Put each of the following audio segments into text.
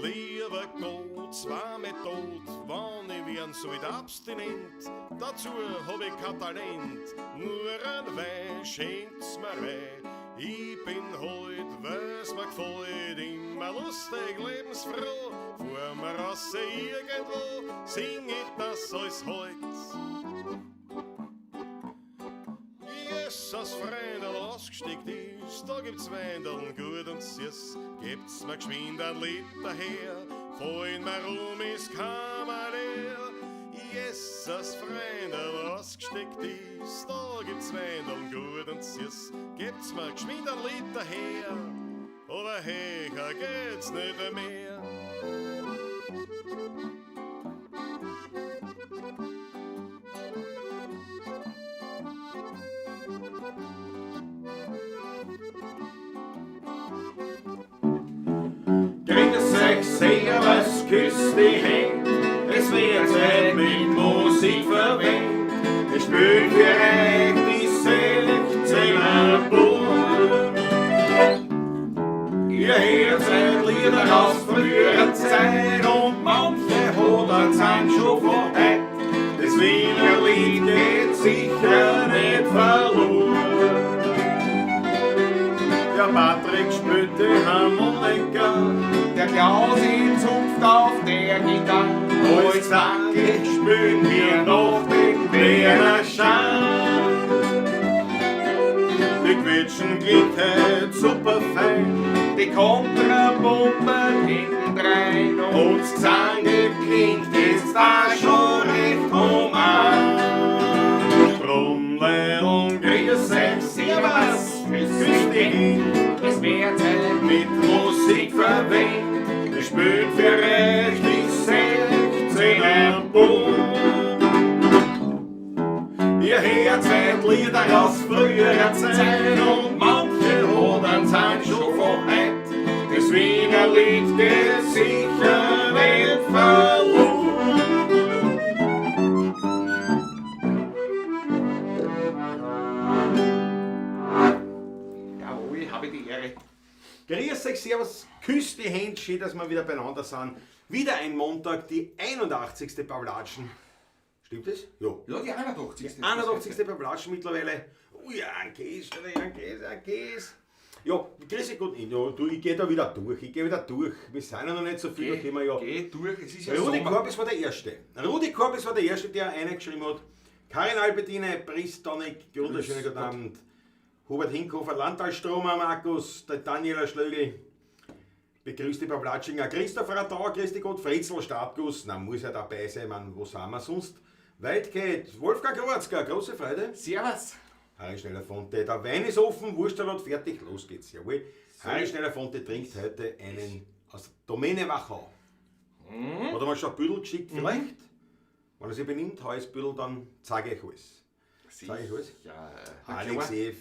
Lieber Gott, zwar mit Tod, wann ich werden sollt abstinent, dazu hab ich kein Talent, nur ein Wein schenkt's mir rein. Ich bin heut, weil's mir gefällt, immer lustig, lebensfroh, fahr mir raus irgendwo, sing ich das alles heut. Jesus, Freundl, ausgesteckt ist, da gibt's Weindeln gut und süß, gebt's mir geschwind ein Liter her, fallen mir rum, ist Kammer leer. Jesus, Freundl, ausgesteckt ist, da gibt's Weindeln gut und süß, gebt's mir geschwind ein Liter her, aber höher geht's nicht mehr. Grüß euch, servus, küss die Händ, es wird Zeit mit Musik verwendet. Es spielt für euch die 16er Bub. Ihr hört seit Lieder aus früherer Zeit und manche hat sind schon von heut. Das Wiener Lied geht sicher nicht verloren. Der Patrick spielt die Harmonika, Der Klaus in zupft auf der Gitarre. Alles zackig spielen wir noch den Wiener Schein. Die Quetschen geht heut super fein Die Kontrabomben hintendrein und das Gesang klingt jetzt da schon recht human. Drum Leideln, grüß euch, Servus, küss die Händ, Es wird Zeit mit Musik verwendet. Es spielt für euch die 16er Bub. Ihr hört seit Lieder aus früherer Zeit und manche hodern sind schon von heut. Das Wiener Lied geht sicher nicht verloren. Jawohl, habe die Ehre. Grüß euch, servus, küsst die Hände, schön, dass wir wieder beieinander sind. Wieder ein Montag, die 81. Pavlatschen. Stimmt das? Ja. Ja, die 81. 81. Pavlatschen mittlerweile. Ui, ein Käse, ein Käse, ein Käse. Ja, grüß dich Gott. Ja, du, ich geh da wieder durch, ich geh wieder durch. Wir sind ja noch nicht so viel, da können wir ja. Geh durch, es ist ja Rudi Sommer. Korbis war der Erste. Rudi Korbis war der Erste, der eine geschrieben hat. Karin Albertine, Bristonik, wunderschönen guten Abend. Hubert Hinkofer, Landtalstromer, Markus, der Daniela Schlögl, begrüßt die Pavlatschinger, Christopher Radauer, grüß dich Gott, Fritzel, Stabguss, na muss ja dabei sein, man, wo sind wir sonst? Weit geht, Wolfgang Kroatzka, große Freude. Servus. Harry Schneller Fonte, der Wein ist offen, Wurstsalat fertig, los geht's, jawohl. Harry Schneller Fonte trinkt heute einen aus der Domäne Wachau. Hat er mal schon ein Büdel geschickt, vielleicht? Wenn er sich benimmt, hau ich's Büdel, dann zeige ich alles. Zeig ich alles? Ja, Alex F.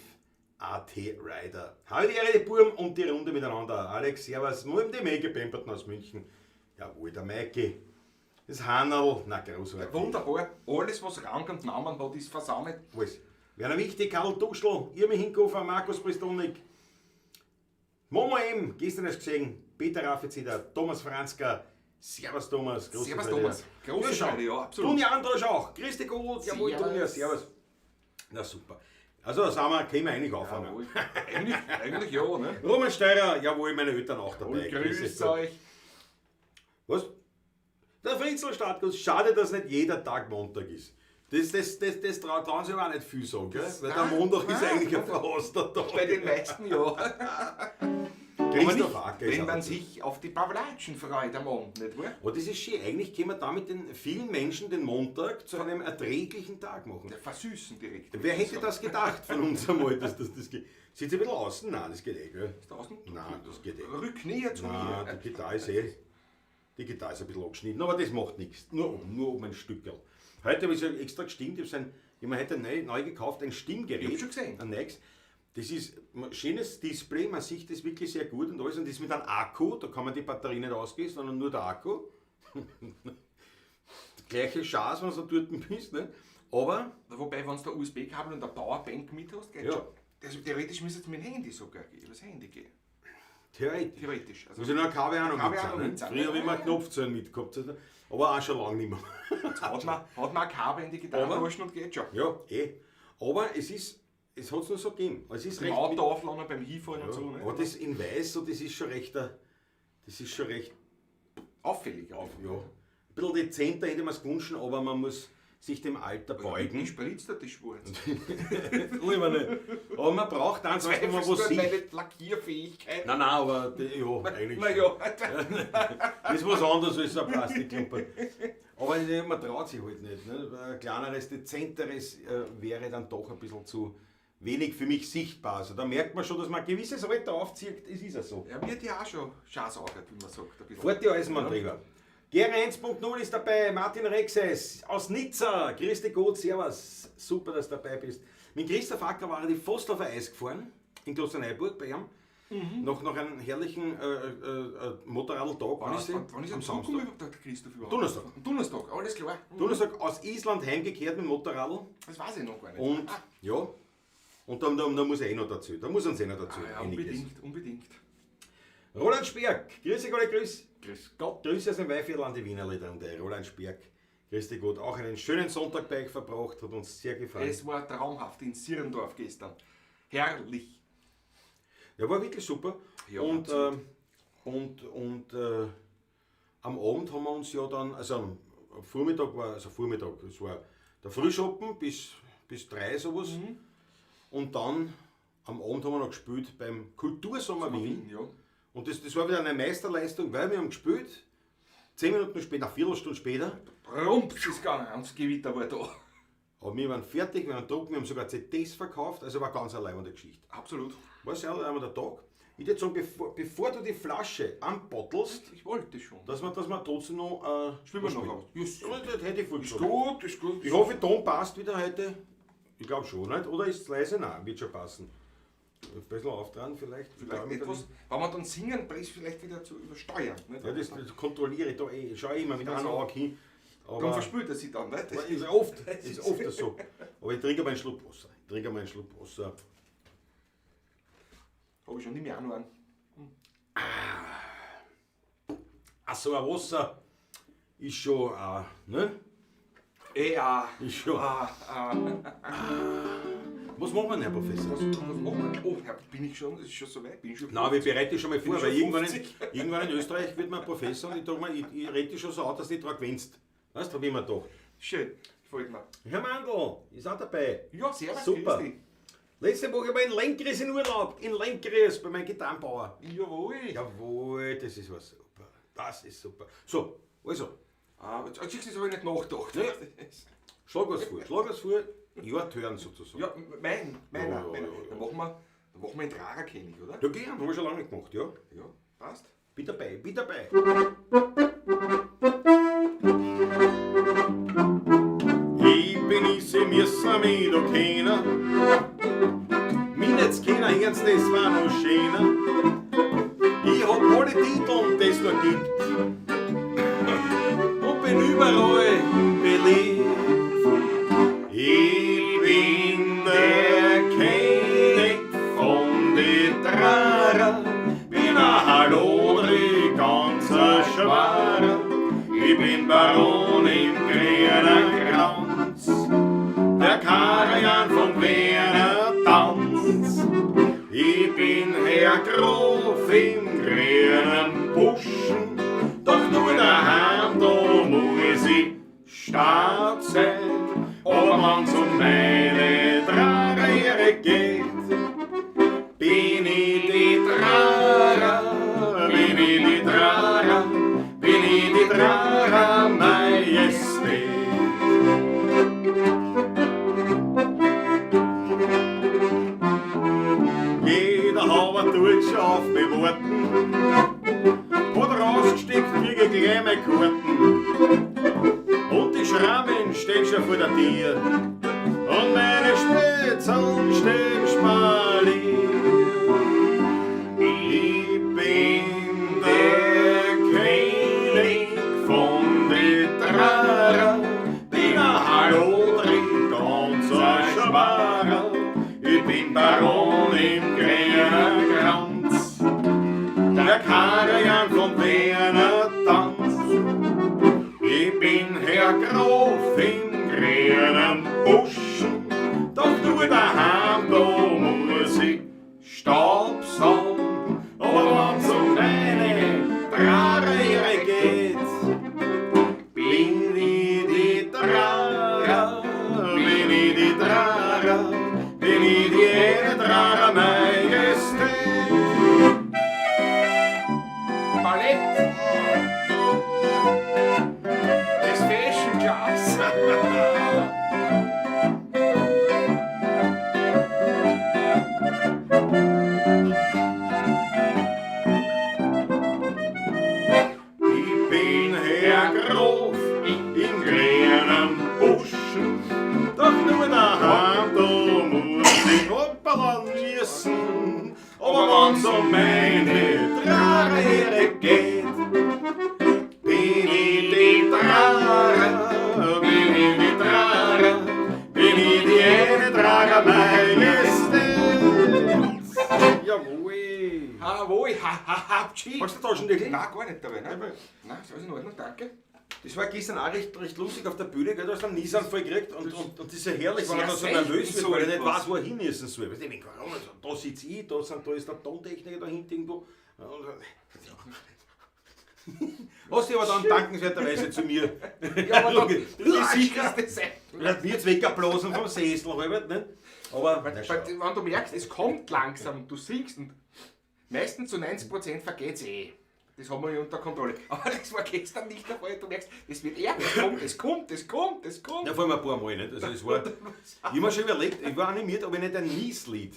AT Rider. Habe die Ehre, die Burm und die Runde miteinander. Alex, servus, nur die Maike Pemperton aus München. Jawohl, der Maike. Das Hannerl, na großartig. Wunderbar. Alles, was Rang und Namen hat, ist versammelt. Alles. Werner Wichtig, Karl Duschl, Irmi Hinkofer, Markus Pristonik, Momo M, gestern erst gesehen, Peter Raffezeder, Thomas Franzka, Servus Thomas, große Servus, Freude. Thomas. Große Ja, schau. Freude, ja, absolut. Dunja Androsch auch, grüß dich gut, jawohl Servus. Dunja, servus. Na super. Also da sind wir, können wir eigentlich anfangen. Jawohl. Eigentlich ja, ne? Roman Steirer, jawohl, meine Eltern auch dabei. Jawohl, Grüß grüß dich. euch. Was? Der Fritzel Startguss, schade, dass nicht jeder Tag Montag ist. Das trauen sie aber auch nicht viel sagen, gell? Weil der Nein, Montag ist nein. eigentlich ein verhasster Tag. Bei den meisten ja. Aber Christoph nicht, Acker ist wenn auch man dazu. sich auf die Pavlatschen freut am Abend, nicht wahr? Oh, das ist schön. Eigentlich können wir damit den vielen Menschen den Montag zu einem erträglichen Tag machen. Ja, versüßen direkt. Wer hätte das gedacht von uns einmal, dass das geht? Sitzt ein bisschen außen? Nein, das geht eh, gell? Ist da außen? Nein, das geht eh. Rück näher zu Nein, mir. die Gitarre ist eh. Die Gitarre ist ein bisschen angeschnitten, aber das macht nichts. Nur oben ein Stückerl. Heute habe ich so extra gestimmt. Ich habe mir heute neu gekauft, ein Stimmgerät. Ich hab schon gesehen. Ein neues. Das ist ein schönes Display, man sieht das wirklich sehr gut und alles. Und das ist mit einem Akku, da kann man die Batterie nicht ausgehen, sondern nur der Akku. Gleiche Chance, wenn du dort bist. Ne? Aber Wobei, wenn du da USB-Kabel und eine Powerbank mit hast, geht Ja. schon. Also theoretisch müsstest du mit dem Handy sogar gehen, übers Handy gehen. Theoretisch. Theoretisch. Also Muss ich noch ein Kabel auch noch Kabel mit auch noch sein, ne? mit sein. Früher habe ich immer Knopfzellen mitgehabt, aber auch schon lange nicht mehr. hat man ein Kabel in die Gitarrentaschen und geht schon. Ja, eh. Aber es ist, es hat es nur so gegeben. Es ist Im recht Auto aufladen, beim Hinfahren und so. Ne? Aber das in Weiß, so, das ist schon recht, das ist schon recht Auffällig. auf, ja. Ein bisschen dezenter hätte man es gewünscht, aber man muss sich dem Alter beugen. Wie spritzt der das schwarz? Lieber nicht. Aber man braucht eins, was man wo Zweifelst du an sieht. meine Lackierfähigkeit? Nein, nein, aber die, ja, eigentlich. Na schon. ja, Das ist was anderes als ein Plastikklumpen. Aber man traut sich halt nicht. Ne? Ein kleineres, dezenteres wäre dann doch ein bisschen zu wenig für mich sichtbar. Also da merkt man schon, dass man ein gewisses Alter aufzieht. Es ist ja so. Ja, mir hat ja auch schon Schaßaugert, wie man sagt. Ein bisschen. Fahrt die Eisenbahnträger. Gere 1.0 ist dabei, Martin Rexes aus Nizza. Grüß dich Gott, servus. Super, dass du dabei bist. Mit Christoph Acker war er die Vostorfer Eis gefahren, in Klosterneuburg bei ihm. Nach einem herrlichen Motorradtag, Wann wann ist, ist wann ist Am am Samstag. überhaupt der Christoph überhaupt? Donnerstag. Am Donnerstag, alles klar. Donnerstag aus Island heimgekehrt mit dem Motorradl. Das weiß ich noch gar nicht. Und ja, und dann muss er eh noch dazu. Da muss uns eh noch dazu. Ah, ja, einiges. unbedingt, unbedingt. Roland Sperg, grüß dich alle, grüß. Grüß Gott. Grüße aus dem Weihviertel an die Wiener Lieder Roland Sperg. Grüß dich Gott. Auch einen schönen Sonntag bei euch verbracht, hat uns sehr gefallen. Es war traumhaft in Sirendorf gestern. Herrlich. Ja, war wirklich super. Ja, und absolut. am Abend haben wir uns ja dann, also am Vormittag war, also Vormittag, es war der Frühschoppen bis 3 sowas. Mhm. Und dann am Abend haben wir noch gespielt beim Kultursommer Wien. Ja. Und das war wieder eine Meisterleistung, weil wir haben gespielt, 10 Minuten später, eine Viertelstunde später, Prumps ist gegangen und das Gewitter war da. aber wir waren fertig, wir waren trocken, wir haben sogar CDs verkauft, also war ganz eine leibende Geschichte. Absolut. War sehr leibender Tag. Ich würde sagen, bevor du die Flasche anbottelst, Ich wollte schon. dass wir trotzdem noch Spielen wir noch aus. Yes. Ja, das hätte ich vorgeschlagen. Gut, ist gut. Ich hoffe, Ton passt wieder heute. Ich glaube schon, nicht? Oder ist es leise? Nein, wird schon passen. Ein bisschen auftragen vielleicht. Vielleicht etwas, wenn wir dann singen, ist vielleicht wieder zu übersteuern. Nicht? Ja, das kontrolliere ich da eh. Schau ich immer mit Ja, einem so. Auge hin. Dann Aber verspült er sich dann, nicht? aber ist oft, ist oft so. Aber ich trinke mal einen Schluck Wasser. Ich trinke mal einen Schluck Wasser. Habe ich schon nicht mehr auch noch einen. Ach so, ein Wasser ist schon, ne? Ja. Ist schon. Ah, ah. Was machen wir denn, Herr Professor? Was machen wir? Oh, Herr, bin ich schon? Ist schon so weit? Bin ich schon? Nein, wir bereiten dich schon mal vor, Bin weil ich schon irgendwann 50? in Österreich wird man Professor und ich, sag mal, ich rede dich schon so an, dass du nicht dran gewinnst. Weißt du, hab ich mir gedacht. Schön, gefällt mir. Herr Mandl ist auch dabei. Ja, servus, Super. grüß dich. Letzte Woche war ich in Lenggries in Urlaub. In Lenggries bei meinem Gitarrenbauer. Jawohl. Jawohl, das ist was super. Das ist super. So, also, Ah, jetzt siehst du, das habe ich nicht nachgedacht. Ja. schlag was vor. Schlag was vor. Ja, hören sozusagen. Ja, meiner. Ja, ja, meiner. ja, ja. Dann machen wir einen Trara-König, oder? Ja, gern, haben wir schon lange nicht gemacht, ja. Ja, passt. Bin dabei, bin dabei. Ich bin ich, sie müssen mich da kennen. Mich nicht kennen, hören's, das war noch schöner. Ich hab alle Titeln, die es noch gibt. Und bin überall beliebt. Ich bin der König von de Trara, bin ein Hallodri, ganz ein Schwarer. Ich bin Baron im grünen Kranz, der Karajan vom Wiener Tanz. Ich bin Herr Graf im grünen Buschen, doch nur daheim, da muss ich stark sein. Aber wenn's um meine Trara geht, bin ich die Trara, bin ich die Trara, bin ich die Trara Majestät. Jeder Hauer tut schon auf mich warten, hat rausgesteckt, krieg ich gleich meine Karten. Und die Schrammen stehen schon vor der Tür und meine Spätzeln stehen Spalier. Ich bin der König von de Trara, bin ein Hallodri, ganz ein Schwarer. Ich bin Baron im grünen Kranz, Herr Graf im grünen Buschen, doch nur daheim, da muss ich Staub saugen. Aber wenn's um meine Trarere geht, bin ich die Trara, bin ich die Trara, bin ich die eine Trara Majestät. Ballett! Das Fashion Class! Ich bin Herr Graf im grünen Buschen, doch nur daheim, da muss ich hoppala niesen. Aber wenn's um meine Trarere geht, bin ich die Trara, bin ich die Trara, bin ich die eine Trara Majestät. Jawohl. Jawohl, ha, ha, ha, tschi. Magst du Taschendeckel? Nein, gar nicht dabei. Nein, nein, ist alles in Ordnung, danke. Das war gestern auch recht lustig auf der Bühne, gell? Du hast einen Nissan voll gekriegt und das ist ja herrlich, weil er da so Sehr nervös selten wird, so weil er nicht etwas. weiß, wo er hin müssen soll. Weißt du, wegen Corona, so, da sitze ich, da ist der Tontechniker da hinten irgendwo. Hast dich aber dann dankenswerterweise zu mir. Ja, aber dann, das ist sicher. das sein. Er hat mir jetzt weggeblasen vom Sessel, halb, nicht? Aber, Weil, wenn du merkst, es kommt langsam, du singst und meistens zu 90% vergeht's eh. Das haben wir ja unter Kontrolle. Aber das war gestern nicht der Fall. Du merkst, es wird ärger, es kommt, es kommt, es kommt, es kommt. Ja, vor allem ein paar Mal, nicht? Also es war, ich habe mir schon überlegt, ich war animiert, ob ich nicht ein Nieslied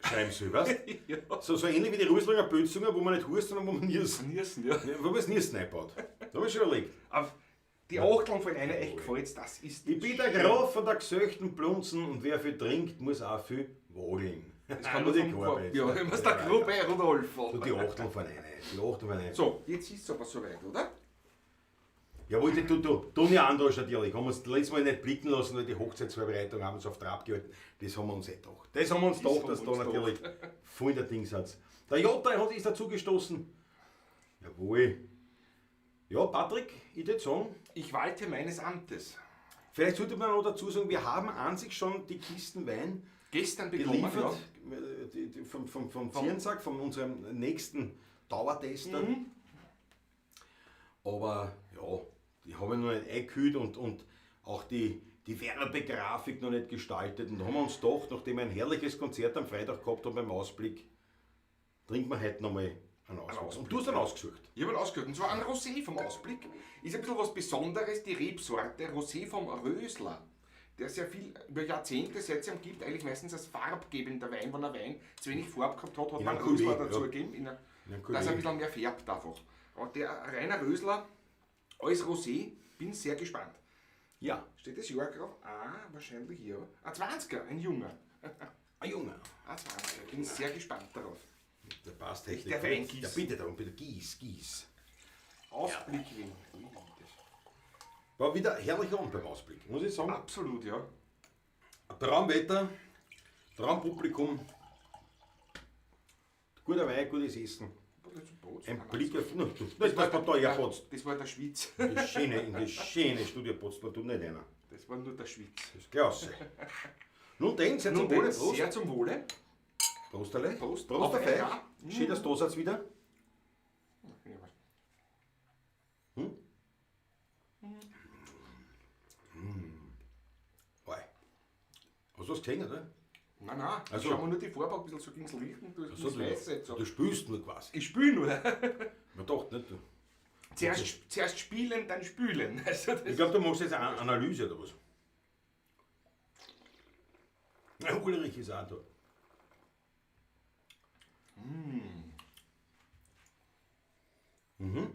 schreiben soll, weißt du? Ja. So ähnlich wie die Röslinger Bözunger, wo man nicht hust, sondern wo man niest. Niesen, ja. Ja, wo man das Niesen einbaut. Da habe ich schon überlegt. Auf die Achteln von einer echt gefällt's, das ist. Ich bin der Graf von der gesöchten Blunzen und wer viel trinkt, muss auch viel wogeln. Das kann man vom Korb. Ja, immer ist der Gruppe Rudolf. Du, die Achteln von einer. Die Achteln von einer. So, jetzt ist es aber soweit, oder? Jawohl, du, Toni Androsch natürlich. Haben wir uns letztes Mal nicht blicken lassen, weil die Hochzeitsvorbereitung haben wir uns auf Trab gehalten. Das haben wir uns eh gedacht. Das haben wir uns Das gedacht, haben dass wir da uns natürlich voll der Dingsatz. Der Jota ist dazugestoßen. Jawohl. Ja, Patrick, ich würde sagen, Ich walte meines Amtes. vielleicht sollte man noch dazu sagen, wir haben an sich schon die Kisten Wein Gestern bekommen, geliefert ja. die vom Zierensack, von unserem nächsten Dauertester. Aber ja, die haben wir noch nicht eingekühlt und auch die Werbegrafik noch nicht gestaltet. Und da haben wir uns gedacht, nachdem wir ein herrliches Konzert am Freitag gehabt haben beim Ausblick, trinken wir heute nochmal einen Ausblick. Ausblick. Und du hast einen ausgesucht. Ich habe ihn ausgehört. Und zwar ein Rosé vom Ausblick. Ist ein bisschen was Besonderes, die Rebsorte Rosé vom Rösler. Der sehr viel über Jahrzehnte, seit es ihn gibt, eigentlich meistens als farbgebender Wein, wenn ein Wein zu wenig Farbe gehabt hat, hat In man einem Rösler Cuvée, dazu ja. gegeben. In einem Dass er Cuvée. ein bisschen mehr färbt einfach. Aber der reiner Rösler als Rosé, bin sehr gespannt. Ja, Steht das Jahr drauf? Ah, wahrscheinlich ja. Ein 20er, ein junger. ein Junge. Ein 20er, bin sehr gespannt darauf. Der passt echt Ich darf gut. eingießen. Ja, bitte darum, bitte gieß, gieß. Ausblick. Ui, das- War wieder herrlicher Abend beim Ausblick, muss ich sagen. Absolut, ja. Traumwetter, Traumpublikum, guter Wein, gutes Essen. Ein Blick auf. No, du, das, was man da herpotzt. Das war der Schweiz. In das schöne Studio potzt man tut nicht einer. Das war nur der Schweiz. Das ist klasse. Nun denn, sehr zum Nun Wohle. denn, Prost. sehr zum Wohle. Prost, alle. Prost. Prost Auf auf euch. euch. Schön, dass du da seid wieder. Oi. Hast du was gesehen, oder? Nein, nein. Also- ich schau mir nur die Farbe an, ein bisschen so ging's Licht und du Also, das Weiße jetzt so. du spülst nur quasi. Ich spüle nur. Man dachte nicht. Du. Zuerst spielen, dann spülen. Also das Ich glaube, du machst jetzt eine Analyse oder was. Na, Ulrich ist auch da. Mhm.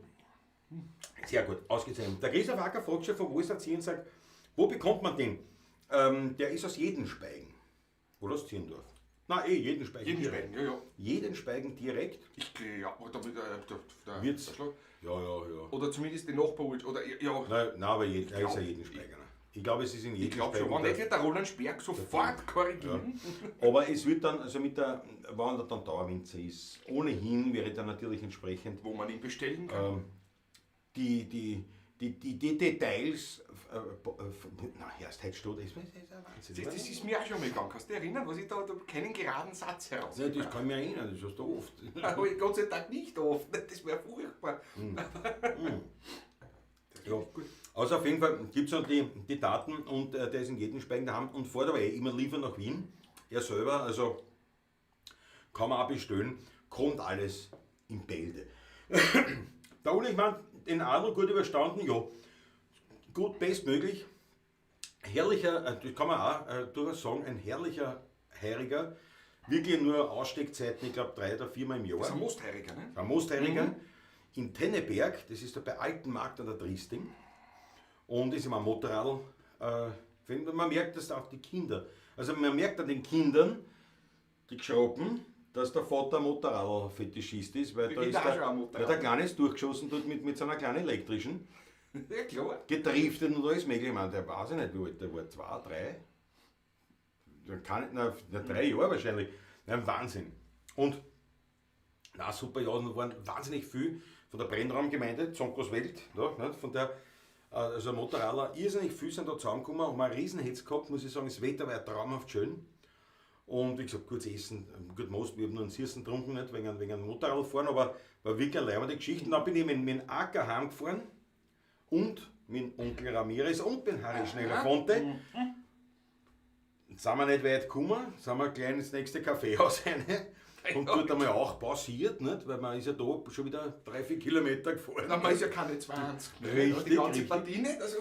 Sehr gut, ausgezeichnet. Der Christoph Acker fragt schon, von wo ist der Zierensack? Wo bekommt man den? Der ist aus Jedenspeigen. Oder aus Zierendorf. Na, Jedenspeigen. Jedenspeigen, direkt. ja, ja. Jedenspeigen direkt. Ich glaube, da, Wird's. da, Ja, ja, ja. Oder zumindest die Nachbarort. Oder ja, Nein, nein, aber er ist ja glaub- Jedenspeigener. Ich glaube, es ist in ich glaube schon. Jedenspeigen. Wenn nicht, wird der Roland Sperg sofort korrigieren. Aber es wird dann, also mit der, wenn er dann Dauerwinzer ist, ohnehin wäre dann natürlich entsprechend Wo man ihn bestellen kann. die Die Details, na, erst heute steht, das ist ein Wahnsinn. Das ist mir auch schon mal gegangen. Kannst du dich erinnern, was ich da keinen geraden Satz heraus. Ja, das kann ich mich erinnern, das hast du oft. Aber Gott sei Dank nicht oft. Das wäre furchtbar. Ja. Also auf jeden Fall gibt es noch die Daten und der ist in Jedenspeigen daheim und fährt aber eh immer lieber nach Wien. Er selber, also kann man auch bestellen, kommt alles in Bälde. Der Ulrich meint, den Adel gut überstanden, ja, gut, bestmöglich. Herrlicher, das kann man auch durchaus sagen, ein herrlicher Heuriger. Wirklich nur Aussteckzeiten, ich glaube 3 oder 4 Mal im Jahr. Das ist ein Mostheuriger, ne? Ein Mostheuriger in Tenneberg, das ist da bei Altenmarkt an der Triesting. Und ist immer ein Motorradl. Man merkt das auch die Kinder. Also man merkt an den Kindern, die Geschroppen, dass der Vater Motorradl-Fetischist ist, weil Die da Kinder ist auch schon ein Motorrad. der Kleine ist durchgeschossen dort mit seiner kleinen elektrischen. Ja, klar. Getriftet und alles mögliche. Ich meine, der weiß ich nicht, wie alt der war. 2, 3? Kann, na, 3 Jahre wahrscheinlich. Ein Wahnsinn. Und na super, ja, und waren wahnsinnig viel von der Brennraumgemeinde, Zonkoswelt, ja, ne, von der, also Motorradler, irrsinnig viel sind da zusammengekommen, haben einen Riesenhetz gehabt, muss ich sagen, das Wetter war ja traumhaft schön. Und wie gesagt, gutes Essen, gut Most, wir haben nur einen Süßen getrunken, nicht wegen einem Motorradfahren, aber war wirklich eine leibende Geschichte. Und dann bin ich mit dem Acker heimgefahren und mit Onkel Ramirez und mit Harry Schneller-Fonte. Sind wir nicht weit gekommen, sind wir gleich ins nächste Kaffeehaus rein. Und dort einmal auch pausiert, nicht? Weil man ist ja da schon wieder 3-4 Kilometer gefahren. Na, man ist ja keine 20. Ne? Richtig, die ganze richtig. Partie nicht, also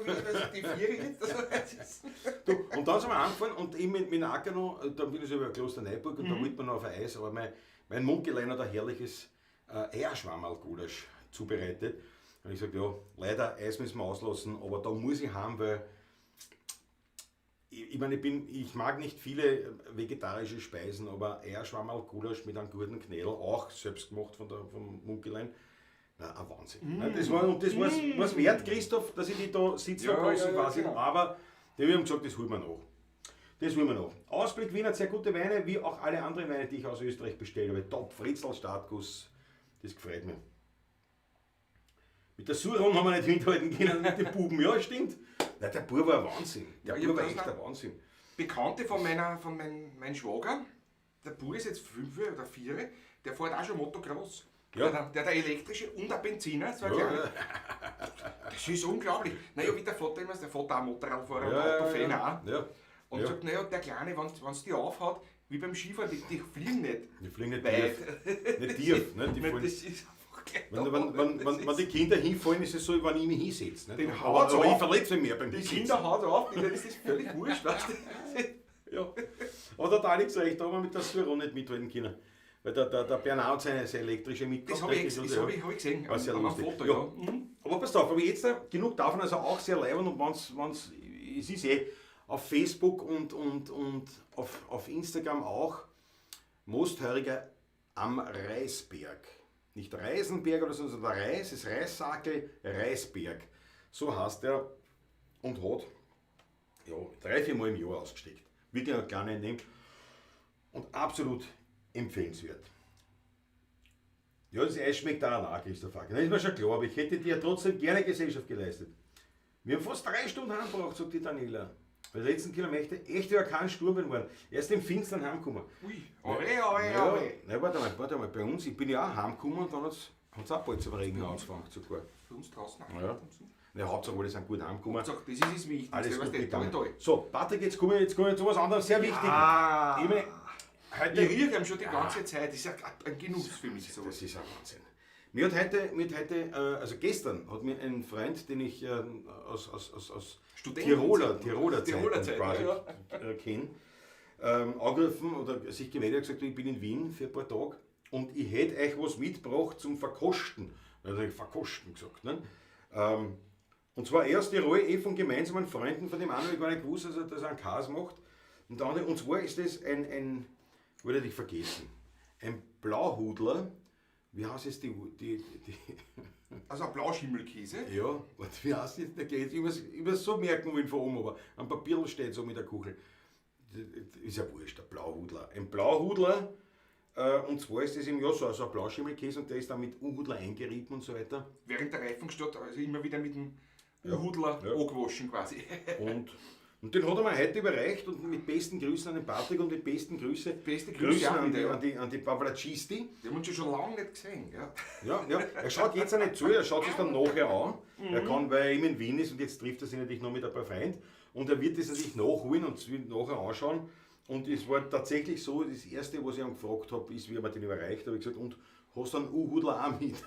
die 4 jetzt. Also, das ist Du, und dann sind wir angefahren und eben mit dem Acker noch, dann bin ich so über Klosterneuburg und da wollte man noch auf ein Eis, aber mein Munkelein hat ein herrliches Eierschwammerl-Gulasch zubereitet. Und ich gesagt, ja, leider, Eis müssen wir auslassen, aber da muss ich heim, weil ich meine, ich mag nicht viele vegetarische Speisen, aber Eierschwammerl-Gulasch mit einem guten Knädel, auch selbst gemacht vom Munkelein, na, ein Wahnsinn. Ne, das war, und das war's, war's wert, Christoph, dass ich die da sitzen Ja, hab lassen ja, ja, quasi, genau. aber die haben gesagt, das holen wir nach. Das holen wir noch. Ausblick Wien hat sehr gute Weine, wie auch alle anderen Weine, die ich aus Österreich bestellt habe. Top, Fritzl, Startguss, das gefreut mich. Mit der Suron haben wir nicht hinhalten können, mit den Buben, ja, stimmt. Nein, der Bub war ein Wahnsinn. Der Ja, ich Bub war hab echt das ein Wahnsinn. Bekannte von meinem Schwager, der Bub ist jetzt 5 oder 4, der fährt auch schon Motocross. Ja. Der hat eine elektrische und eine Benziner, so ein Ja, kleiner. Das ist unglaublich. Naja, wie der Vater immer, der Vater auch Motorradfahrer und Ja, Autofan ja, auch. ja. Und Ja. sagt, naja, der Kleine, wenn's die aufhaut, wie beim Skifahren, die fliegen nicht. Die fliegen nicht Weit. tief. Nicht tief, ne? Die Nein, fallen, das ist einfach gleich wenn, da. wenn, wenn, wenn, wenn die Kinder hinfallen, ist es so, wenn ich mich hinsetze. Den Nicht? haut's Aber ich auf. verletze mich mehr beim Die Hinsetzen. Kinder hauen auf, denen ist das völlig wurscht, weißt du? Ja. Aber da hat Alex recht, da haben wir mit der Suron nicht mithalten können. Weil der Bernhard seine elektrische mitgebracht Das habe ich, hat. das hab ich, hab ich gesehen, War sehr am lustig. Foto, Ja. ja. Mhm. Aber passt auf, aber jetzt genug davon, also auch sehr leibend und wenn's, es ist eh auf Facebook und auf Instagram auch Mostheuriger am Reisberg. Nicht Reisenberg oder so, sondern der Reis, ist Reissakel, Reisberg. So heißt er und hat ja, 3-4 Mal im Jahr ausgesteckt. Wirklich ein kleiner Ding. Und absolut empfehlenswert. Ja, das Eis schmeckt auch nach, Christoph. Das ist mir schon klar, aber ich hätte dir trotzdem gerne Gesellschaft geleistet. Wir haben fast 3 Stunden heimgebracht, sagt die Daniela. Bei den letzten Kilometer echt über keinen Sturm geworden. Erst im Finstern heimgekommen. Ui, oi, oi, Ja, oi. nein, warte mal, bei uns, ich bin ja auch heimgekommen und dann hat's auch bald zum Regen angefangen sogar. Bei uns draußen auch. Ja. Ja, Hauptsache alle sind gut heimgekommen. Hauptsache, das ist das Wichtigste. Alles weißt gut du, toi, gegangen. toi. So, Patrick, jetzt komme ich zu was anderem, sehr wichtig. Ah. Ich meine, heute Ich rieche ihm schon die ganze Zeit. Das ist ja ein Genuss für mich. Sowas. Das ist ein Wahnsinn. Mir hat heute, also gestern, hat mir ein Freund, den ich aus Tiroler Zeiten quasi kenne, angerufen oder sich gemeldet und gesagt, ich bin in Wien für ein paar Tage und ich hätte euch was mitgebracht zum Verkosten. Da habe ich Verkosten gesagt. Ne? Und zwar erst Tirol, von gemeinsamen Freunden, von dem einen habe ich gar nicht gewusst, dass er einen Käse macht. Und, der andere, und zwar ist das ein würde ich vergessen, ein Blauhudler. Wie heißt es die Also ein Blauschimmelkäse? Ja, warte, wie heißt das? Der geht, ich muss so merken wollen von oben, aber am Papier steht so mit der Kugel. Ist ja wurscht, der Blauhudler. Ein Blauhudler, und zwar ist das im Jahr so, also ein Blauschimmelkäse und der ist dann mit Uhudler eingerieben und so weiter. Während der Reifung steht, also immer wieder mit dem Uhudler Ja. angewaschen quasi. Und den hat er mir heute überreicht und mit besten Grüßen an den Patrick und mit besten Grüße, Beste Grüße Grüßen auch an die, wieder, ja. an die, an die Pavlacisti. Die haben uns ja schon lange nicht gesehen. Ja. Ja, ja. Er schaut jetzt auch nicht zu, er schaut sich dann nachher an. Er kann, weil er eben in Wien ist und jetzt trifft er sich natürlich noch mit ein paar Freunden. Und er wird das natürlich nachholen und es wird nachher anschauen. Und es war tatsächlich so, das Erste, was ich ihn gefragt habe, ist, wie er mir den überreicht habe, ich gesagt, und hast du einen Uhudler auch mit? Nicht,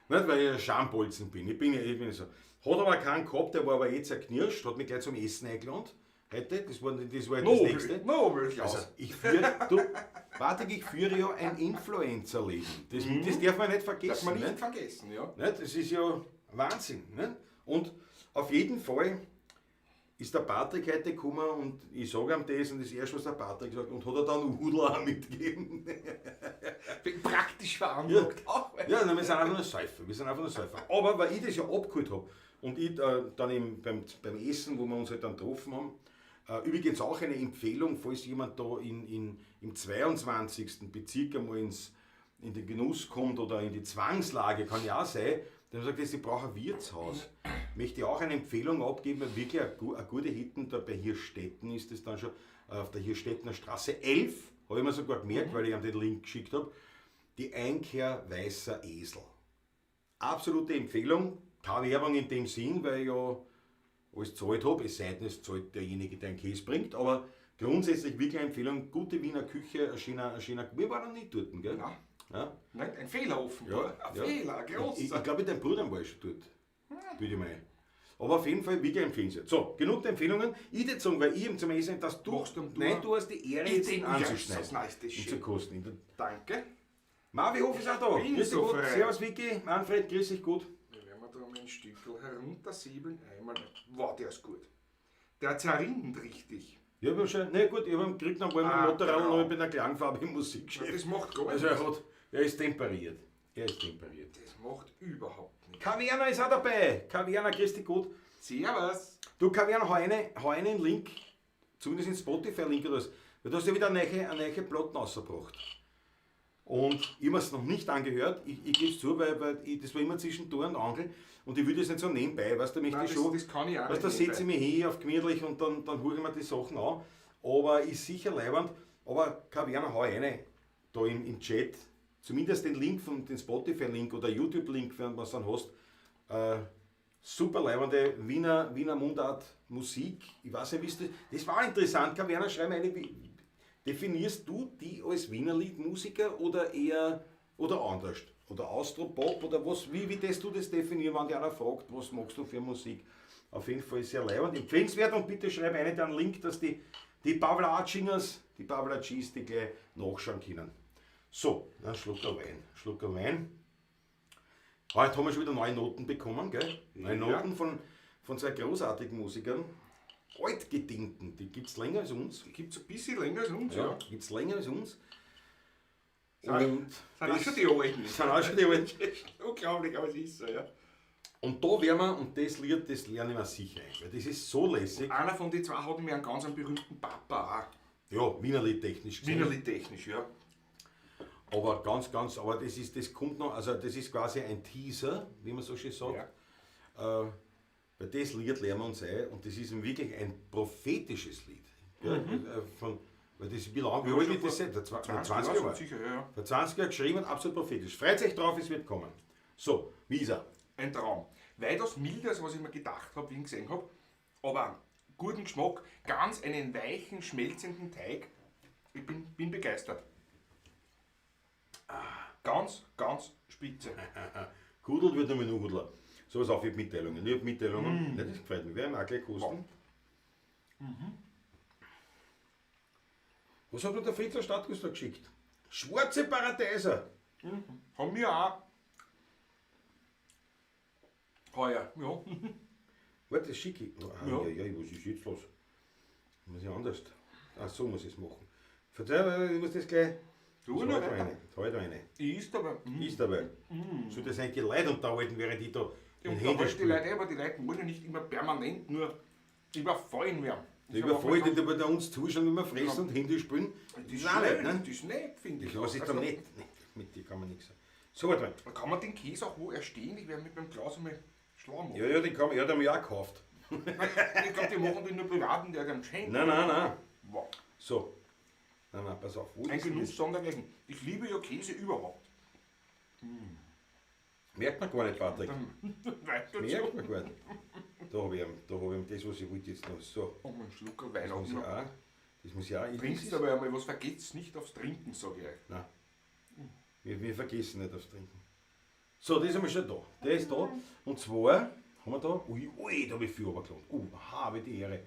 weil ich ein Schambolzen bin. Ich bin so. Hat aber keinen gehabt, der war aber jetzt zerknirscht, hat mich gleich zum Essen eingeladen. Heute, das war das Nobel, nächste. Nobel, Klaus. Also, ich führe, du, Patrick, ich führe ja ein Influencer-Leben. Das darf man nicht vergessen. Darf man nicht nicht? vergessen, ja. Nicht? Das ist ja Wahnsinn. Nicht? Und auf jeden Fall ist der Patrick heute gekommen und ich sage ihm das und das erste, was der Patrick sagt, und hat er dann Hudler auch mitgegeben. Bin praktisch veranlagt auch. Ja, nein, wir sind einfach nur Säufer. Wir sind einfach nur Säufer. Aber weil ich das ja abgeholt habe und ich dann eben beim Essen, wo wir uns halt dann getroffen haben, übrigens auch eine Empfehlung, falls jemand da im 22. Bezirk einmal in den Genuss kommt oder in die Zwangslage, kann ja auch sein, dann sagt er, ich brauche ein Wirtshaus. Möchte ich auch eine Empfehlung abgeben, weil wirklich eine gute Hitten da bei Hirschstetten ist das dann schon, auf der Hirschstettener Straße 11, habe ich mir sogar gemerkt, weil ich ihm den Link geschickt habe, die Einkehr Weißer Esel. Absolute Empfehlung, keine Werbung in dem Sinn, weil ich ja alles gezahlt habe, es sei denn, es zahlt derjenige, der einen Käse bringt, aber grundsätzlich wirklich eine Empfehlung, gute Wiener Küche, ein schöner, wir waren noch nicht dort, gell? Nein. Ja? Nein, ein Fehler offenbar. Ja, ein ja. Fehler, ein großer. Ich glaube, dein Bruder war schon dort. Würde ich mal. Aber auf jeden Fall wirklich empfehlenswert. So, genug der Empfehlungen. Ich würde sagen, weil ich eben zum Essen, dass du. Machst du am Nein, du hast die Ehre, Ich jetzt denk, ja, anzuschneiden. das ist nice, das ist und zu schön. kosten. Danke. Marvi Hof ist auch da. Bin Grüß dich so gut. frei. Servus Vicky. Manfred, grüß dich gut. Wir werden da mal ein Stückel heruntersiebeln. Einmal. Wow, der ist gut. Der zerrinnt richtig. Ja, ich hab schon, ne, gut, ich habe ihn gekriegt, dann war ich mit dem Ah, Motorrad genau. und ich bin der Klangfarbe im Musikgeschäft. Das macht gar Also nichts. er ist temperiert. Er ist temperiert. Das macht überhaupt nichts. Kaverna ist auch dabei. Kaverna, grüß dich gut. Servus. Du, Kaverna, hau einen Link, zumindest in Spotify-Link oder was, weil du hast ja wieder eine neue Platten rausgebracht. Und ich habe es noch nicht angehört, ich gebe es zu, weil ich, das war immer zwischen Tor und Angel und ich würde es nicht so nebenbei, weißt du, möchte Nein, ich schon, das kann ich auch weißt du, da nicht setze ich mich hin auf gemütlich und dann höre ich mir die Sachen an, aber ist sicher leiwand, aber Kaverna, hau eine da im Chat, zumindest den Link von den Spotify-Link oder YouTube-Link, wenn du es dann hast, super leibende Wiener Mundart Musik. Ich weiß nicht, wie ist das. Das war interessant, Kaverna, schreib mir eine, wie definierst du die als Wiener Liedmusiker oder eher oder anders? Oder Austropop oder was? Wie tust du das definieren, wenn dich einer fragt, was magst du für Musik? Auf jeden Fall sehr leibend, empfehlenswert und bitte schreib einen den Link, dass die Pavlatschingers, die Pavlatschis, die gleich nachschauen können. So, dann Schluck Wein. Schluck Wein. Heute haben wir schon wieder neue Noten bekommen, gell? Neue Ja. Noten von zwei großartigen Musikern. Altgedienten, die gibt's länger als uns. Die gibt es ein bisschen länger als uns, ja. Ja, gibt's länger als uns. Sind- Und Sind auch das- schon die Alten. Sind auch schon die Alten. Unglaublich, aber es ist so, ja. Und da werden wir, und das Lied, das lerne ich mir sicher ein, weil das ist so lässig. Einer von den zwei hat nämlich einen ganz einen berühmten Papa auch. Ja, Wienerlied technisch gesehen. Wienerli technisch, ja. Aber ganz, ganz, aber das ist, das kommt noch, also das ist quasi ein Teaser, wie man so schön sagt. Ja. Weil das Lied lernen wir uns ein und das ist wirklich ein prophetisches Lied. Ja, von, weil das, wie lange, wie alt schon wird das vor sein? 20 20 Jahre. Jahre, sicher, ja, ja. Vor 20 Jahren geschrieben, absolut prophetisch. Freut sich drauf, es wird kommen. So, wie ist er? Ein Traum. Weitaus milder, als was ich mir gedacht habe, wie ich ihn gesehen habe. Aber guten Geschmack, ganz einen weichen, schmelzenden Teig. Ich bin begeistert. Ganz, ganz spitze. Gudelt wird nämlich nur Gudler. So, pass auf, ich hab Mitteilungen. Ich hab Mitteilungen. Ja, das gefällt mir. Wir werden auch gleich kosten. Was hat mir der Fritz Stadtguster geschickt? Schwarze Paradeiser. Haben wir auch. Heuer, ja. Warte, das schicke ich. Ah, Ja. ja. Ja, was ist jetzt los? Muss ich anders. Ach, so muss ich es machen. Verzeih, ich muss das gleich. Du Das noch halt weiter. eine. Das halt eine. Ist aber. Ist dabei. So, das sind die Leute unterhalten, während ich da Ja, den und da Handy halt die spiele. Leute, aber die Leute wollen ja nicht immer permanent nur überfallen werden. Die überfallen, die bei uns zuschauen, wenn wir fressen und Handy spielen. Das ist Nein, schön, nicht, ne? das ist nett, finde ich. Was ist da Also, nett? Nee, mit dir kann man nichts sagen. So, warte mal. Da kann man den Käse auch wo erstehen. Ich werde mit meinem Glas einmal Schlamm. Ja, ja, den kann, ja, den hab ich auch gekauft. Ich glaube, die machen den nur privaten, der dann schenkt. Nein, nein, nein. Wow. So. Nein, nein, pass auf. Wo Ein ist denn Genuss das? sondergleichen. Ich liebe ja Käse überhaupt. Merkt man gar nicht, Patrick. Weißt du Merkt man gar nicht. Da habe ich, da hab ich das, was ich wollte jetzt noch. So. Oh, mein Schluck Wein Das muss ich auch. Das muss ich auch. Trinkst aber einmal was, vergesst nicht aufs Trinken, sage ich euch. Nein. Wir vergessen nicht aufs Trinken. So, das ist einmal schon da. Der ist da. Und zwar haben wir da. Ui, ui, da habe ich viel runtergeladen. Habe die Ehre.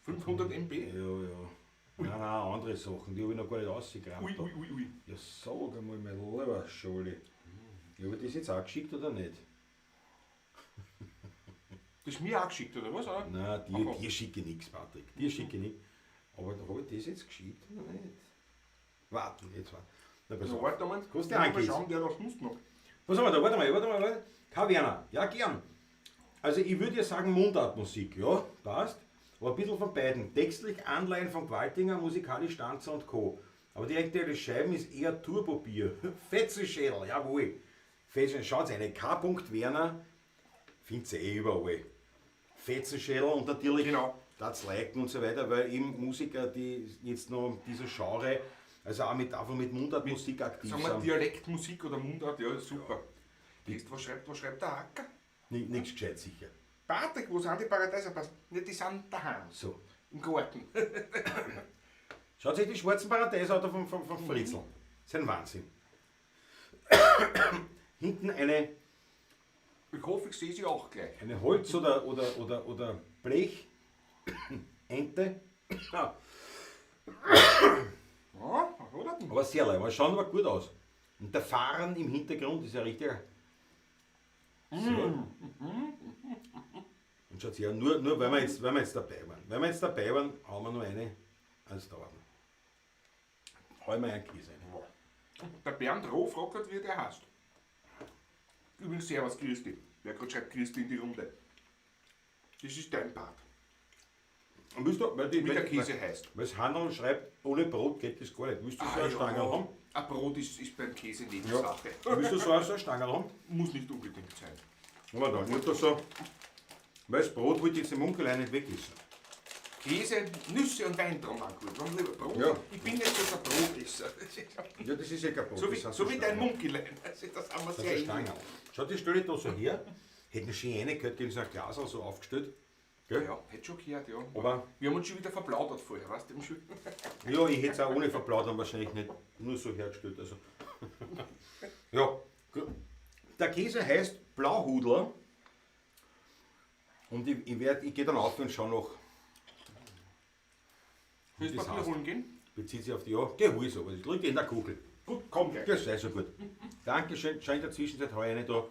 500 MB? Ja, ja. Nein, nein, andere Sachen, die habe ich noch gar nicht rausgekramt. Ui, ui, ui, ui. Ja, sag einmal, mein lieber Scholi. Ja, habe ich das jetzt auch geschickt oder nicht? Das ist mir auch geschickt, oder was? Oder? Nein, dir schicke ich nichts, Patrick. Dir schicke ich nichts. Aber habe ich das jetzt geschickt oder nicht? Warten, jetzt warten. Na, pass Na, auf. warte mal. Kannst du Mal angehen? schauen, der da sonst noch. Was haben wir da? Warte mal, warte mal, warte. K. Werner, ja gern. Also ich würde ja sagen Mundartmusik, ja, passt. Aber ein bisschen von beiden. Textlich Anleihen von Gwaltinger, musikalisch Stanzer und Co. Aber die aktuelle Scheiben ist eher Turbobier. Fetzenschädel, jawohl. Fetzenschädel, schaut eine. K. Werner, findet ihr eh überall. Fetzenschädel und natürlich Genau. das Liken und so weiter, weil eben Musiker, die jetzt noch dieser Genre, also auch mit, einfach mit Mundartmusik aktiv Sagen wir sind. Dialektmusik oder Mundart, ja, super. Ja. Was schreibt der Hacker? Nichts gescheit sicher. Patrick, wo sind die Paradeiserpass? Ja, die sind daheim. So. Im Garten. Schaut sich die schwarzen Paradeiser vom Fritzl. Das ist ein Wahnsinn. Hinten eine, Ich hoffe, ich sehe sie auch gleich. eine Holz- oder Blech. Ente. Ja, was hat er denn? Aber sehr leid, schaut aber gut aus. Und der Fahren im Hintergrund ist ja richtig. So. Und schaut her, nur weil, wir jetzt, dabei waren. Weil wir jetzt dabei waren, hauen wir nur eine als dauert. Hau ich mir einen Käse rein. Der Bernd Roh fragt grad, wie der heißt. Übrigens, servus, Christi. Wer gerade schreibt Christi in die Runde. Das ist dein Part. Und willst du, weil die, Wie der weil, Käse heißt. Weil das Handel schreibt, ohne Brot geht das gar nicht. Willst du so eine Stange haben? Ein Brot ist beim Käse Ja. Nebensache. Willst du so eine Stange haben? Muss nicht unbedingt sein. Aber da, nicht das so. Weil das Brot wollte ich jetzt im Munkelei nicht wegessen. Käse, Nüsse und Weintrauben waren gut. Warum lieber Brot? Ja. Ich bin nicht so der Brotesser. Ja, das ist ja kein Brot. So wie, das sind so wie dein Stangen. Munkilein. Also das haben wir Das sehr ist ähnlich. Stange. Schau, die stelle ich da so her. Hätten schön reingehört, die in so ein Glas so aufgestellt. Gell? Ja, hätte schon gehört, ja. Aber- wir haben uns schon wieder verplaudert vorher, weißt du? Ja, ich hätte es auch ohne Verplaudern wahrscheinlich nicht nur so hergestellt. Also. Ja, gut. Der Käse heißt Blauhudler. Und ich gehe dann auf und schaue noch. Willst du Das Papier heißt- holen gehen? Bezieht sich auf die, ja, geh hol so, es liegt in der Kugel. Gut, komm gleich. Das sei so gut. Dankeschön, schau in der Zwischenzeit heu eine da.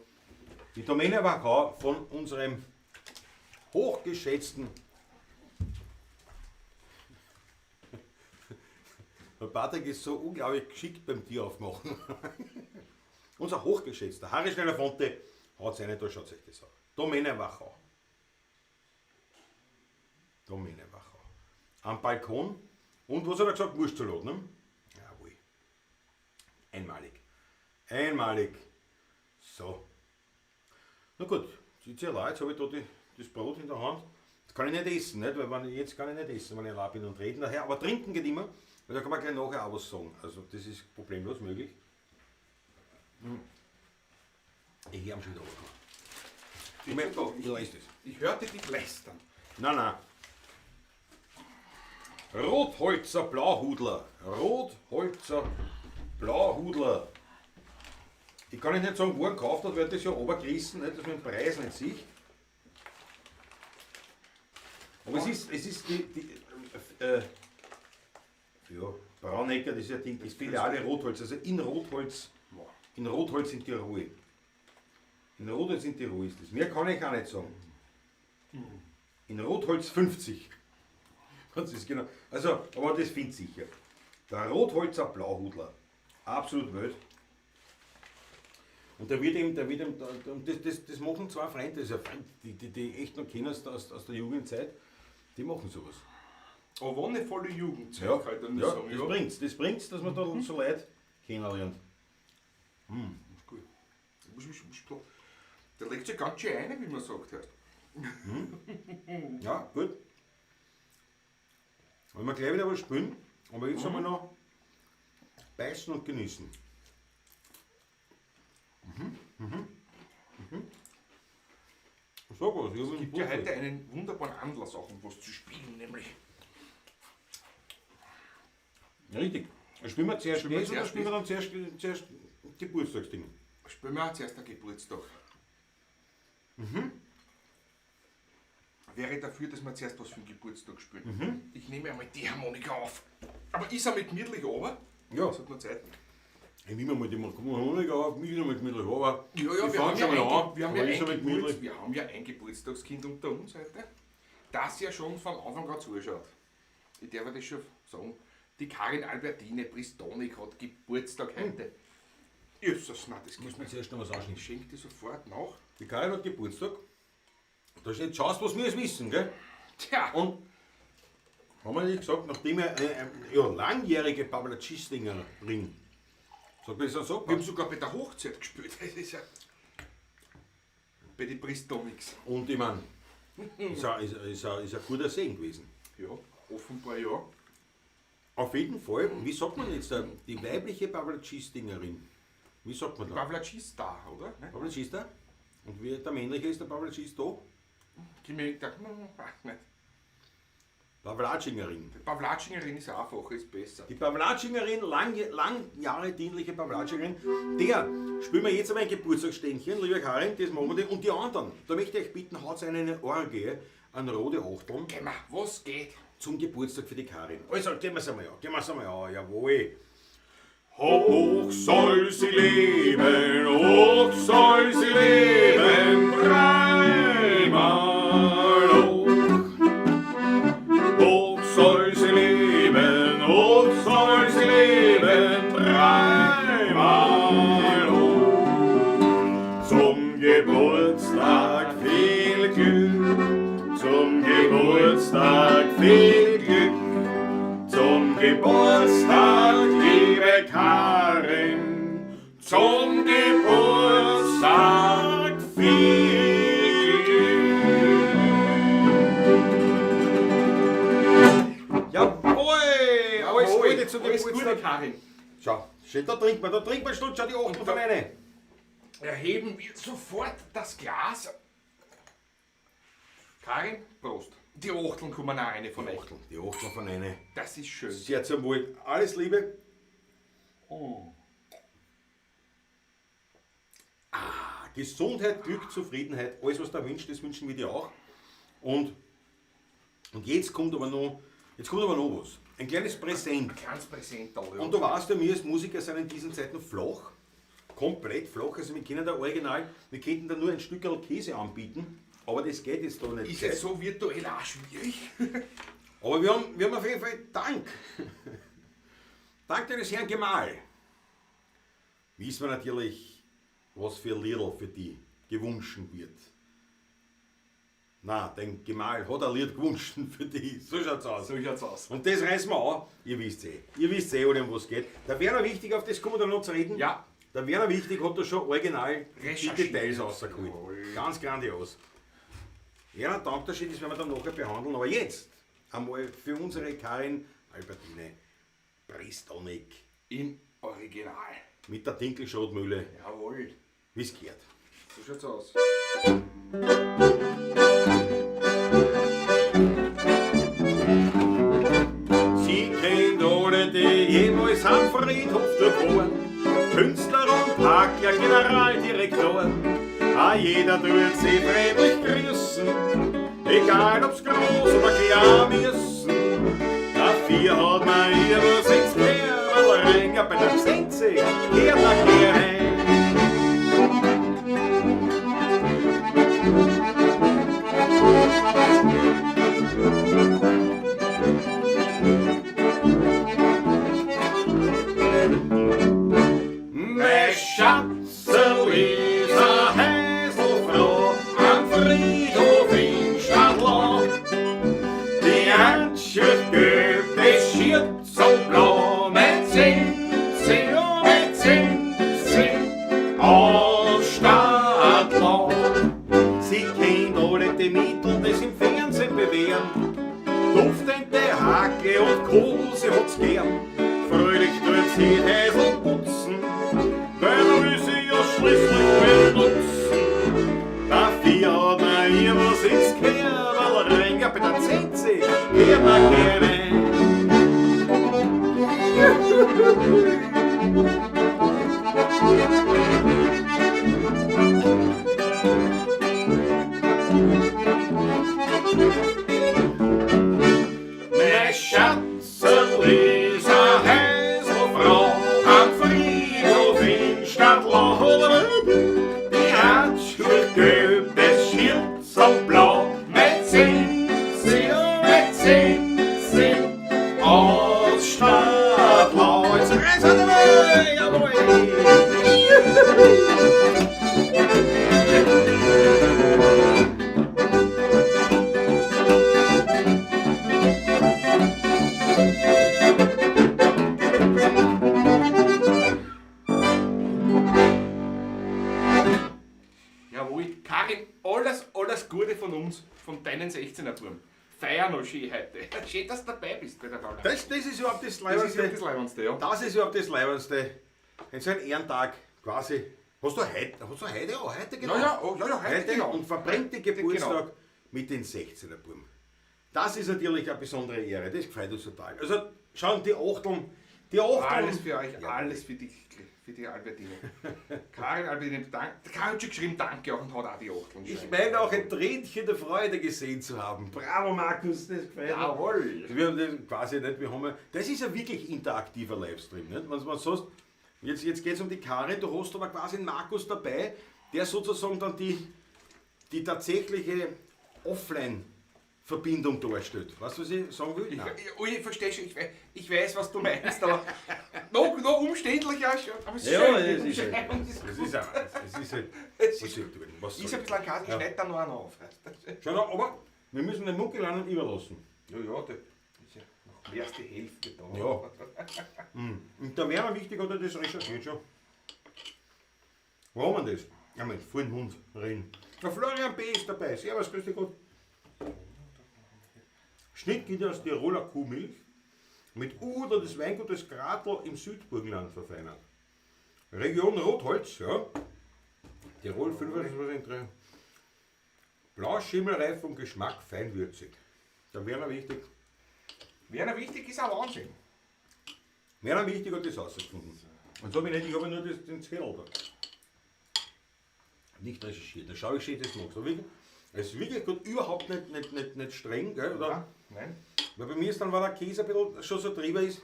Die Domäne Wachau von unserem hochgeschätzten Der Patrick ist so unglaublich geschickt beim Tier aufmachen. Unser hochgeschätzter Harry Schneller-Fonte haut seine da, schaut sich das an. Domäne Wachau. Domäne Wachau. Am Balkon. Und was hat er gesagt? Wurstsalat, ne? Jawohl. Einmalig. Einmalig. So. Na gut, jetzt habe ich da das Brot in der Hand. Das kann ich nicht essen, nicht? Weil jetzt kann ich nicht essen, wenn ich allein bin und reden nachher. Aber trinken geht immer, weil da kann man gleich nachher auch was sagen. Also das ist problemlos möglich. Ich habe schon wieder runtergekommen. Ich lese das. Ich hörte dich lästern. Nein, nein. Rotholzer Blauhudler. Rotholzer Blauhudler. Ich kann Ihnen nicht sagen, wo er gekauft hat, weil das ja runtergerissen, nicht, dass man den Preis nicht sieht. Aber es ist die ja, Braunecker, das ist ja die Filiale Rotholz, also in Rotholz in Tirol. In Rotholz in Tirol ist das. Mehr kann ich auch nicht sagen. In Rotholz 50. Das ist genau. Also, aber das findet sicher. Der Rotholzer Blauhudler. Absolut wild. Und da wird eben, und das machen zwei Freunde, das ist ein Freund, die echt noch kennen aus der Jugendzeit, die machen sowas. Aber wonnevolle Jugendzeit, Ja, kann ich dann ja, sagen. das Ja. bringt's, das bringt's, dass man da so Leute kennenlernt. Ist gut. Der legt sich ganz schön ein, wie man sagt. Hörst. Ja, gut. Wollen wir gleich wieder was spielen, aber jetzt haben wir noch beißen und genießen. Sag was, ich Es gibt ja heute einen wunderbaren Anlass auch, um was zu spielen, nämlich. Richtig. Spielen wir zuerst Spielen wir das oder zuerst spielen wir dann zuerst Geburtstagsding? Spielen wir auch zuerst den Geburtstag. Wäre dafür, dass wir zuerst was für den Geburtstag spielen. Ich nehme einmal die Harmonika auf. Aber ist er mit gemütlich runter? Ja. Das hat noch Zeit. Ich nehme mal die Harmonika auf, mich noch mal gemütlich runter. Ja, ja, Ich wir fang haben ja, schon mal ein, an, wir haben aber ja ist ein einmal gemütlich. wir haben ja ein Geburtstagskind unter uns heute, das ja schon von Anfang an zuschaut. Ich darf das schon sagen. Die Karin Albertine Pristonik hat Geburtstag heute. Jesus, nein, das Muss gibt man zuerst noch was ausschneiden. Ich schenke dir sofort nach. Die Karin hat Geburtstag. Da steht, schaust, was wir jetzt wissen, gell? Tja, Und haben wir nicht gesagt, nachdem er ja, langjährige Pavlacistingerin, sagt man das dann so? wir haben sogar bei der Hochzeit gespielt. Das ist ja bei den Pristonics. Und ich meine, ist ein guter Segen gewesen. Ja, offenbar ja. Auf jeden Fall, wie sagt man jetzt da, die weibliche Pavlacistingerin? Wie sagt man da? Pavlacista, oder? Ne? Pavlacista? Und wie der männliche ist der Pavlacisto? Gib mir gedacht, weiß nicht. Pavlacingerin. Die Pavlacingerin ist einfacher, ist besser. Die Pavlacingerin, langjahre dienliche Pavlacingerin, der spielen wir jetzt einmal ein Geburtstagsständchen, liebe Karin, das machen wir. Und die anderen, da möchte ich euch bitten, haut eine Orgie an rote Achteln. Geh mal, was geht? Zum Geburtstag für die Karin. Also, gehen wir's einmal an, gehen wir's einmal an, jawohl. Hoch soll sie leben, hoch soll sie leben, dreimal hoch. Hoch soll sie leben, hoch soll sie leben, dreimal hoch. Zum Geburtstag viel Glück, zum Geburtstag viel Glück, zum Geburtstag, liebe Karin, zum Geburtstag viel Glück. Jawohl! Alles Gute zum Alles Geburtstag. Gute, Karin. Schau, schön, da trinkt man schon, schau die Achtel von eine. Erheben wir sofort das Glas. Karin, Prost. Die Achteln kommen auch eine von euch. Die Achteln von eine. Das ist schön. Sehr zum Wohl. Alles Liebe. Oh. Ah, Gesundheit, Glück, Zufriedenheit, alles was da wünscht, das wünschen wir dir auch. Und jetzt kommt aber noch, was. Ein kleines Präsent. Ein kleines Präsent da, ja. Und du weißt ja, wir als Musiker sind in diesen Zeiten flach. Komplett flach. Also wir können da original, wir könnten da nur ein Stückerl Käse anbieten. Aber das geht jetzt da nicht. Ist jetzt so virtuell auch schwierig. Aber wir haben auf jeden Fall Dank. Dank deines Herrn Gemahl. Wissen wir natürlich, was für Liedl für die gewünscht wird. Na, dein Gemahl hat ein Lied gewünscht für die. So schaut's aus. So schaut's aus. Und das reißen wir an. Ihr wisst eh. Ihr wisst eh, um was geht. Der Werner Wichtig, auf das kommen wir dann noch zu reden. Ja. Der Werner Wichtig hat da schon original die Recherchiert. Details rausgeholt. Jawohl. Ganz grandios. Ja, danke schön, das werden wir dann nachher behandeln. Aber jetzt einmal für unsere Karin Albertine Pristonik. Im Original. Mit der Dinkelschrotmühle. Jawohl. Wie's gehört. So schaut's aus. Sie kennt alle, die jemals am Friedhof durchfahren. Künstler und Parkler, Generaldirektor. A jeder tut sie friedlich grüßen, egal ob's groß oder klein müssen. Dafür hat man ihr was ins Kerl rein, ja bei der Sense kehrt er gern heim. Mein Schatzel ist a Häselfrau am Friedhof in Stadlau. Die Handschrift gibt es schier so blau, mein Zinzi, oh mein Zinzi, Alle die Mittel, die sich im Fernsehen bewähren. Duftende Hacke und Kohl, sie hat's gern. Fröhlich tut sie die Häusl putzen, weil man will sie ja schließlich benutzen. Dafür hat man ihr was ins Kerl rein. Ja, bei der Zenzi, gehen wir gerne. Mein Schatzerl ist a Häuselfrau am Friedhof in Stadtlau. Die hat schon gelb, das Schürzerl blau. Mein Zenzi, mein Zenzi aus Stadtlau. Jetzt reiß er dabei, jawohl! Jawohl. Karin, alles, alles Gute von uns, von deinen 16er Buben. Feier noch schön heute. Schön, dass du dabei bist bei der Gala. Das ist überhaupt das Das ist ja Leibendste. das Leibendste, ja. Das ist überhaupt das Leibendste. In so einem Ehrentag quasi. Hast du heute, oh, heute genau. Ja, ja, oh, ja, ja, heute, genau. Und verbringt den Geburtstag mit den 16er Buben. Das ist natürlich eine besondere Ehre, das gefällt uns total. Also schauen, die Achteln, die Achteln. Alles für euch, Ja. alles für dich, für die Albertine. Karin Albertine, dank, Karin hat schon geschrieben, danke auch und hat auch die Achteln. Ich meine auch ein Tränchen der Freude gesehen zu haben. Bravo Markus, das gefällt mir. Jawohl. Also wir haben das quasi nicht, wir haben ja, das ist ja wirklich interaktiver Livestream, nicht? Wenn man so, jetzt geht es um die Karin, du hast aber quasi einen Markus dabei, der sozusagen dann die tatsächliche Offline-Verbindung darstellt. Weißt du, was ich sagen will? Nein. Ich verstehe schon, ich weiß, was du meinst, aber noch umständlicher, schon, aber es ist Ja, schön, das die ist halt, Umschreibung ist das gut. ist auch, es ist halt, Es was ist soll ich tun? Was soll Ist ein ich bisschen ein Kasten, Ja. schneid da noch einen auf. Weißt du? Schau noch, aber wir müssen den Muckel überlassen. Ja, ja, da ist ja noch mehr als die Hälfte da. Ja. Und da wäre mir wichtig, oder das recherchiert schon. Wo haben wir das? Ja, mit vollen Mund reden. Der Florian B. ist dabei. Servus, grüß dich Gott. Schnitt geht aus Tiroler Kuhmilch mit Uder des Weingutes Gratl im Südburgenland verfeinert. Region Rotholz, ja. Tirol 25%. Blau, und Geschmack feinwürzig. Da wäre mir wichtig. Werner wichtig ist auch Wahnsinn. Werner wichtig hat das rausgefunden. Und so habe ich nicht, ich habe nur den Zettel da. Nicht recherchiert. Da schaue ich schön, das magst. Aber wirklich, es ist wirklich gut, überhaupt nicht streng, gell? Oder? Ja, nein. Weil bei mir ist dann, weil der Käse ein bisschen schon so drüber ist.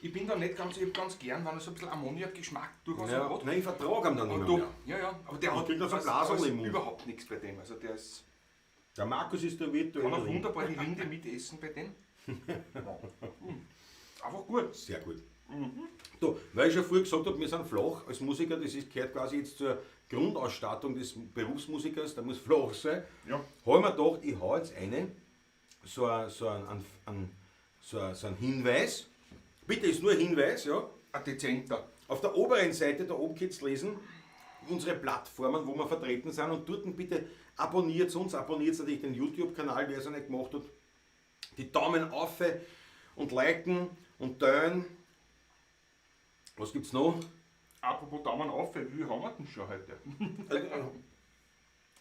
Ich bin da nicht ganz, ich hab ganz gern, wenn er so ein bisschen Ammoniakgeschmack durchaus Ja. hat. Nein, ich vertrage ihn dann Und nicht du, mehr. ja, ja, aber der Ich hat krieg da so ein da Blaserl ist im Mund. überhaupt nichts bei dem. Also der ist, Der Markus ist der virtuell. kann auch drin. wunderbar die Rinde mitessen bei dem. Einfach gut. Sehr gut. Du, weil ich schon früher gesagt habe, wir sind flach als Musiker, das ist, gehört quasi jetzt zur Grundausstattung des Berufsmusikers, der muss flach sein. Ja. Habe ich mir gedacht, ich hau jetzt einen, so einen Hinweis. Bitte, ist nur ein Hinweis, ja. Ein dezenter. Auf der oberen Seite, da oben könnt ihr lesen, unsere Plattformen, wo wir vertreten sind, und dort bitte abonniert uns, abonniert natürlich den YouTube-Kanal, wer es noch nicht gemacht hat. Die Daumen auf und liken und teilen. Was gibt's noch? Apropos Daumen auf, wie viel haben wir denn schon heute?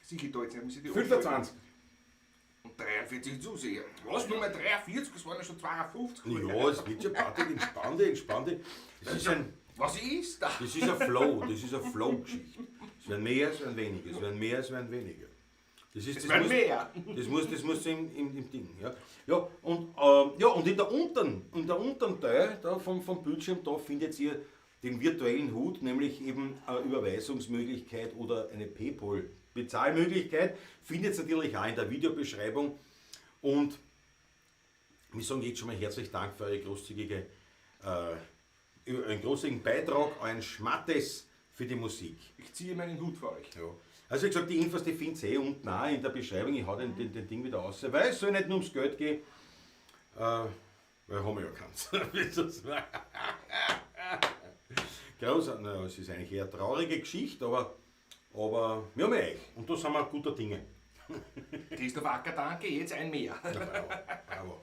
Sicher da jetzt nicht, muss ich die 25. Und 43 Zuseher. Was? Nur mehr 43? Das waren ja schon 52. Ja, es wird schon, Patrick, entspann dich, entspann dich. Das ist ein, Was ist das? das ist ein Flow, das ist eine Flow-Geschichte. Es werden mehr, es werden weniger, es werden mehr, es werden weniger. Das ist, Es das werden muss, mehr. Das muss im Ding. Ja, ja, und, ja, und in der unteren Teil da vom Bildschirm, da findet ihr den virtuellen Hut, nämlich eben eine Überweisungsmöglichkeit oder eine PayPal-Bezahlmöglichkeit. Findet ihr natürlich auch in der Videobeschreibung. Und wir sagen jetzt schon mal herzlich Dank für eure großzügige, einen großzügigen Beitrag, euren Schmattes für die Musik. Ich ziehe meinen Hut für euch. Ja. Also wie gesagt, die Infos, die findet ihr eh unten auch in der Beschreibung. Ich hau den Ding wieder raus, weil es soll nicht nur ums Geld gehen. Weil haben wir ja keins. Großartig, naja, es ist eigentlich eher eine traurige Geschichte, aber wir haben ja euch. Und da sind wir guter Dinge. Christoph Acker, danke, jetzt ein mehr. Ja, bravo, bravo.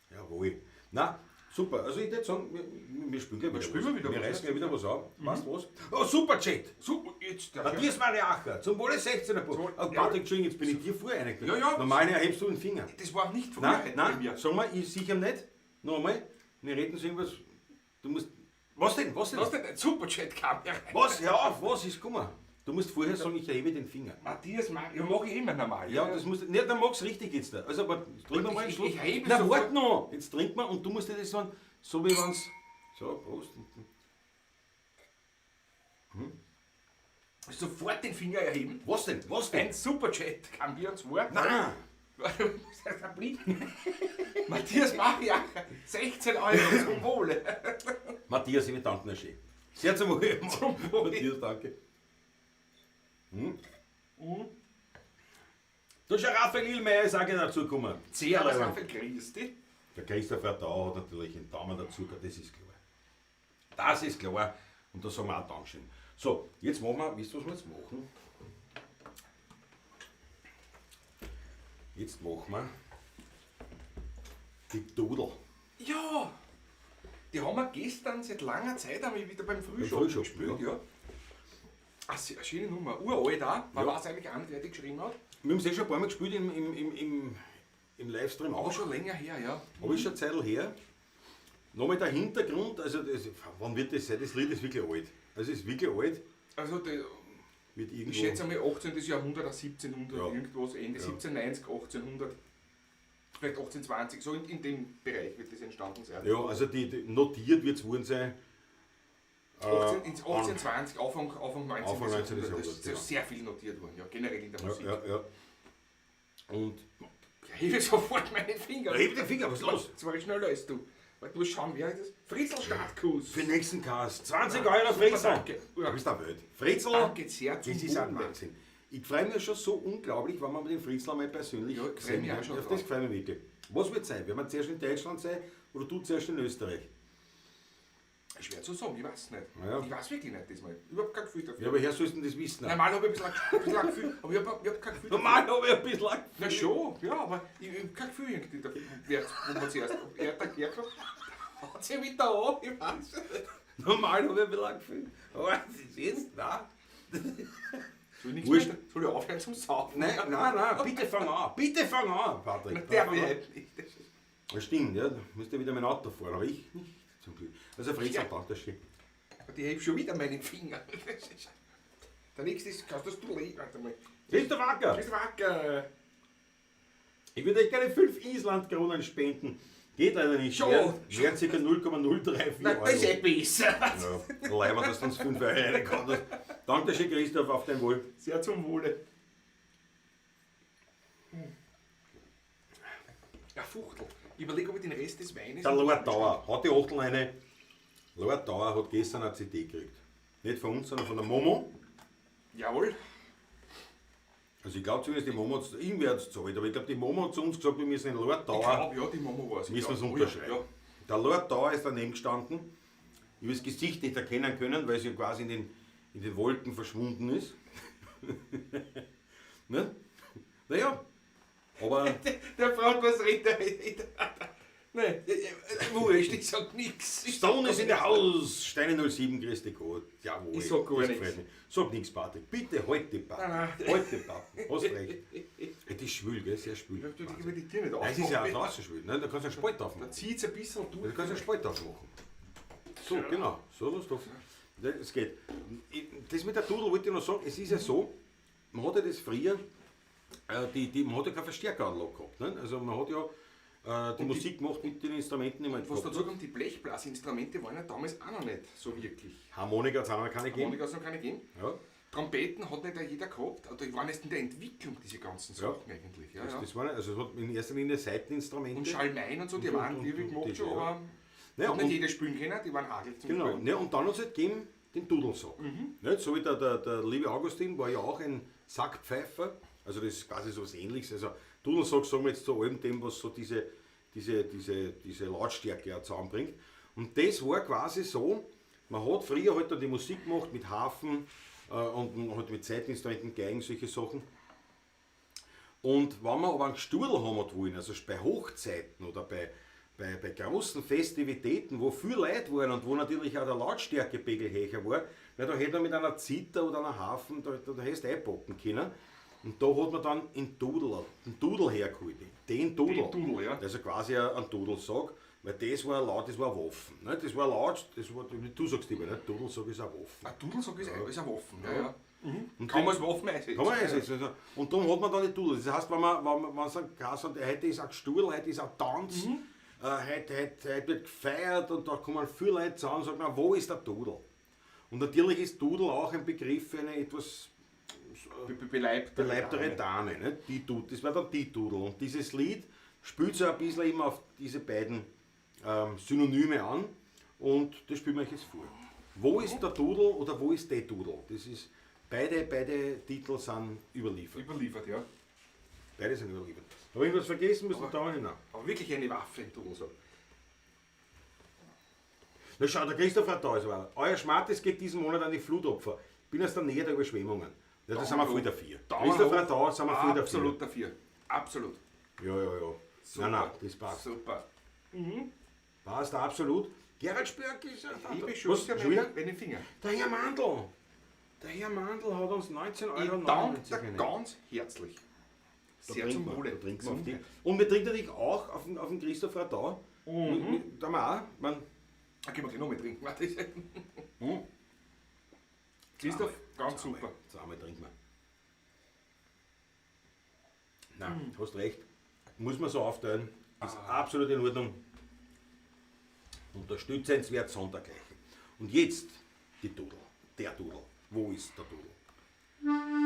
Jawohl. Na, super. Also ich würde sagen, wir spielen gleich wieder spielen was. wir wieder Wir was, reißen ja. gleich wieder was an. Weißt du was? Oh, super Chat! Super, jetzt der Matthias Mariacher, zum Wohle 16er Bub. Zum- Oh, Patrick, Entschuldigung, jetzt bin ich dir vorher reingekommen. Ja, ja. Normal erhebst du den Finger. Das war nicht früher Nein, bei nein, mir. sag mal, ich sicher nicht. Nochmal, wir reden so irgendwas. Du musst. Was denn? Was denn? Was denn? Ein Superchat kam ja rein. Was? Hör auf, was ist gekommen? Du musst vorher sagen, ich erhebe den Finger. Matthias Mar ja, mach ich immer normal. Ja, das musst du. Ne, dann mag's richtig jetzt. da. Also, aber trink noch mal einen Ich- Schluck. ich erhebe Na, sofort. warte noch. Jetzt trink mal und du musst dir das sagen, so wie wenn's. So, Prost. Sofort den Finger erheben. Was denn? Was denn? Ein Superchat kam hier und zwar. Nein! Matthias Mariacher, 16 Euro zum Wohle. Matthias, ich danke dir schön. Sehr zum Wohl. Zum Wohl. Matthias, danke. Hm? Da ist ja Raphael Illmeier, ist auch gleich dazugekommen. Servus, Raphael, grüß dich. Der Christopher Tauer hat natürlich einen Daumen dazu gehabt, das ist klar. Das ist klar. Und da sagen wir auch Dankeschön. So, jetzt machen wir, wisst ihr, was wir jetzt machen? Jetzt machen wir die Dudel. Ja, die haben wir gestern seit langer Zeit einmal wieder beim Frühschoppen Frühschoppen, gespielt. ja. Ja. Ach, sehr schöne Nummer. Uralt auch. Man Ja. weiß eigentlich auch nicht, wer die geschrieben hat. Wir haben es eh schon ein paar Mal gespielt im Livestream Aber auch. schon länger her, ja. Aber ist schon eine Zeit her. Nochmal der Hintergrund, also das, wann wird das sein? Das Lied ist wirklich alt. Also es ist wirklich alt. Also die, Wird irgendwo, ich schätze einmal 18. Jahrhundert, oder 1700, Ja. irgendwas, Ende Ja. 1790, 1800, vielleicht 1820, so in dem Bereich wird das entstanden sein. Ja, also die notiert wird es worden sein. 18, ins 1820, Anfang 19. Anfang 19. Jahrhundert, Jahrhundert, das ist genau. sehr viel notiert worden, ja, generell in der Ja, Musik. ja, ja. Und. Ich hebe sofort meine Finger. Heb den Finger, was ist los? Jetzt war ich schneller als du. Warte, du musst schauen, wer ist das? Fritzl Startkuss. Für den nächsten Cast. 20 Ja, Euro super, Fritzl. danke. Ja. Du bist der Welt. Fritzl, Danke sehr zum das ist ein Wohle. Wahnsinn. Ich freue mich schon so unglaublich, wenn man mit dem Fritzl einmal persönlich Ja, ich freu gesehen mich auch hat. schon Auf das drauf. freue ich mich wirklich. Was wird sein? Werden wir zuerst in Deutschland sein oder du zuerst in Österreich? Schwer zu sagen, ich weiß nicht. Ja. Ich weiß wirklich nicht diesmal. Überhaupt kein Gefühl dafür. Ja, aber her sollst du denn das wissen? Normal habe ich ein bisschen ein Gefühl, aber ich hab kein Gefühl dafür. Normal habe ich ein bisschen ein Na schon, ja, aber ich hab kein Gefühl irgendwie dafür, wer, wo man zuerst, ob er da herkommt. Haut sie wieder an, ich weiß nicht. Normal habe ich ein bisschen ein Gefühl. Aber das ist jetzt, nein. Soll ich, nichts Wurscht. mehr, soll ich aufhören zum Saufen? Nein, nein, nein, bitte fang an. Bitte fang an, Patrick. Na, der Fang an. will halt nicht. Das ist- Das stimmt, ja. Da müsst ihr wieder mein Auto fahren, aber ich nicht, zum Glück. Also Fritz, Ja. danke schön. Und ich heb schon wieder meinen Finger. Das ist- Der nächste ist, kannst das du lesen? Warte mal. Christoph Acker, Christoph Acker. ich würde euch gerne 5 Islandkronen spenden. Geht leider nicht. Schon, Wären ca. 0,034 Na, Euro. das ist eh besser. Ja, leider, dass du uns 5 Euro reingehauen hast. Danke schön, Christoph, auf dein Wohl. Sehr zum Wohle. Ja, Fuchtel. Ich überlege, ob ich den Rest des Weines. Der Lord Dauer hat die Achtel eine. Lord Dauer hat gestern eine CD gekriegt. Nicht von uns, sondern von der Momo. Jawohl. Also ich glaube zumindest, die Momo hat irgendwer hat's gezahlt, aber ich glaube, die Momo hat zu uns gesagt, wir müssen den Lord Ich Dauer glaube, ja, die Mama war es. müssen wir es Oh, ja, unterschreiben. ja. Der Lord Dauer ist daneben gestanden. Ich habe das Gesicht nicht erkennen können, weil sie quasi in den Wolken verschwunden ist. Ne? Naja, aber Der fragt, was redet er? Nein, wurscht, ich sag nix. Ich sag Stone is in the gar house. Steine 07, Christi Gott. Jawohl. Ich sag gar das nichts. freut mich. Sag nichts, Patrick. Bitte halt die Pappen. Nein, nein. Halt die Pappen. Hast recht. Ey, das ist schwül, gell? Sehr schwül. nichts. Ich will die Tür nicht Nein, es ist ja auch aufmachen. draußen schwül. Ne? Da kannst du einen Spalt aufmachen. Da zieht's ein bisschen Da durch. kannst du einen Spalt aufmachen. So, genau. So, los, doch. Es geht. Das mit der Dudel wollte ich noch sagen. Es ist ja so, man hat ja das früher, man hat ja keine Verstärkeranlage gehabt. Ne? Also man hat ja die Musik gemacht mit den Instrumenten, die man Was gehabt dazu hat. kommt, die Blechblasinstrumente waren ja damals auch noch nicht so wirklich. Harmonika hat es auch noch keine gegeben. Harmonika hat es noch keine gegeben. Ja, Trompeten hat nicht jeder gehabt. Also die waren erst in der Entwicklung, diese ganzen Ja. Sachen eigentlich. Ja, das, ja. das waren, also es hat in erster Linie Saiteninstrumente. Und Schalmeien und so, die Und- waren und- die und gemacht die, schon, ja. aber Ja, hat nicht und- jeder spielen können, die waren hagel zum Genau, Spielen. ne, und dann hat es halt gegeben den Dudelsack. Nicht? So wie der liebe Augustin war ja auch ein Sackpfeifer, also das ist quasi so was Ähnliches. Also Dudelsack sagen wir jetzt zu allem dem, was so diese Lautstärke auch zusammenbringt. Und das war quasi so, man hat früher halt dann die Musik gemacht mit Hafen und halt mit Saiteninstrumenten, Geigen, solche Sachen. Und wenn man aber einen Gstudel haben hat wollen, also bei Hochzeiten oder bei großen Festivitäten, wo viel Leute waren und wo natürlich auch der Lautstärkepegel höher war, weil da hätte man mit einer Zither oder einer Harfen, da hättest du einpacken können. Und da hat man dann einen Dudel hergeholt. Den Dudel. Den Dudel, ja. Also quasi ein Dudelsack, weil das war laut, das war Waffen. Ne? Das war laut, das war, du sagst immer, ne? Dudelsack ist eine Waffe. Ein Dudelsack ist eine Waffe, ja, ja. Und Kann man als Waffen einsetzen. Kann man einsetzen. Also, und darum hat man dann die Dudel. Das heißt, wenn man sagt, krass, und heute ist ein Gstudel, heute ist ein Tanz, heute wird gefeiert und da kommen viele Leute zusammen und sagen, na, wo ist der Dudel? Und natürlich ist Dudel auch ein Begriff für eine etwas beleibtere Dame. Ne? Die Dudel, das war dann die Dudel. Und dieses Lied spielt so ein bisschen immer auf diese beiden Synonyme an und das spielen wir euch jetzt vor. Wo ist der Dudel oder wo ist der Dudel? Das ist, beide Titel sind überliefert. Überliefert, ja. Beide sind überliefert. Habe ich was vergessen? Müssen wir da nicht. Aber wirklich eine Waffe, ein Dudelsack. Na schau, der Christoph hat da ist weiter. Euer Schmartes geht diesen Monat an die Flutopfer. Bin aus der Nähe der Überschwemmungen. Ja, da sind wir voll dafür. Christoph hat da, sind wir voll dafür. Absolut dafür. Absolut. Ja, ja, ja. Super. Nein, nein, das passt. Super. Passt absolut. Gerhard Spörk ist ja da. Ich beschütze Was? Schon wieder? meine Finger. Der Herr Mandl. Der Herr Mandl hat uns 19,99 € Ich danke dir ganz herzlich. Da Sehr zum trinken wir, Wohle. da trinken wir auf die. Und wir trinken natürlich auch auf den Christoph Radau. Da haben wir auch. Man, Da können wir gleich noch mal trinken. Warte. Christoph, ganz super. Zweimal trinken wir. Nein, hast recht. Muss man so aufteilen. Ist absolut in Ordnung. Unterstützenswert sondergleichen. Und jetzt die Dudel. Der Dudel. Wo ist der Dudel?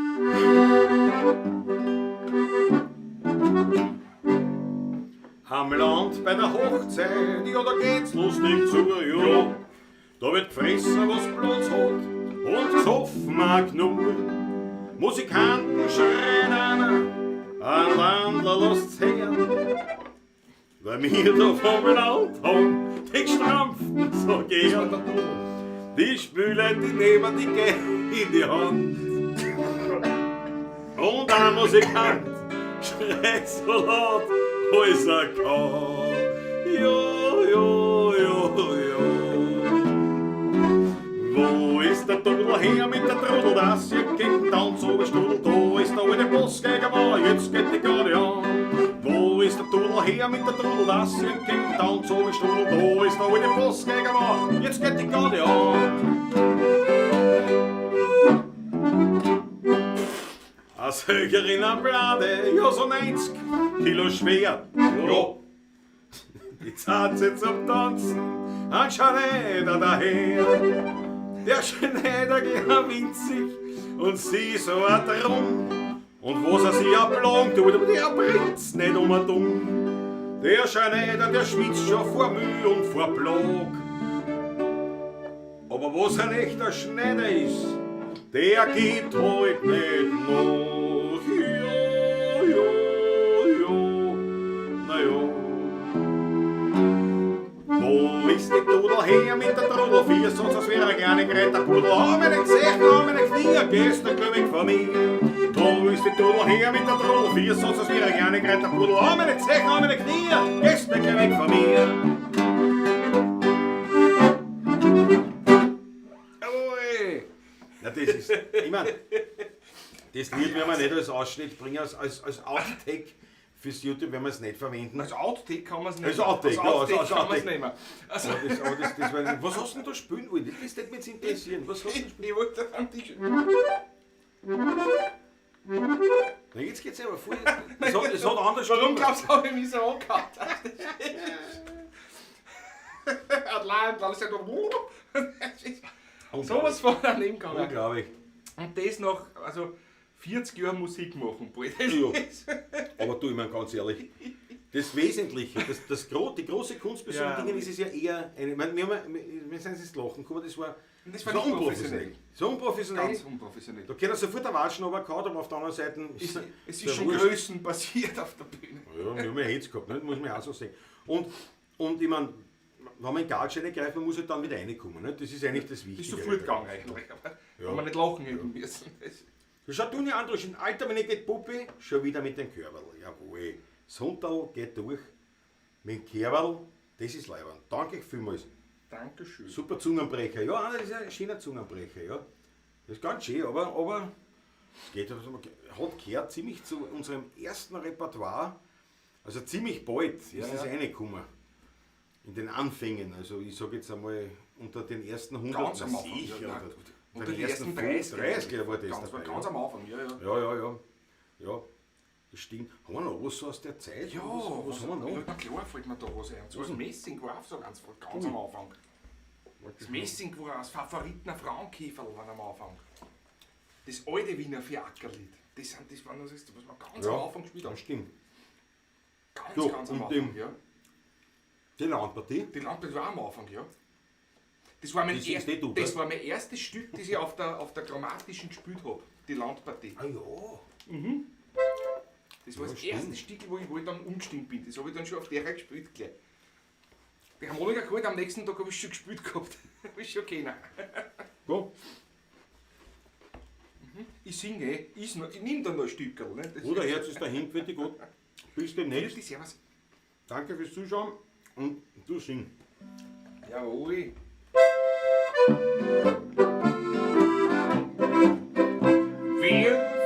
Am Land bei der Hochzeit, ja, da geht's lustig zu, ja. Da wird gefressen, was Platz hat, und gesoffen auch genug. Musikanten schreien einer, ein Landler lasst's hören. Weil wir da vom Land haben, die Gstrampften so gern. Die Spüle, die nehmen die Geld in die Hand. Und ein Musikant schreit so laut, als er kann. Ja, ja, ja, ja. Wo ist der Dudel her mit der Trudel, dass ihr gegen Tanz oberstrudel? Da ist der alte Bossgeiger, jetzt geht die Garde an. Wo ist der Dudel her mit der Trudel, dass ihr gegen Tanz oberstrudel? Da ist der alte Bossgeiger, jetzt geht die Garde an. A Sögerin am Blade, ja so 90 Kilo schwer, ja. Die zahlt sie zum Tanzen, ein Schneider daher. Der Schneider geht winzig und sie so a drum. Und was er sich ablangt, tut aber der bringt's nicht um und um. Der Schneider, der schwitzt schon vor Mühe und vor Plag. Aber was ein echter Schneider ist, der geht heut nicht noch. Ja, ja, ja, na ja. Wo ist die Dudel her mit der Trudel? Vier, sonst als wäre eine kleine Greta Pudel. Hab meine Zechen, hab meine Knie, gestern glaub ich von mir. Da ist die Dudel her mit der Trudel. Vier, sonst als wäre eine kleine Greta Pudel. Hab meine Zechen, hab meine Knie, gestern glaub ich von mir. Jawohl! Na, das ist, ich mein, das Lied werden wir nicht als Ausschnitt bringen, als Outtake fürs YouTube werden wir es nicht verwenden. Als Outtake kann man es nehmen. Als Outtake, Als ja, als Outtake kann man es Outtake. nehmen. Also, Aber das war, was hast du denn da spielen wollen? Das würde mich jetzt interessieren. Was hast du denn spielen? ich wollte am Tisch. Na, jetzt geht's aber voll. Es hat anders Warum gestimmt. glaubst du, habe ich mich so angehauen? Allein, alles ja sowas von daneben gegangen. Unglaublich. Und das nach, also 40 Jahren Musik machen, bald. Das Ja. ist- Aber du, ich meine ganz ehrlich, das Wesentliche, die große Kunst bei solchen Ja. Dingen ist es ja eher, eine, ich meine, wir sind ins Lachen gekommen, das war, Das war nicht unprofessionell. So unprofessionell. Ganz unprofessionell. Da kann er sofort der Watschen runtergehauen, aber auf der anderen Seite Es ist ja schon wurscht. Größen passiert auf der Bühne. Ja, wir haben ja Hits gehabt, ne? Muss man auch so sehen. Und ich meine, wenn man in Gatsch reingreift, man muss halt dann wieder reinkommen. Ne? Das ist eigentlich das Wichtige. Ist sofort gegangen eigentlich, aber Ja. wenn man nicht lachen hätten müssen. Das So schaut du nicht anders, in Alter, wenn ich geht Puppi, schon wieder mit dem Körperl. Jawohl. Sonntag geht durch mit dem Körperl, das ist leibend. Danke vielmals. Dankeschön. Super Zungenbrecher. Ja, Anna, das ist ein schöner Zungenbrecher, ja. Das ist ganz schön, aber es geht, hat gehört ziemlich zu unserem ersten Repertoire, also ziemlich bald ist es reingekommen. In den Anfängen, also ich sage jetzt einmal unter den ersten 100, Ganz am na Anfang. sicher, ja, nein, unter den ersten 30 war das ganz, dabei. Ganz ja. am Anfang, ja, ja. Ja. Ja, das stimmt. Haben wir noch was so aus der Zeit? Ja, was haben wir Ja, noch? na klar fällt mir da was ein. So das Messing war auch so ganz, ganz am Anfang. Das Messing war das Favoriten Frauenkäferl waren am Anfang. Das alte Wiener Fiakerlied. Das war noch das, was man ganz am Anfang gespielt Das hat. stimmt. Ganz, So, ganz am und Anfang, ja. Die Landpartie? Die Landpartie war am Anfang, ja. Das war mein, Das ist nicht du, das gell? war mein erstes Stück, das ich auf der Grammatischen gespielt habe. Die Landpartie. Ah ja. Das war Ja, das erste stimmt. Stück, wo ich dann umgestimmt bin. Das habe ich dann schon auf der gespielt gleich. Die Harmonika geholt, am nächsten Tag habe ich schon gespielt gehabt. Hab ich schon können. Ja. Ich singe, ich nehme da noch ein Stückerl. Ne? Das Bruder, Herz ist dahin, für dich gut. Bis demnächst. Servus. Danke fürs Zuschauen und du sing. Jawohl. Wie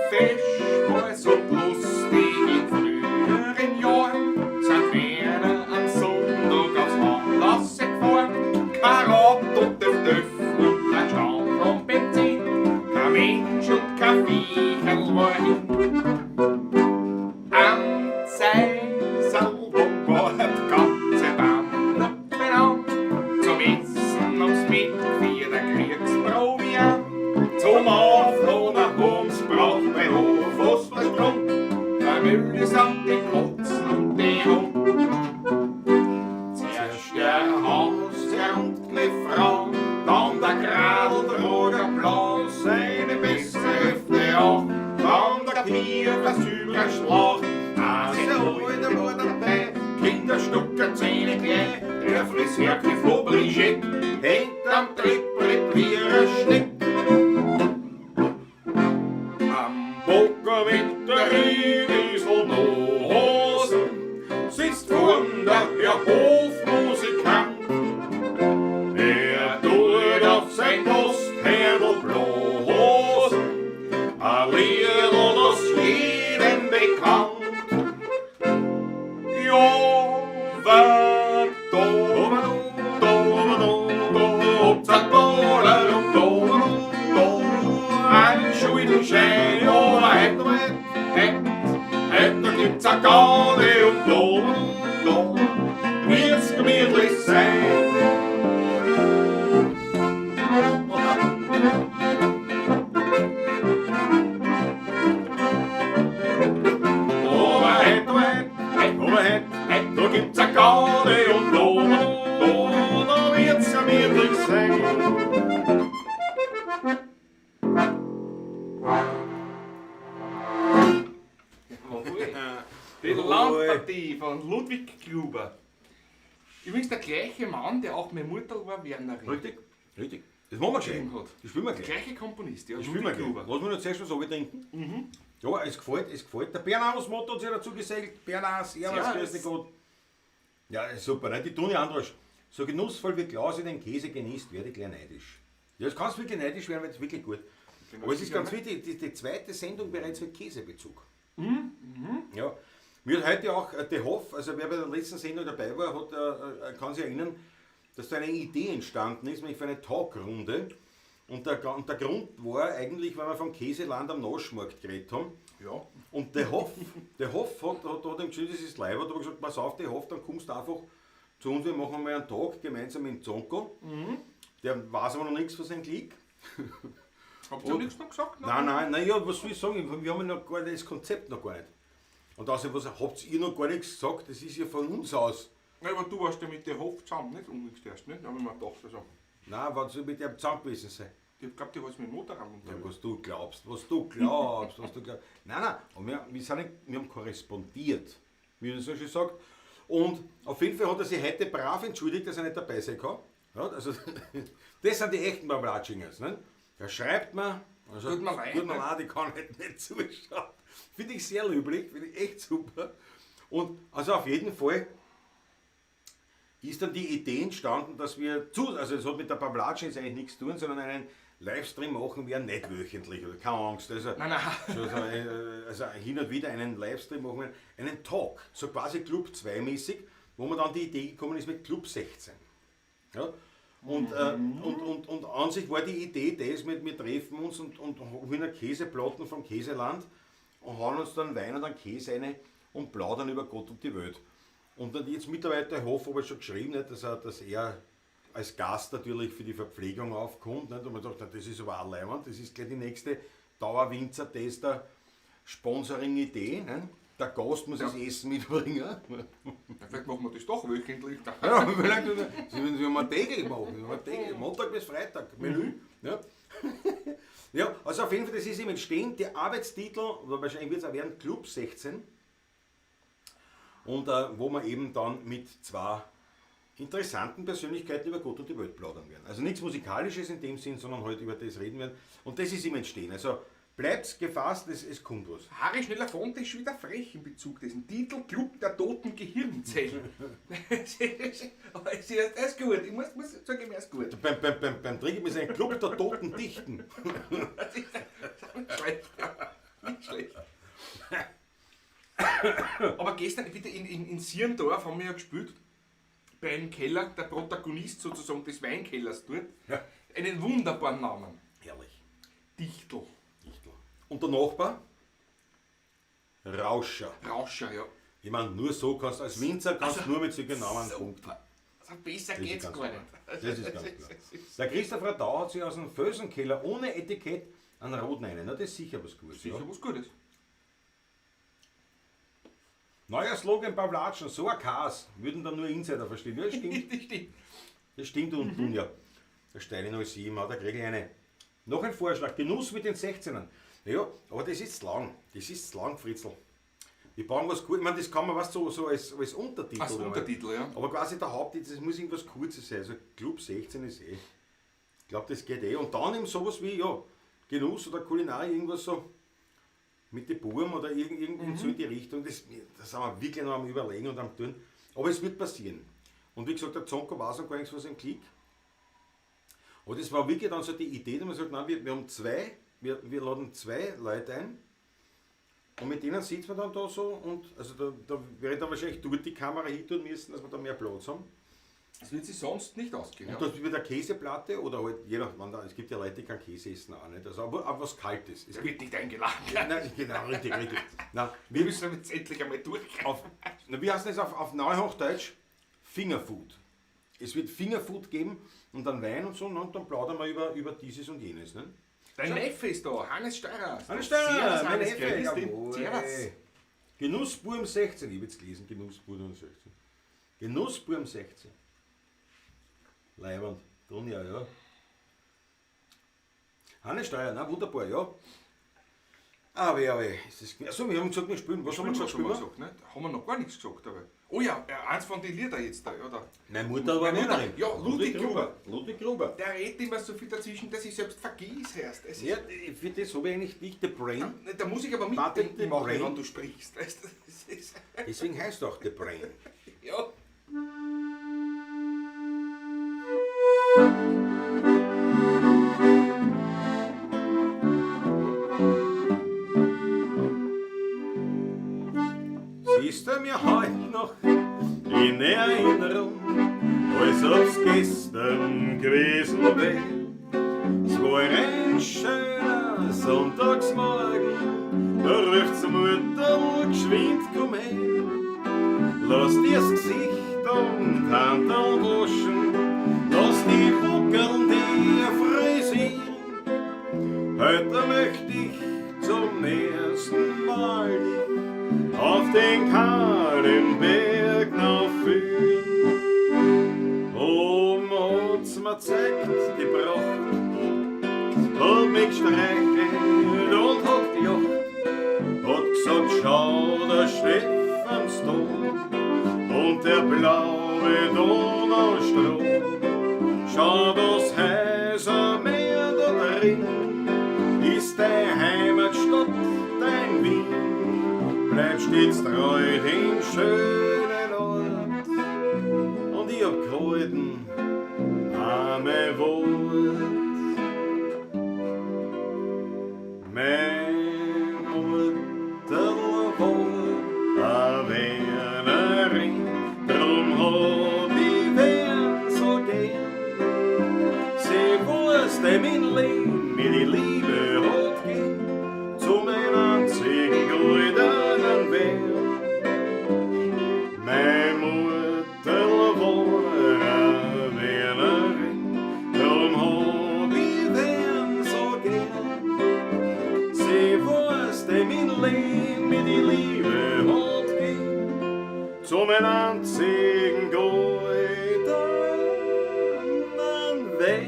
Fisch war so lustig in früheren Jahren, sind wir am Sonntag aufs Land rausgefahren. Kein Rad und der Döff und kein Stand vom Benzin, kein Mensch und kein Viecherl war hin. Am Zeisel, wo war die ganze Bande beieinander, zum Essen ums Mittag, der Kriegsproviant. Zum Auflohner Hums braucht mein Hof was versprungen. Der Müll samt die Kotzen und die Hund. Zuerst der Hausherr und die Frau, dann der Gradeltroger Blau, seine bessere Hälfte auch, dann der Kiefer Überschlag. Also alter war dabei, Kinderstucker, Zähne gleich, der Friseur von Brigitte, hängt am Trittbrett wie ein Schnitt. Am Bocker mit der Rieselnosen sitzt vorn der Herr Hofmusikant. Er tut auf sein Posthändel bloß ein Liedl, das jedem bekannt. Ja, wer da, da, da, da, ob's ein Baller und da, da, ein Schuldenschein, ja, het, het, het, da gibt's a Gaudi und da, da, wird's gemütlich sein. Overhead, overhead, da gibt's a Gaudi und da, da, da wird's gemütlich sein. Die Landpartie von Ludwig Gruber. Übrigens der gleiche Mann, der auch meine Mutter war, Wernerin. Richtig, richtig. Das machen wir gleich. Geschrieben hat. Das spielen wir Der gleich. gleiche Komponist, ja. Das spielen wir Ludwig gleich. Gruber. Lass mich noch zuerst was trinken. Ja, es gefällt, es gefällt. Der Bernhard Motto hat sich dazu gesellt. Bernhard, servus, Servus. grüß dich Gott. Ja, ist super, ne? Die Toni Andrasch. So genussvoll wie Klausi den Käse genießt, werde ich gleich neidisch. Ja, das kannst du wirklich neidisch werden, weil es wirklich gut. Genau, Aber es ist sicher, ganz ne? wichtig, die zweite Sendung bereits mit Käsebezug. Ja. Mir hat heute auch der Hoff, also wer bei der letzten Sendung dabei war, kann sich erinnern, dass da eine Idee entstanden ist, nämlich für eine Talkrunde. Und der Grund war eigentlich, weil wir vom Käseland am Naschmarkt geredet haben. Ja. Und der Hoff, der Hoff hat ihm geschrieben, das ist Leibert, hat aber gesagt, pass auf, der Hoff, dann kommst du einfach zu uns, wir machen mal einen Tag gemeinsam mit dem Zonko. Der weiß aber noch nichts von seinem Glück. Habt ihr nichts noch gesagt? Nein, nein, nein, ja, was soll ich sagen? Wir haben ja noch gar nicht, das Konzept noch gar nicht. Und außerdem, was habt ihr noch gar nichts gesagt? Das ist ja von uns aus. Nein, aber du warst ja mit der Hoff zusammen, nicht? Umgekehrt, nicht? Da hab ich mir gedacht, also. Nein, was soll mit dem zusammen gewesen sein? Ich glaub, die war's mit dem Motorrad Ja, unterwegs. was du glaubst, was du glaubst, was du glaubst. Nein, nein, und wir sind nicht, wir haben korrespondiert, wie man so schön sagt. Und auf jeden Fall hat er sich heute brav entschuldigt, dass er nicht dabei sein kann. Ja, also, das sind die echten Bamlatschingers, ne? Er schreibt mir, also, Tut mir leid, tut mir ne? leid, ich kann heute nicht zuschauen. Finde ich sehr löblich, finde ich echt super. Und also auf jeden Fall ist dann die Idee entstanden, dass wir also es hat mit der Pavlatschen jetzt eigentlich nichts zu tun, sondern einen Livestream machen wir nicht wöchentlich, oder keine Angst. Also, Nein, nein. Also hin und wieder einen Livestream machen wir, einen Talk, so quasi Club 2 mäßig, wo man dann die Idee gekommen ist mit Club 16. Ja? Und, und an sich war die Idee das mit, wir treffen uns und holen eine Käseplatten vom Käseland und hauen uns dann Wein und einen Käse rein und plaudern über Gott und die Welt. Und dann jetzt Mitarbeiter Hof habe ich schon geschrieben, nicht, dass er als Gast natürlich für die Verpflegung aufkommt. Nicht? Und man sagt, na, das ist aber auch leibend, das ist gleich die nächste Dauerwinzer-Tester Sponsoring-Idee. Nicht? Der Gast muss das Essen mitbringen. Ja, vielleicht machen wir das doch wöchentlich. Ja, vielleicht das müssen wir täglich machen. Täglich, Montag bis Freitag, Menü. Ja. Ja, also auf jeden Fall, das ist im Entstehen. Der Arbeitstitel, oder wahrscheinlich wird es auch werden, Club 16. Und wo wir eben dann mit zwei interessanten Persönlichkeiten über Gott und die Welt plaudern werden. Also nichts Musikalisches in dem Sinn, sondern halt über das reden werden. Und das ist im Entstehen. Also bleibt gefasst, es kommt was. Harry Schneller Fonte ist schon wieder frech in Bezug dessen Titel Club der toten Gehirnzellen. Das ist gut, ich muss sagen, er ist gut. Beim Trinken ist ein Club der toten Dichten. Das ist nicht schlecht. Ja. Nicht schlecht. Aber gestern, bitte, in Sierndorf haben wir ja gespielt, beim Keller, der Protagonist sozusagen des Weinkellers dort, Ja. einen wunderbaren Namen. Herrlich. Dichtl. Dichtl. Und der Nachbar? Rauscher. Rauscher, ja. Ich meine, nur so kannst du, als Winzer kannst du nur mit solchen Namen punkten. Also besser Das ist geht's ganz gar klar. nicht. Das ist ganz klar. Der Christopher Dau hat sich aus dem Felsenkeller ohne Etikett einen roten rein. Na, das ist sicher was Gutes. Sicher Ja. was Gutes. Neuer Slogan Pavlatschen, so ein Chaos, würden dann nur Insider verstehen. Ja, das stimmt. Das stimmt. Das stimmt und Dunja. Der Steine 07, da kriege ich eine. Noch ein Vorschlag, Genuss mit den 16ern. Naja, aber das ist zu lang. Das ist zu lang, Fritzl. Wir brauchen was Kurzes. Ich meine, das kann man was so als Untertitel. Als Untertitel, ja. Aber quasi der Haupttitel, das muss irgendwas Kurzes sein. Also Club 16 ist eh. Ich glaube, das geht eh. Und dann eben sowas wie, ja, Genuss oder Kulinarik, irgendwas so mit den Buben oder irgend so in die Richtung. Das sind wir wirklich noch am Überlegen und am Tun. Aber es wird passieren. Und wie gesagt, der Zonko weiß noch gar nichts, was im Klick. Aber das war wirklich dann so die Idee, dass man sagt, nein, wir haben zwei, wir laden zwei Leute ein. Und mit denen sitzt man dann da so und also da wäre dann wahrscheinlich dort die Kamera hin tun müssen, dass wir da mehr Platz haben. Das wird sich sonst nicht ausgehen. Und Ja. das mit der Käseplatte oder halt, je nach, man, es gibt ja Leute, die keinen Käse essen auch nicht. Also, aber was Kaltes. Es Der gibt, wird nicht eingeladen. nein, genau, richtig, richtig. Nein, Wir wir müssen jetzt endlich einmal durch. Wie heißt das auf Neuhochdeutsch? Fingerfood. Es wird Fingerfood geben und dann Wein und so und dann plaudern wir über dieses und jenes. Ne? Dein Neffe ist da, Hannes Steirer. Hannes Steirer, Servus, mein Hannes, Neffe, grüß dich. jawohl. Servus. Genussburm 16, ich habe jetzt gelesen, Genussburm 16. Genussburm 16. Leiband, Dunja, ja. Hannes Steirer, na wunderbar, ja. Aber ja, ist das. Achso, wir haben gesagt, wir spielen. Was haben wir gesagt, Spielen spielen wir wir? gesagt, ne? Haben wir noch gar nichts gesagt. Aber. Oh ja, eins von den Lieder jetzt da, oder? Meine Mutter war Meine Mutter, Wienerin. ja, Ludwig Gruber. Ludwig Gruber. Der redet immer so viel dazwischen, dass ich selbst vergiss erst. Es ist, Ja, für das habe ich eigentlich nicht the Brain. Da muss ich aber Warte, mitdenken, the machen, Brain. wenn du sprichst. Weißt du? Das ist, Deswegen heißt auch The Brain. ja. Siehst du mir heute noch in Erinnerung, als ob's gestern gewesen wär. Es war ein schöner Sonntagsmorgen, da ruft's Mutter geschwind, komm her. Lass dir's Gesicht und Handel waschen, lass die Buckeln dir frisieren. Heute möcht ich zum ersten Mal dich auf den kahlen Berg noch führen. Oben hat's mir zeigt die Pracht, hat mich gestreichelt und hat gelacht, hat gesagt, schau, der Stephansdom und der blaue Donaustrom, schau das heiße Meer da drin. Bleib stets treu dem schönen Ort und ich hab gehalten an mein Wort. Mein Mutterl war a Wernerin, drum hab ich Wern so gern. Sie wusste mein Leben, mir die Liebe hat gegeben, zu mein einzigen goldenen Wert. Mein Mutterl war a Wernerin, drum hab ich Wern so gern. Sie wusste mein Leben, mir die Liebe hat gegeben, zu mein einzigen goldenen Wert.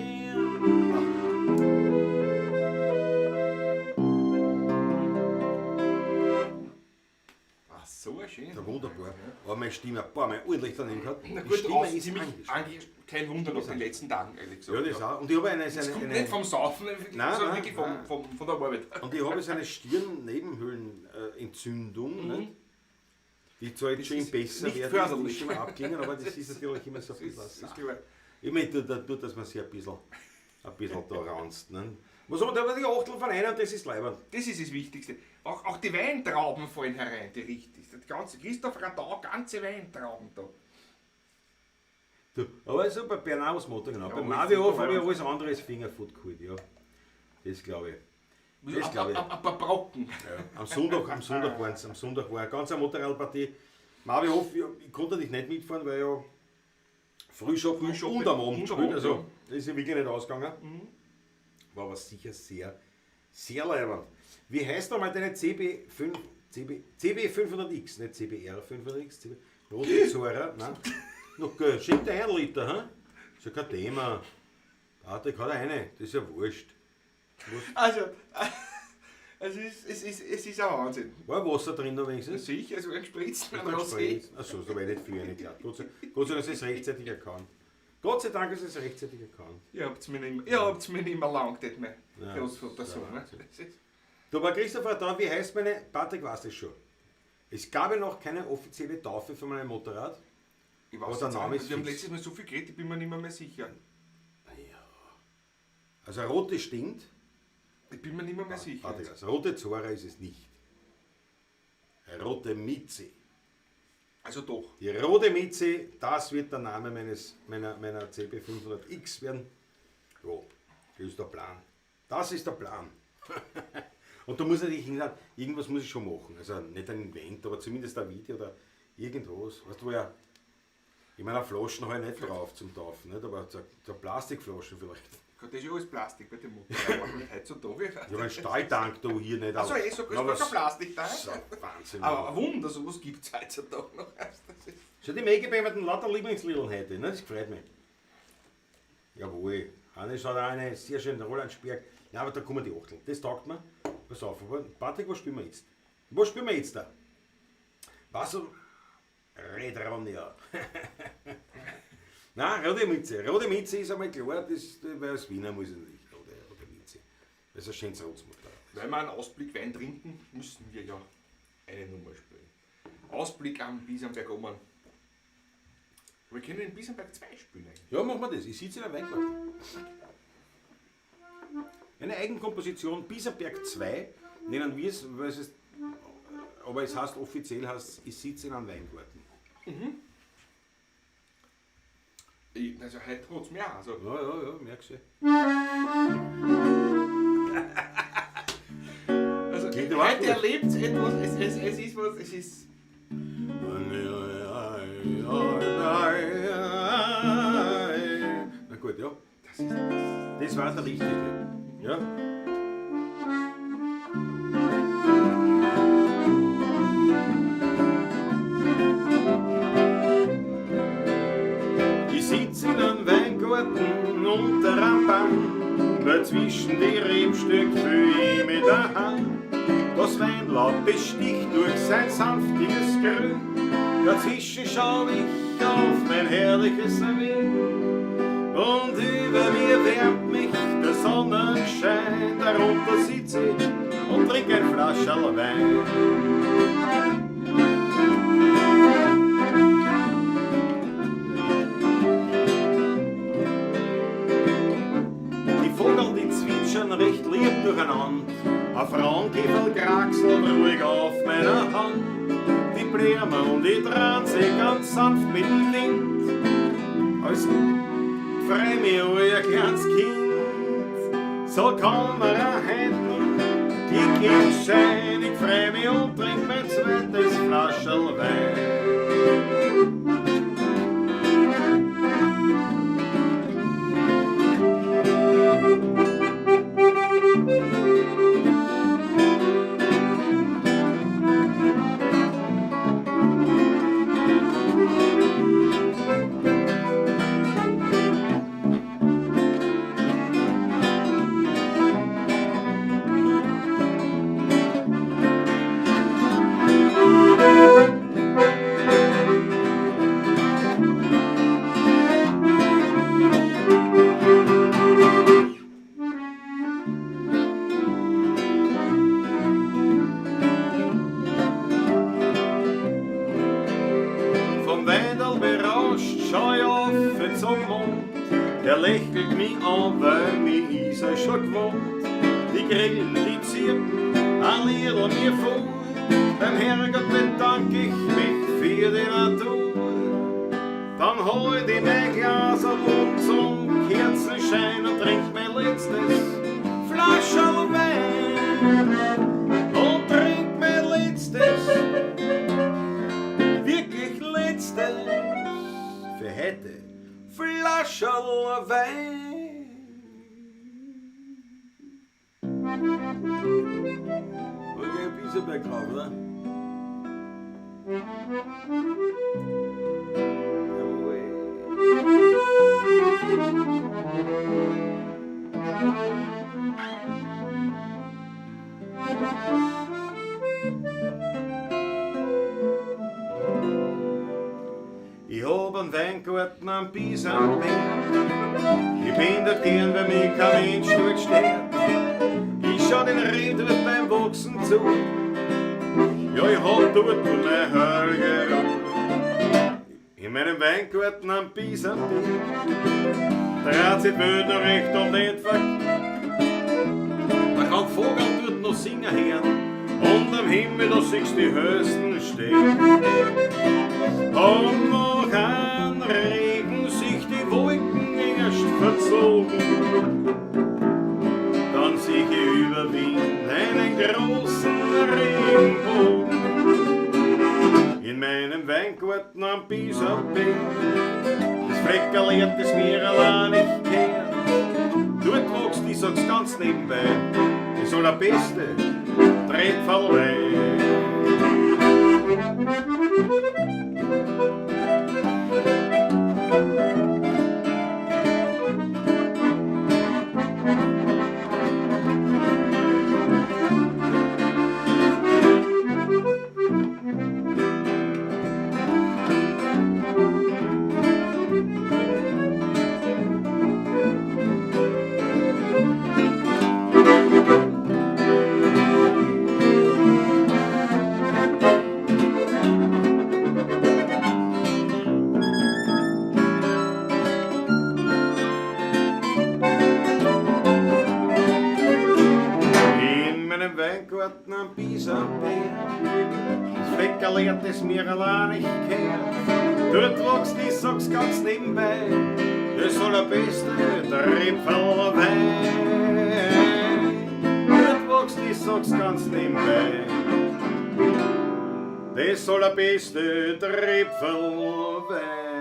Ach, so schön. Ja, wunderbar. Aber meine Stimme ein paar Mal ordentlich daneben gehabt. Na Die gut, Stimme raus, ist ziemlich angeschlagen. kein Wunder nach den letzten Tagen, ehrlich gesagt. Ja, das auch. Und ich habe eine, Das eine, kommt eine, nicht vom Saufen, Nein, sondern nein, wirklich nein. von der Arbeit. Und ich habe so eine Stirnnebenhöhlenentzündung, nicht? Die zwar jetzt schon ist besser nicht werden, förderlich. ist schon mal abklingen, aber das ist natürlich immer so ein bisschen Das eine ist Sache. klar. Ich meine, tut, dass man sich ein bisschen da ranzt. Ne? Was haben wir da? Die Achtel von einer und das ist leibend. Das ist das Wichtigste. Auch die Weintrauben fallen herein, die richtig. Das ganze Christoph Radau, ganze Weintrauben da. Du, aber super, Bernaus Motor, genau. Ja, Beim alles Mavihof super, habe ich ja. alles andere als Fingerfood geholt, ja. Das glaube ich. Das glaube ich. Ein paar Brocken. Ja. Am Sonntag waren's, am Sonntag war eine ganz Motorradpartie. Mavihof, ja, ich konnte natürlich nicht mitfahren, weil ja Frühschoppen Frühschoppen und am Abend und am gespielt, Abend, also ja. das ist ja wirklich nicht ausgegangen. War aber sicher sehr, sehr leibend. Wie heißt nochmal deine CB5, CB, CB500X, nicht CBR500X, CB, Rote Zora, nein. Noch gut, schenk dir 1 Liter, hä? Ist ja kein Thema. Patrick hat eine, das ist ja wurscht. Also, es ist ein Wahnsinn. War Wasser drin noch wenigstens? Sicher, es war gespritzt mit einem Rosé. Achso, da war ich nicht viel reingeladen. Gott sei Dank ist es rechtzeitig erkannt. Gott sei Dank ist es rechtzeitig erkannt. Ihr habt's mir nicht mehr, lang getan, mein Ja, Großvater das so. war Ne? Wahnsinn. Du, aber Christopher, da, wie heißt meine, Patrick weiß das schon. Es gab ja noch keine offizielle Taufe für mein Motorrad. Ich Aber weiß der jetzt auch Name nicht, ist wir haben fix. letztes Mal so viel geredet, ich bin mir nicht mehr sicher. Also rote stimmt. Ich bin mir nicht mehr sicher. Patrick, also rote Zora ist es nicht. Rote Mizi. Also doch. Die rote Mizi, das wird der Name meiner CB500X werden. Jo, das ist der Plan. Das ist der Plan. Und da muss natürlich hinhauen, irgendwas muss ich schon machen. Also nicht ein Event, aber zumindest ein Video oder irgendwas. Weißt du, wo ja, ich meine, Flaschen habe ich nicht drauf zum Taufen, nicht? Aber so Plastikflaschen vielleicht. Gott, das ist ja alles Plastik bei dem Motorrad. Heutzutage. Ich habe einen Stahltank da hier nicht. Achso, eh, so Na, ist was- kein Plastik da. So, Wahnsinn. Aber ein Wunder, sowas gibt es heutzutage noch. Das ist Schau, die Maggie bei den lauter Lieblingsliedern heute, ne? Das gefreut mich. Jawohl. Hannes hat auch eine sehr schöne Roland Sperg. Ja, aber da kommen die Achtel. Das taugt mir. Pass auf, aber Patrick, was spielen wir jetzt? Was spielen wir jetzt da? Was? Red Ronja. Nein, rote Mütze. Rote Mütze ist einmal klar, das, weil als Wiener muss ich nicht. Rote Mütze. Das ist ein schönes Rotsmotorrad. Weil wir einen Ausblick Wein trinken, müssen wir ja eine Nummer spielen. Ausblick am Bisamberg oben. Wir können in Bisamberg 2 spielen eigentlich. Ja, machen wir das. Ich sitze in der Weingarten. Eine Eigenkomposition, Bisamberg 2, nennen wir es, weil es ist, aber es heißt offiziell, heißt, ich sitze in einem Weingarten. Also heute hat es mir auch. Also, Ja, ja, ja, merkst du. also Klingt aber auch heute gut. erlebt etwas, es ist was, es ist. Na gut, ja. Das ist Das war der richtige. Ja. Ich sitz in einem Weingarten unter einem Baum, weil zwischen die Rebstöcke fühl ich mich daheim. Das Weinlaub besticht durch sein sanftiges Grün, dazwischen schau ich auf mein herrliches Wien. Und über mir wärmt mich der Sonnenschein, darunter sitz ich und trink ein Flascherl Wein. Die Vogeln, die zwitschern recht lieb durcheinander. Ein Frauenkäferl kraxelt ruhig auf meiner Hand. Die Blämer die drehen sich ganz sanft mit dem Wind. Als freu mich euer kleines Kind. So kann man auch heut noch die Kind ich freu mich und trink mein zweites Flascherl Wein. Vom Weidel berauscht schau ich auf zum Mond. Der lächelt mich an, weil mich ist er schon gewohnt. Die Grillen, die zirpen, ein Liedl mir vor. Beim Herrgott bedank ich mich für die Natur. Dann hol ich mein Glas und zum Kerzenschein und trink mein letztes Flascherl Wein. Und trink mein letztes, wirklich letztes für heute Flascherl Wein. Okay, ein bisschen bergauf, oder? Jawohl. Ich hab einen Weingarten am Bisamberg. Ich bin dort gern, weil mich kein Mensch dort stört. Ich schau den Reben dort beim Wachsen zu. Ja, ich hab dort nur meine heilige Ruhe. In meinem Weingarten am Bisamberg dreht sich die Welt noch recht und nicht verkehrt. Man kann Vogel dort noch singen hören und am Himmel da siehst die höchsten stehen. Und noch ein Regen sich die Wolken erst verzogen. Dann sieh ich über Wien einen großen Regenbogen. In meinem Weingarten am Bisamberg, das Fleckerl leert, das mir allein nicht gehört. Dort wächst, ich sag's ganz nebenbei, das allerbeste Trepferlwein. In meinem Weingarten am Bisamberg, das Fleckerl leert, das mir allein nicht gehört. Dort wächst, ich sag's ganz nebenbei, das allerbeste Trepferlwein. Dort wächst, ich sag's ganz nebenbei, das allerbeste Trepferlwein.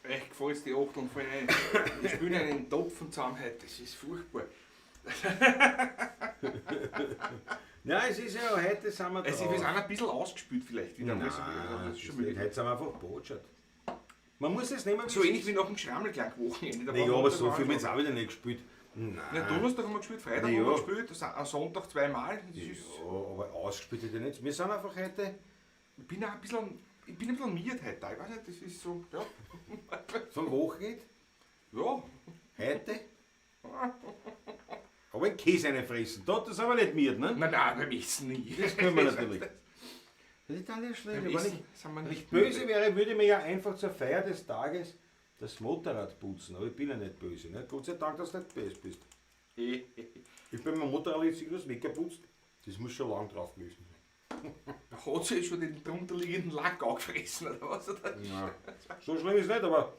Echt gefällt's die Achteln voll rein. Ich spiele einen Topfen zusammen heute, das ist furchtbar. Ja, es ist ja, heute sind wir Es ist auch ein bisschen ausgespült vielleicht wieder. Nein, das ist schon das nicht. Heute sind wir einfach botschert. Man muss es nehmen, So ähnlich wie nach dem Schrammelklang-Wochenende. Naja, aber so viel haben wir jetzt auch wieder nicht gespielt. Nein. Ja, Donnerstag haben wir gespielt, Freitag Na haben wir ja. gespielt, am Sonntag zweimal. Das ist, Ja, aber ausgespielt hätte ich nicht. Wir sind einfach heute ich bin auch ein bisschen, ich bin ein bisschen miert heute. Ich weiß nicht, das ist so, ja. vom Wochenende, Ja, heute. Aber einen Käse reinfressen, da das aber nicht miert, ne? Nein, nein, beim Essen nicht. Das können wir natürlich. Das ist alles schlecht. Beim Wenn Essen ich, sind wir wenn nicht ich böse wäre, würde ich mir ja einfach zur Feier des Tages das Motorrad putzen. Aber ich bin ja nicht böse. Ne? Gott sei Dank, dass du nicht böse bist. Ich bin mit dem Motorrad jetzt irgendwas weggeputzt. Das muss schon lang drauf gewesen sein. Hat sie schon den drunterliegenden Lack angefressen oder was? Oder? Ja. So schlimm ist nicht, aber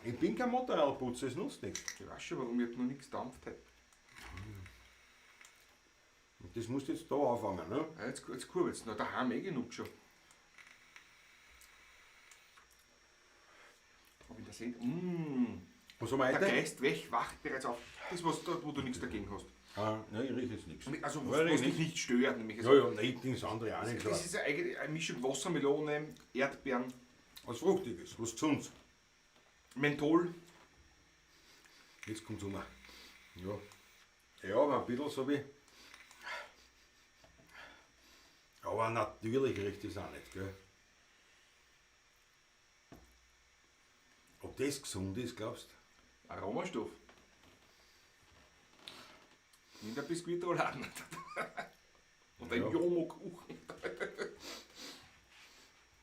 ich bin kein Motorradputzer, es nutzt nichts. Ich weiß schon, warum ich hab noch nichts dampft heute. Und das musst du jetzt da anfangen. Ne? Ja, jetzt kurbelt's noch, daheim eh genug schon. Aber in der Send, Was haben wir der heute? Geist weg, wacht bereits auf. Das, was da, wo du nichts dagegen hast. Ah, nein, ich rieche jetzt nichts. Also, Ja, was, ich was dich nicht. nicht stört, nämlich. Ja, ja, nein, das andere auch nicht. Das ist ja eigentlich eine Mischung Wassermelone, Erdbeeren, Was Fruchtiges, was Gesundes. Menthol. Jetzt kommt's um. Ja. Ja, aber ein bisschen so wie. Aber natürlich riecht das auch nicht, gell? Ob das gesund ist, glaubst du? Aromastoff. In der Biskuitroladen. Oder im Ja. Jomo-Kuchen.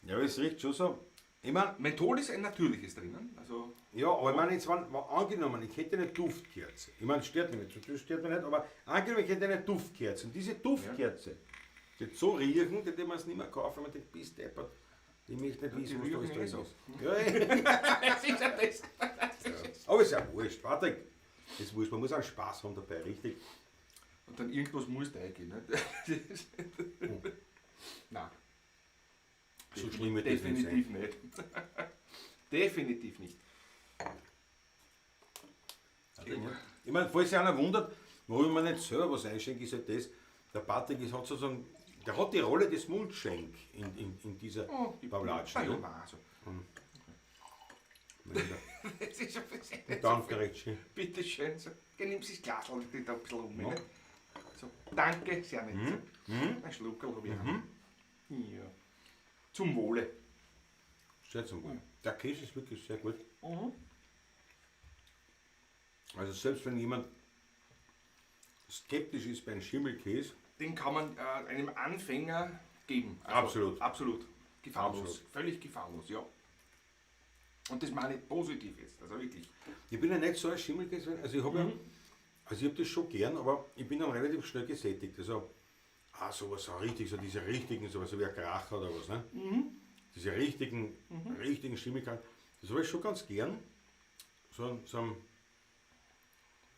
Ja, aber es riecht schon so. Ich mein, Menthol ist ein natürliches drinnen. Also, ja, aber ich meine, jetzt, wenn angenommen, ich hätte eine Duftkerze. Ich meine, stört mich nicht, das stört mich nicht, aber angenommen, ich hätte eine Duftkerze. Und diese Duftkerze, die so riechen, die man es nicht mehr kaufen, wenn man denkt, bist deppert. Ich möchte nicht Ja, wissen, die was da alles riechen drin eh so. ist. Ja, eh. das ist ja das. Aber ist ja wurscht, Patrick. Ist wurscht, man muss auch Spaß haben dabei, richtig? Und dann irgendwas muss da eingehen. Ne? Nein. So schlimm wird das nicht sein. Definitiv nicht. Definitiv nicht. Ich meine, falls sich einer wundert, warum ich mir nicht selber was einschenke, ist halt das, der Patrick ist, hat sozusagen, der hat die Rolle des Mundschenk in dieser Oh, die Pavlatsch. Na ja, Ne? nein, also. Das ist ein bisschen. Danke, recht schön. Bitte schön. So. Geh, nimm das Glas und da ein bisschen um. Ja. Ne? So, danke, sehr nett. So. Ein Schluckerl habe ich auch. Ja. Zum Wohle. Sehr zum Wohl. Der Käse ist wirklich sehr gut. Also selbst wenn jemand skeptisch ist beim Schimmelkäse, Den kann man einem Anfänger geben. Also, Absolut. Absolut. Gefahrlos. Absolut. Völlig gefahrlos, ja. Und das meine ich positiv jetzt. Also wirklich. Ich bin ja nicht so ein Schimmelkäse, also ich habe ja, also ich habe das schon gern, aber ich bin dann relativ schnell gesättigt. Also, sowas so richtig, so diese richtigen, sowas so wie ein Kracher oder was, ne? Diese richtigen, richtigen Schimmelkäse, das habe ich schon ganz gern. So, so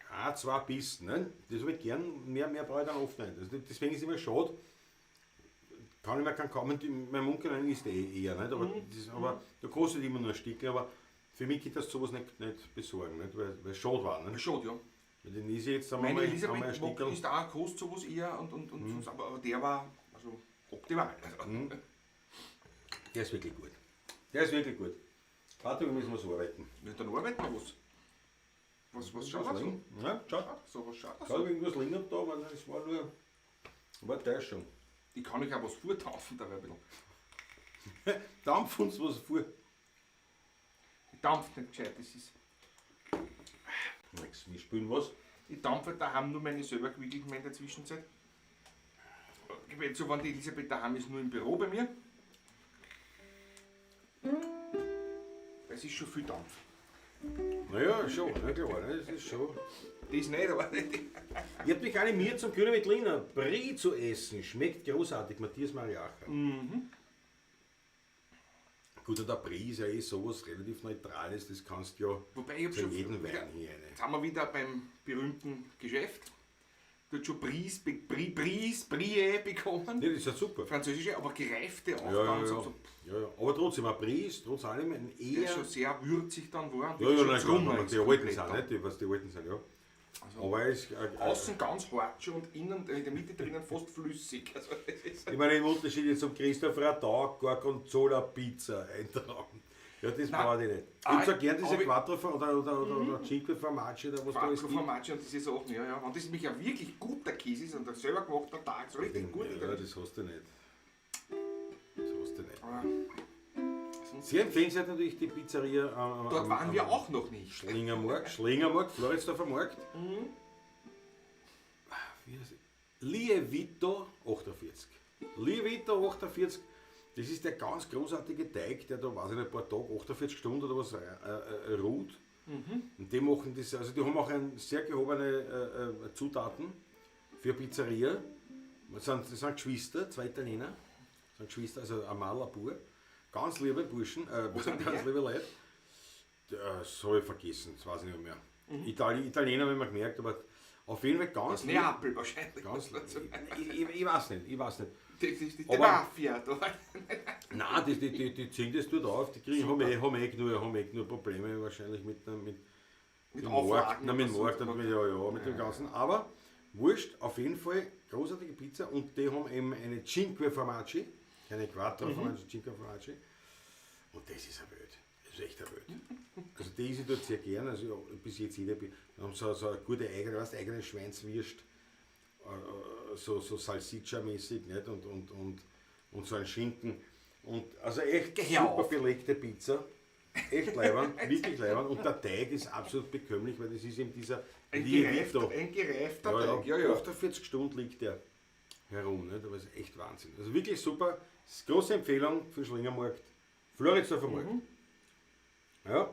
ein, zwei Bissen, ne? Das habe ich gern, mehr brauche ich dann oft nicht. Also deswegen ist immer schade, kann ich mir keinen kaum, mein Mund hinein ist eh eher, nicht? Aber, das, aber da kostet immer nur ein Stück, aber für mich geht das sowas nicht besorgen, nicht? Weil es schade war. Nicht? Schade, ja. Weil den ist jetzt haben wir Meine mal, haben wir ein Elisabeth mag, Stickerl. ist auch kostet sowas eher und sonst, aber der war also optimal. Also, Der ist wirklich gut. Der ist wirklich gut. Warte, wir müssen was arbeiten. Ja, dann arbeiten wir was. Was schaut Was da so? liegen? Ja, schau. So, was schaut da Schau, so? ob irgendwas liegen hab da, weil das war nur war Täuschung. Ich kann euch auch was vortaufen dabei ein bisschen. Dampf uns was vor. Ich dampf nicht gescheit, das ist. Nix, wir spülen was. Ich dampfe daheim nur meine selber gewickelten in der Zwischenzeit. Ich bin so, wenn die Elisabeth daheim ist, nur im Büro bei mir. Es ist schon viel Dampf. Naja, schon, na klar, ne, das ist schon. Das nicht, aber Ich hab mich animiert zum Grünen Veltliner Brie zu essen. Schmeckt großartig, Matthias Mariacher. Gut, und der Brie ist ja eh sowas relativ Neutrales, das kannst du ja Wobei ich hab zu schon jedem wieder- Wein hier eine. Jetzt sind wir wieder beim berühmten Geschäft. Dort schon Bries, Brie bekommen. Ja, das ist ja super. Französische, aber gereifte auch Ja, ja, ganz. ja. Und so. Ja, ja. Aber trotzdem, ein Brie ist trotz allem ein Der eher. ist schon sehr würzig dann war. Ja, ja, schon nein, zum klar, ist die alten komplett sind, dann. nicht? Die, was die alten sind, ja. Also Aber er ist. außen ganz hart schon und innen, in der Mitte drinnen fast flüssig. Also das ist Ich meine, im Unterschied jetzt zum Christoph Radau, Gorgonzola Pizza, ein Traum. Ja, das Nein. brauche ich nicht. Ich Ah, hab zwar gern diese aber ich- Quattro oder Cinque Formaggi oder was da alles Quattro gibt. Formaggi und diese Sachen, ja, ja. Wenn das nämlich ein wirklich guter Käse ist und ein selber gemachter Tag, so richtig gut. Ja, das hast du nicht. Das hast du nicht. Aber sonst, Sehr empfehlenswert natürlich die Pizzeria dort am, waren am wir auch noch nicht. Schlingermarkt, Schlingermarkt, Floridsdorfer Markt. Wie heißt es? Lievito 48. Lievito 48, das ist der ganz großartige Teig, der da, weiß ich nicht, ein paar Tage, 48 Stunden oder was ruht. Und die machen das, also die haben auch ein sehr gehobene Zutaten für Pizzeria. Das sind Geschwister, zwei Italiener. Das sind Geschwister, also ein Maler, ein Bub. Ganz liebe Burschen, sind die ganz her? liebe Leute. Das habe ich vergessen, das weiß ich nicht mehr. Italiener habe ich mir gemerkt, aber auf jeden Fall ganz lieb. Neapel wahrscheinlich. Ganz, ich weiß nicht, ich weiß nicht. Das ist die Aber- Mafia. Da. Nein, die ziehen das dort auf, die kriegen, haben eh genug Probleme wahrscheinlich mit Mit dem Auflagen Markt, nein, mit dem oder Markt so. und mit, ja, mit dem Ganzen. Aber wurscht, auf jeden Fall großartige Pizza und die haben eben eine Cinque Formaggi, keine Quattro Formaggi, Cinque Formaggi. Und das ist eine Welt. Das ist echt eine Welt. Also die ist ich dort sehr gern, also ja, bis jetzt jeder, wir haben so eine gute eigene, weißt, eigene Schweinswürst, so Salsiccia-mäßig, nicht? Und so ein Schinken. Und also echt Geh her super auf. belegte Pizza. Echt leibend, wirklich leibend. Und der Teig ist absolut bekömmlich, weil das ist eben dieser Ein Lievito. gereifter Ja, Teig, ja, ja, ja. 48 Stunden liegt der herum. Nicht? Aber es ist echt Wahnsinn. Also wirklich super. Das ist große Empfehlung für den Schlingermarkt. Floridsdorfer Markt. Ja.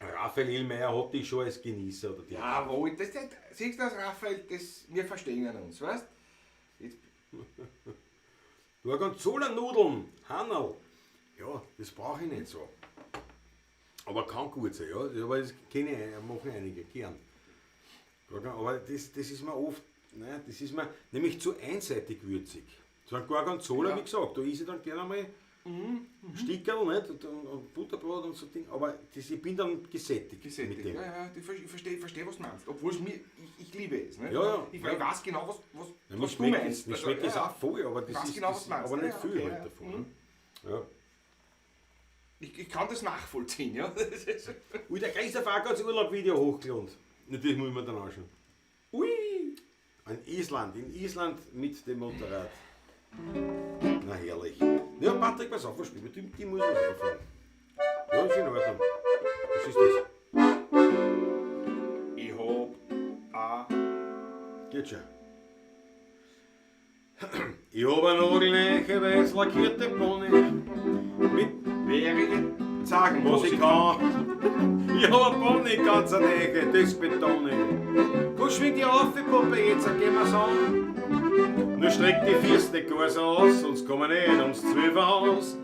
Raphael Illmeyer hat dich schon als Genießer. Oder die. Jawohl, das, siehst du das, Raphael, das, wir verstehen uns, weißt du? Jetzt, Gorgonzola-Nudeln, Hannerl. Ja, das brauche ich nicht so. Aber kann gut sein, ja. Aber das kenne ich, machen einige gern. Aber das ist mir oft, nein, das ist mir nämlich zu einseitig würzig. So ein Gorgonzola, Ja. wie gesagt, da esse ich dann gerne einmal Stickerl, nicht? Und Butterbrot und so Ding. Aber das, ich bin dann gesättigt, gesättigt. mit dem. Ja, ja, ich verstehe, was du meinst. Obwohl es mir, ich liebe es. Ne? Ja, ja. Ich, Ja. ich weiß genau, was Ja, mir was du schmeckt meinst. es, mir Also, schmeckt es ja, auch voll, aber das weiß ist, genau, das, was du meinst. aber nicht Ja, viel okay, halt ja. davon. Ne? Ja. Ich kann das nachvollziehen, ja. Das ist, Ui, der Christoph auch hat das Urlaub-Video hochgeladen. Natürlich muss ich mir dann anschauen. ui! In Island mit dem Motorrad. Na herrlich. Ja, Patrick, pass auf, was spielt die, die muss was einfallen. Ja, ist in Ordnung. Was ist das? Ich hab a Geht schon. Ich hab eine nagelneue weiß lackierte Pony mit wäre ich sagen, was ich kann. Ich hab eine Pony, ganz eine neue, das betone ich. Komm, schwing die auf, die Puppe, jetzt gehen wir's an. Nur streck die Füße nicht gar so aus, sonst kommen wir nicht ums Zwölferhaus.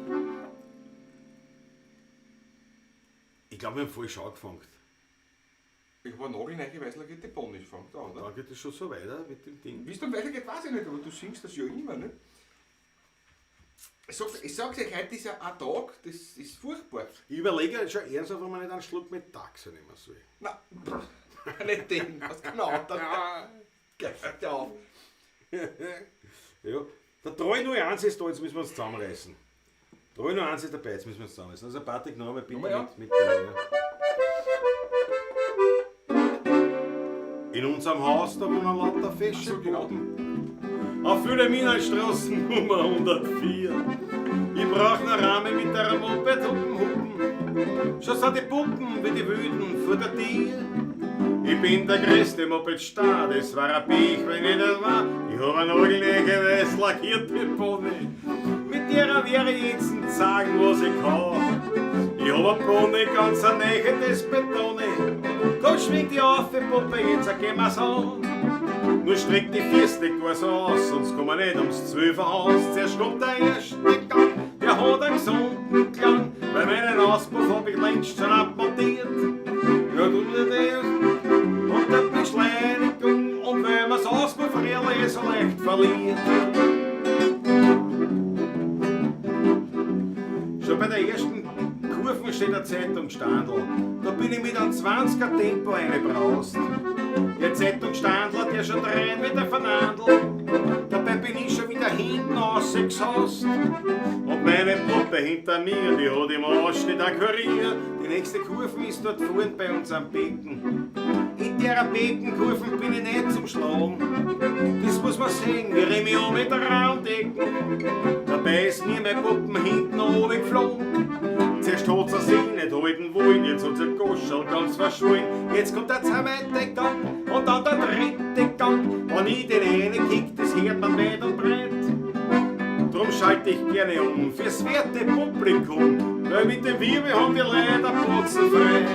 Ich glaube, wir haben falsch angefangen. Ich hab eine nagelneue weiß lackierte Pony, fängt an, oder? Dann geht es schon so weiter mit dem Ding. Wie es dann weitergeht, weiß ich nicht, aber du singst das ja immer, ne? Ich sag's euch, heute ist ja ein Tag, das ist furchtbar. Ich überlege schon ernsthaft, ob man nicht einen Schluck mit Taxe nehmen soll. Na, nicht den, was genau. Dann, geh, hör auf. Ja, der 301 ist da, jetzt müssen wir uns zusammenreißen. 301 ist dabei, jetzt müssen wir uns zusammenreißen. Also Patrick, noch einmal bitte Nochmal, ja. mit ja. In unserem Haus, da wohnen lauter fesche So, genau. Buben. Auf Wilhelminenstraße Nummer 104. Ich brauch ne Rahme mit der Moped hupen hupen. Schon sind die Puppen wie die Wüden vor der Tür. Ich bin der größte Moped-Star, das war ein Pech, wenn ich das war. Ich hab eine nagelneue weiß lackierte Pony. Mit der werde ich jetzt sagen, was ich kann. Ich hab eine Pony, ganz eine neue, das betone ich. Komm, schwing die auf, die Puppe, jetzt gehen wir's an. Nur streck die Füße nicht gar so aus, sonst kommen wir nicht ums Zwölferhaus. Zuerst kommt der erste Gang, der hat einen gesunden Klang. Bei meinen Auspuff hab ich längst schon abmontiert. Ja, du das und der Beschleunigung und wenn man's Auspuff eh so leicht verliert. Schon bei der ersten Kurve steht der Zeitungsstandl. Da bin ich mit einem 20er Tempo reingebraust. Der Zeitungsstandler, der schon rein mit der Fernandl. Dabei bin ich schon wieder hinten rausgesaust. Und meine Puppe Puppe hinter mir, die hat im Arsch nicht akquiriert. Die nächste Kurve ist dort vorn bei uns am Becken. In der Beckenkurven bin ich nicht zum Schlagen. Das muss man sehen, wie ich mich um mit der Raumdecken. Dabei ist mir mein Puppen hinten oben geflogen. Zuerst hat sie sich nicht halten wollen, jetzt hat sie Goschel ganz verschwollen. Jetzt kommt der zweite Gang und dann der dritte Gang. Wenn ich den einen kick, das hört man weit und breit. Drum schalte ich gerne um fürs werte Publikum, weil mit dem Wirbel haben wir leider Boxen frei.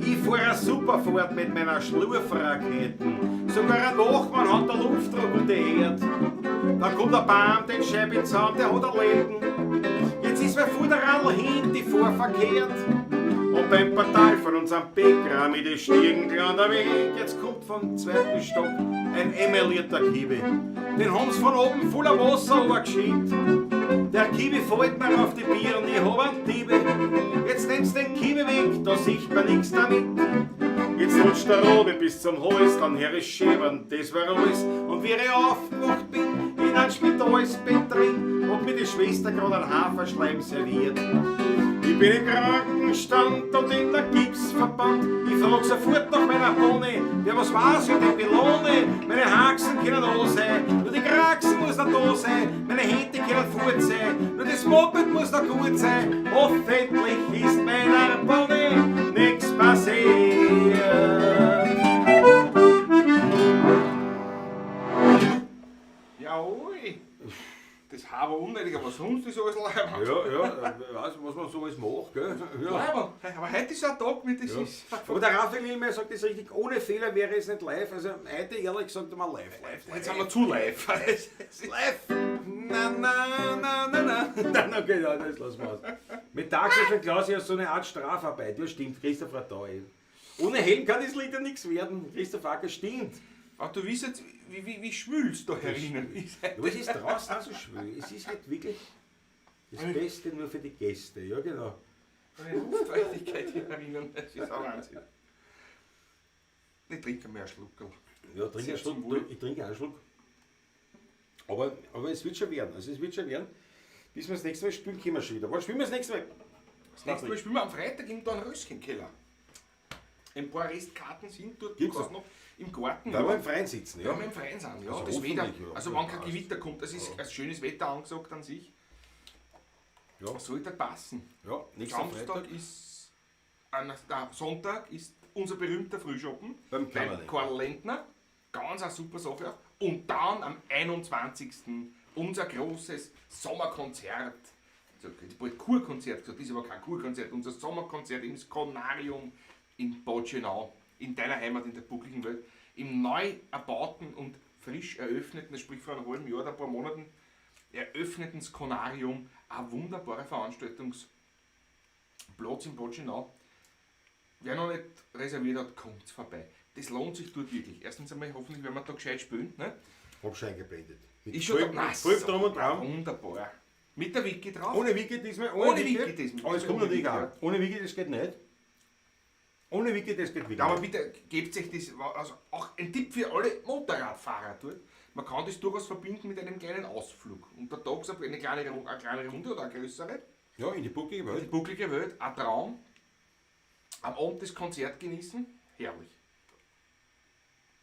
Ich fahr eine super Fahrt mit meiner Schlurfraketen. Sogar ein Wachmann hat der Luftdruck und die Erd. Dann kommt der Baum, den Scheibenzaun, der hat ein Leben. Jetzt ist mein Vorderradl hin, die Fahr verkehrt. Und beim Portal von unserem Bäcker mit den Stiegen klar der Weg. Jetzt kommt vom zweiten Stock ein emaillierter Kiwi. Den haben's von oben voller Wasser runtergeschickt. Der Kiwi fällt mir auf die Birne, ich hab einen Diebe. Jetzt nehmt's den Kiwi weg, da sieht man nix damit. Jetzt rutscht der Robe bis zum Hals, dann hör ich schäbern, das war alles. Und wie ich aufgewacht bin, in einem Spitalsbett drin, hat mir die Schwester grad einen Haferschleim serviert. Ich bin im Krankenstand und in der Gipsverband. Ich frag sofort nach meiner Pony, wer was weiß über die Pylone. Meine Haxen können da sein, nur die Kraxen muss noch da sein. Meine Hände können fort sein, nur das Moped muss noch gut sein. Hoffentlich ist meiner Pony nix passiert. Jawohl. Das war unnötig, aber sonst ist alles leibend. Ja, ja, ich weiß, was man so alles macht, gell? Ja. Leibend. Aber heute ist ein Tag mit, das Ja. ist. Aber der Raphael Lillmeier sagt das richtig, ohne Fehler wäre es nicht live. Also heute ehrlich gesagt einmal live, live, live. Jetzt sind wir zu live. Live! Na, na, na, na, na. Nein, okay, ja, das lassen wir aus. Mit Taxis und Klaus ja so eine Art Strafarbeit. Ja, stimmt, Christoph da. Ohne Helm kann das Lied ja nichts werden. Christoph Acker, stimmt. Aber du weißt jetzt, wie schwül's da herinnen ist. Ja, aber es ist draußen auch so schwül. Es ist halt wirklich das Beste nur für die Gäste. Ja, genau. Eine Luftfeuchtigkeit hier herinnen, das ist ein Wahnsinn. Ich trinke mehr Schluckerl. Ja, trink Sehr einen Schluck. zum Wohl. Ich trinke einen Schluck. Aber es wird schon werden. Also es wird schon werden. Bis wir das nächste Mal spielen, können wir schon wieder. Wann spielen wir das nächste Mal? Das nächste Mal spielen wir am Freitag im Dornröschenkeller. Ein paar Restkarten sind dort Gibt's durchaus noch im Garten. Da wir im Freien sitzen, Ja, ja. wir im Freien sind, ja. Also das Wetter, hoffentlich, ja. also wenn kein Passt. Gewitter kommt, das ist ein schönes Wetter angesagt an sich. Ja. Sollte passen. Ja, nächster Samstag Freitag. ist, Sonntag ist unser berühmter Frühschoppen Beim beim Karl Karl Lentner. Ganz eine super Sache auch. Und dann am 21. unser großes Sommerkonzert. Also, jetzt bald Kurkonzert gesagt, ist aber kein Kurkonzert. Unser Sommerkonzert im Skonarium in Bad Schönau, in deiner Heimat, in der buckligen Welt, im neu erbauten und frisch eröffneten, sprich vor einem halben Jahr oder ein paar Monaten, eröffneten Skonarium, ein wunderbarer Veranstaltungsplatz in Bad Schönau. Wer noch nicht reserviert hat, kommt vorbei. Das lohnt sich dort wirklich. Erstens einmal, hoffentlich werden wir da gescheit spielen. Ne? Hab schon eingeblendet. Mit Ist schon da, nein, vollem Drum und Dran. Wunderbar. Mit der Wiki drauf. Ohne Wiki diesmal. Ohne Wiki diesmal. Aber es kommt Ohne natürlich Wiki, auch. ja. Ohne Wiki, das geht nicht. Ohne Wiki, das geht wirklich Ja, aber nicht. bitte gebt euch das, also auch ein Tipp für alle Motorradfahrer dort. Man kann das durchaus verbinden mit einem kleinen Ausflug. Untertags eine kleine Runde oder eine größere. Ja, in die bucklige Die Welt. bucklige Welt, ein Traum. Am Abend das Konzert genießen, herrlich.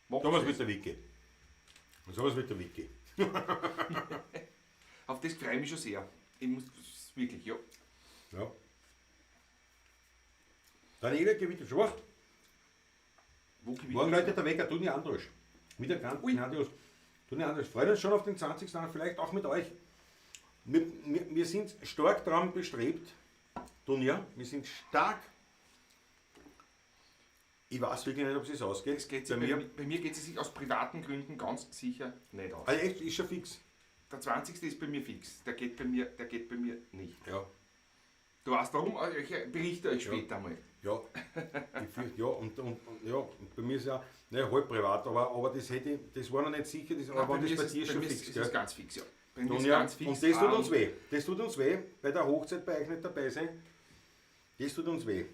Macht's Damals das. mit der Wiki. Und sowas mit der Wiki. Auf das freue ich mich schon sehr. Ich muss das ist wirklich, ja. Ja. Daniela gewittert schwach. Wo gewittert? Morgen läutet der Wecker, tut nicht anders. Wieder ganz Ui. anders. Tut nicht anders. Freuen uns schon auf den 20. an, vielleicht auch mit euch. Wir sind stark daran bestrebt, Dunja, wir sind stark. Ich weiß wirklich nicht, ob es sich ausgeht. Es geht bei bei mir. Bei mir geht es sich aus privaten Gründen ganz sicher nicht aus. Also echt, ist schon fix. Der 20. ist bei mir fix. Der geht bei mir nicht. Ja. Du weißt warum, ich berichte euch später mal. Ja, ich fürchte, ja, und ja, und bei mir ist ja, ne, halb privat, aber das hätte ich, das war noch nicht sicher, das, aber bei das mir bei ist dir es, schon bei mir fix, ist, gell? es ganz fix, ja. Bei mir Und, ist ja, ganz fix. und das tut uns weh. Das tut uns weh, bei der Hochzeit bei euch nicht dabei sein. Das tut uns weh.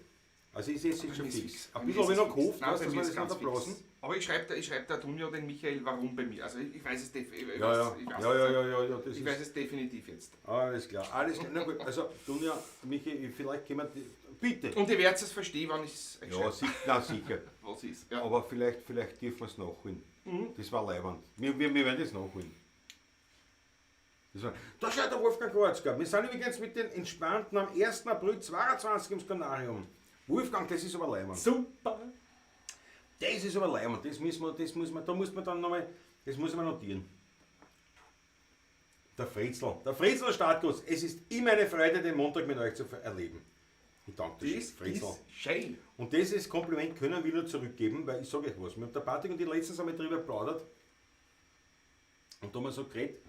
Also ich sehe es Bei jetzt schon mir ist fix. fix. Bei Ein mir bisschen ist habe ich es noch fix. gehofft, Nein, weißt, bei dass mir wir ist das noch ganz erblasen. fix. Aber ich schreibe da Dunja den Michael, warum bei mir. Also ich weiß es definitiv. Ja, ja. Das Ich weiß es definitiv jetzt. Alles klar, alles klar. Na gut, also Dunja, Michi, vielleicht können wir die, bitte. Und ihr werdet es verstehen, wenn ich es Ja, na, sicher. Was ist. Ja. Aber vielleicht dürfen wir es nachholen. Das war leiwand. Wir werden das nachholen. Da schaut der Wolfgang Kreuzger. Wir sind übrigens mit den Entspannten am 1. April 2022 im Skanarium. Wolfgang, das ist aber leiwand. Super! Das ist aber leiwand. Das müssen wir, da muss man dann nochmal, das muss man notieren. Der Fritzl. Der Fritzl Startguss. Es ist immer eine Freude, den Montag mit euch zu erleben. Ich danke dir, Fritzl. Ist schön. Und dieses Kompliment können wir nur zurückgeben, weil ich sage euch was. Wir haben der Patrick und ich letztens einmal drüber geplaudert. Und da haben wir so geredet.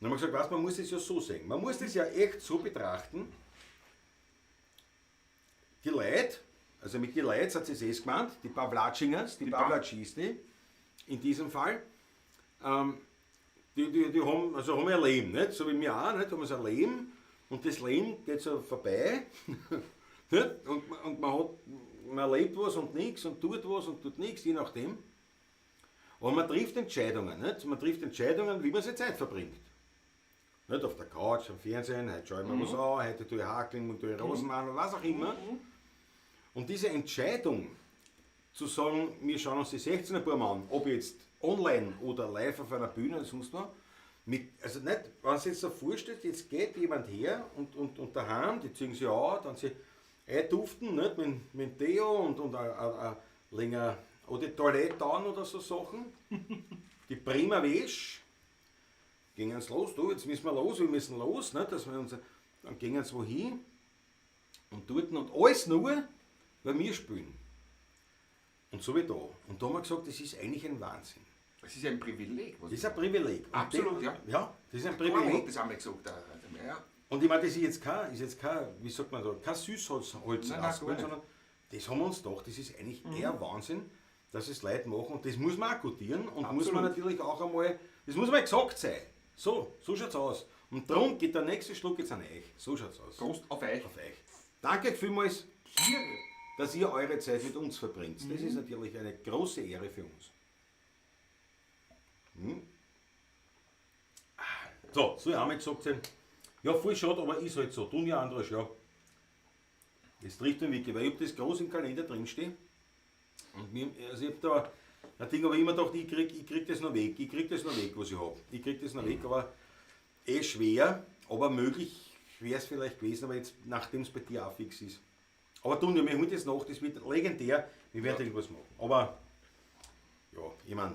Dann haben wir gesagt, was, man muss das ja so sehen. Man muss das ja echt so betrachten. Die Leute, also mit die Leute hat sie es gemeint, die Pawlatschingers, die Pawlatschisti, in diesem Fall, die haben, also haben ja Leben, nicht? So wie wir auch, nicht? Haben so ein Leben und das Leben geht so vorbei. Nicht? Und man erlebt was und nichts und tut was und tut nichts, je nachdem. Aber man trifft Entscheidungen, nicht? Man trifft Entscheidungen, wie man seine Zeit verbringt. Nicht auf der Couch, am Fernsehen, heute schaue ich mir was an, heute tue ich Hakeln und tue ich Rosen an und was auch immer. Und diese Entscheidung, zu sagen, wir schauen uns die 16er Buben an, ob jetzt online oder live auf einer Bühne oder sonst was, mit, also nicht, wenn du jetzt so vorstellst, jetzt geht jemand her und daheim, die ziehen sich an, dann sie einduften, nicht, mit Deo und ein länger oder die Toilette an oder so Sachen, die prima Wäsche, gingen sie los, du, jetzt müssen wir los, wir müssen los, nicht, dass wir uns, dann gingen sie wohin und dort und alles nur, weil wir spielen. Und so wie da. Und da haben wir gesagt, das ist eigentlich ein Wahnsinn. Das ist ein Privileg. Das ist ein Privileg. Und Absolut, ja. Ja, das ist ein Privileg. Privileg. Hat das einmal gesagt. Ja. Und ich meine, das ist jetzt kein, wie sagt man da, kein Süßholz, Nein, nein, gar nicht. sondern das haben wir uns gedacht, das ist eigentlich eher Wahnsinn, dass es Leute machen. Und das muss man auch gutieren und muss man natürlich auch einmal, das muss mal gesagt sein. So schaut's aus. Und darum geht der nächste Schluck jetzt an euch. So schaut's aus. Prost auf euch. Auf euch. Danke vielmals, dass ihr eure Zeit mit uns verbringt. Das ist natürlich eine große Ehre für uns. So, soll ich auch mal gesagt sein. Ja, voll schade, aber ist halt so. Tun ja andere schon. Das trifft mich wirklich, weil ich hab das groß im Kalender drinstehen. Und mir, also ich hab da ein Ding, aber immer gedacht, ich krieg das noch weg, ich krieg das noch weg, was ich hab. Ich krieg das noch weg, aber eh schwer, aber möglich wäre es vielleicht gewesen, aber jetzt, nachdem es bei dir auch fix ist. Aber Dunja, wir holen das nach, das wird legendär, wir werden irgendwas machen. Aber, ja, ich mein,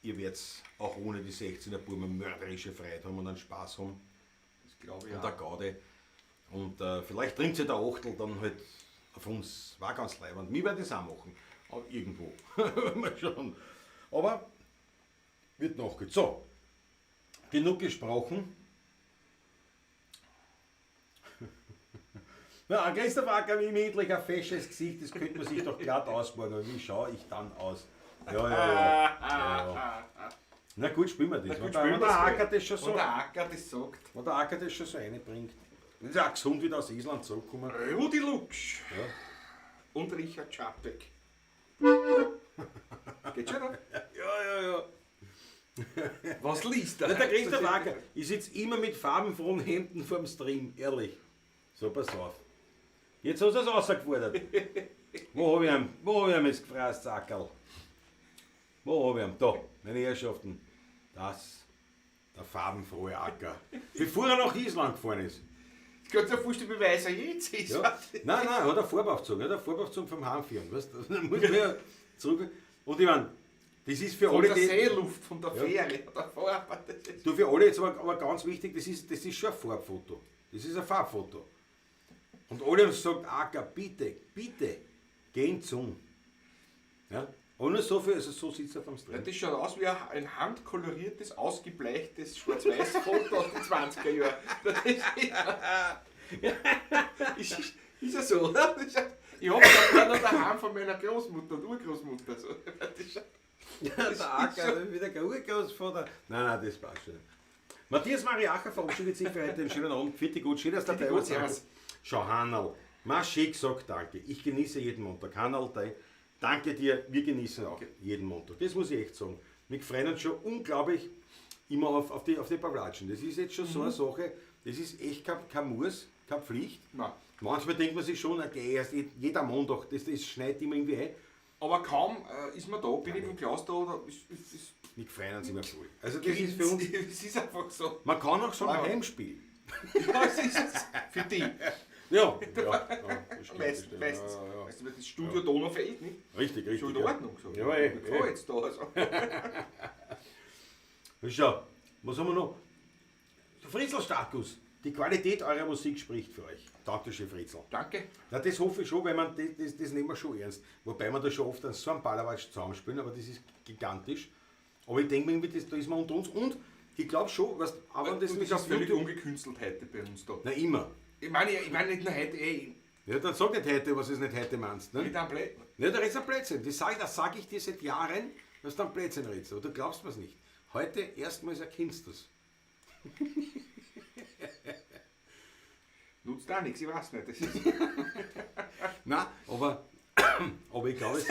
ihr werdet auch ohne die 16er Buben mörderische Freude haben und einen Spaß haben. Das glaube ich Und auch. eine Gaude. Und vielleicht trinkt sich der Achtel dann halt auf uns, war ganz leibend. Wir werden das auch machen. Aber irgendwo. Mal schauen. Aber wird nachgeht. So, genug gesprochen. Na, Christoph Acker, wie niedlich, ein fesches Gesicht, das könnte man sich doch glatt ausbauen. Aber wie schaue ich dann aus? Ja. Na gut, spielen wir das. Na gut, wenn spielen der wir das Acker wohl. das schon so, Und der Acker das sagt. wenn der Acker das schon so reinbringt. Das ist auch gesund wieder aus Island zurückgekommen. Rudi Luksch Ja. und Richard Czapek. Geht schon, oder? Ja. Was liest er? Na, der Christoph Acker, ich sitze immer mit farbenfrohen Hemden vorm Stream, ehrlich. So, pass auf. Jetzt hast du es rausgefordert. Wo hab ich ihn? Wo hab ich ihn jetzt gefressen, Sackerl? Wo hab ich ihn? Da, meine Herrschaften. Das, der farbenfrohe Acker. Bevor er nach Island gefahren ist. Ich könnte mir vorstellen, wie weiß er jetzt ist. Ja. Nein, nein, hat er Farbaufzug, hat er Farbaufzug vom Heimfahren, weißt du? Da muss man ja zurück. Und ich meine, das ist für Von alle, der die. Seeluft, von der Ja. Fähre, der Farbe. Das ist Du, für alle jetzt aber ganz wichtig, das ist schon ein Farbfoto. Das ist ein Farbfoto. Und alle haben gesagt, Acker, bitte, bitte, geh in die Sonne. Ja? Aber nur so viel, also so sitzt er am Ja, Stream. das schaut aus wie ein handkoloriertes, ausgebleichtes Schwarz-Weiß-Foto aus den 20er Jahren. Das ist, ist ja so, oder? Das ist ja, ich hab das noch daheim von meiner Großmutter und Urgroßmutter. So. Das ist ja, Ja, der Acker, wieder der Urgroßvater. Nein, nein, das passt schon. Matthias Mariacher verabschiedet sich für heute. Einen schönen Abend. Vierte gut, schön, dass du dabei gut, warst. servus. Schau, Hannerl. Maschik sagt danke. Ich genieße jeden Montag. Hannerl, Danke dir, wir genießen auch jeden Montag. Das muss ich echt sagen. Wir freuen uns schon unglaublich immer auf die Pawlatschen. Das ist jetzt schon so eine Sache, das ist echt kein Muss, keine Pflicht. Nein. Manchmal denkt man sich schon, okay, erst jeder Montag, das schneit immer irgendwie ein. Aber kaum ist man da, bin ich mit dem Klaus da, oder ist Wir freuen uns immer voll. Also das ist für uns. Es ist einfach so. Man kann auch sagen, Ja. Heimspiel. Ja, es ist es. Für die. Ja, ja, ja, das stimmt, das stimmt. Meistens. Ja, ja. Weißt du, das Studio Donaufeld, nicht? Richtig, richtig. Schon in Ordnung. So. Ja, eh, Ich fahr jetzt da. Also. Schau, was haben wir noch? Der Fritzl Status. Die Qualität eurer Musik spricht für euch. Dankeschön, Fritzl. Danke. Na, das hoffe ich schon, weil man, das nehmen wir schon ernst. Wobei wir da schon oft an so einem Ballerwatsch zusammenspielen, aber das ist gigantisch. Aber ich denke mir irgendwie, da ist man unter uns. Und ich glaube schon, weißt, aber das Und mit das auf ist völlig YouTube. ungekünstelt heute bei uns da. Na, immer. Ich meine nicht nur heute, ey. Ja, dann sag nicht heute, was du nicht heute meinst. Ne? Mit einem Blä- Ja, da redest du am Blödsinn. Das sag ich dir seit Jahren, dass du am Blödsinn redest. Aber du glaubst mir's nicht. Heute erstmals erkennst du's. Nutzt auch nichts, ich weiß nicht. Das ist Nein, aber ich glaube es.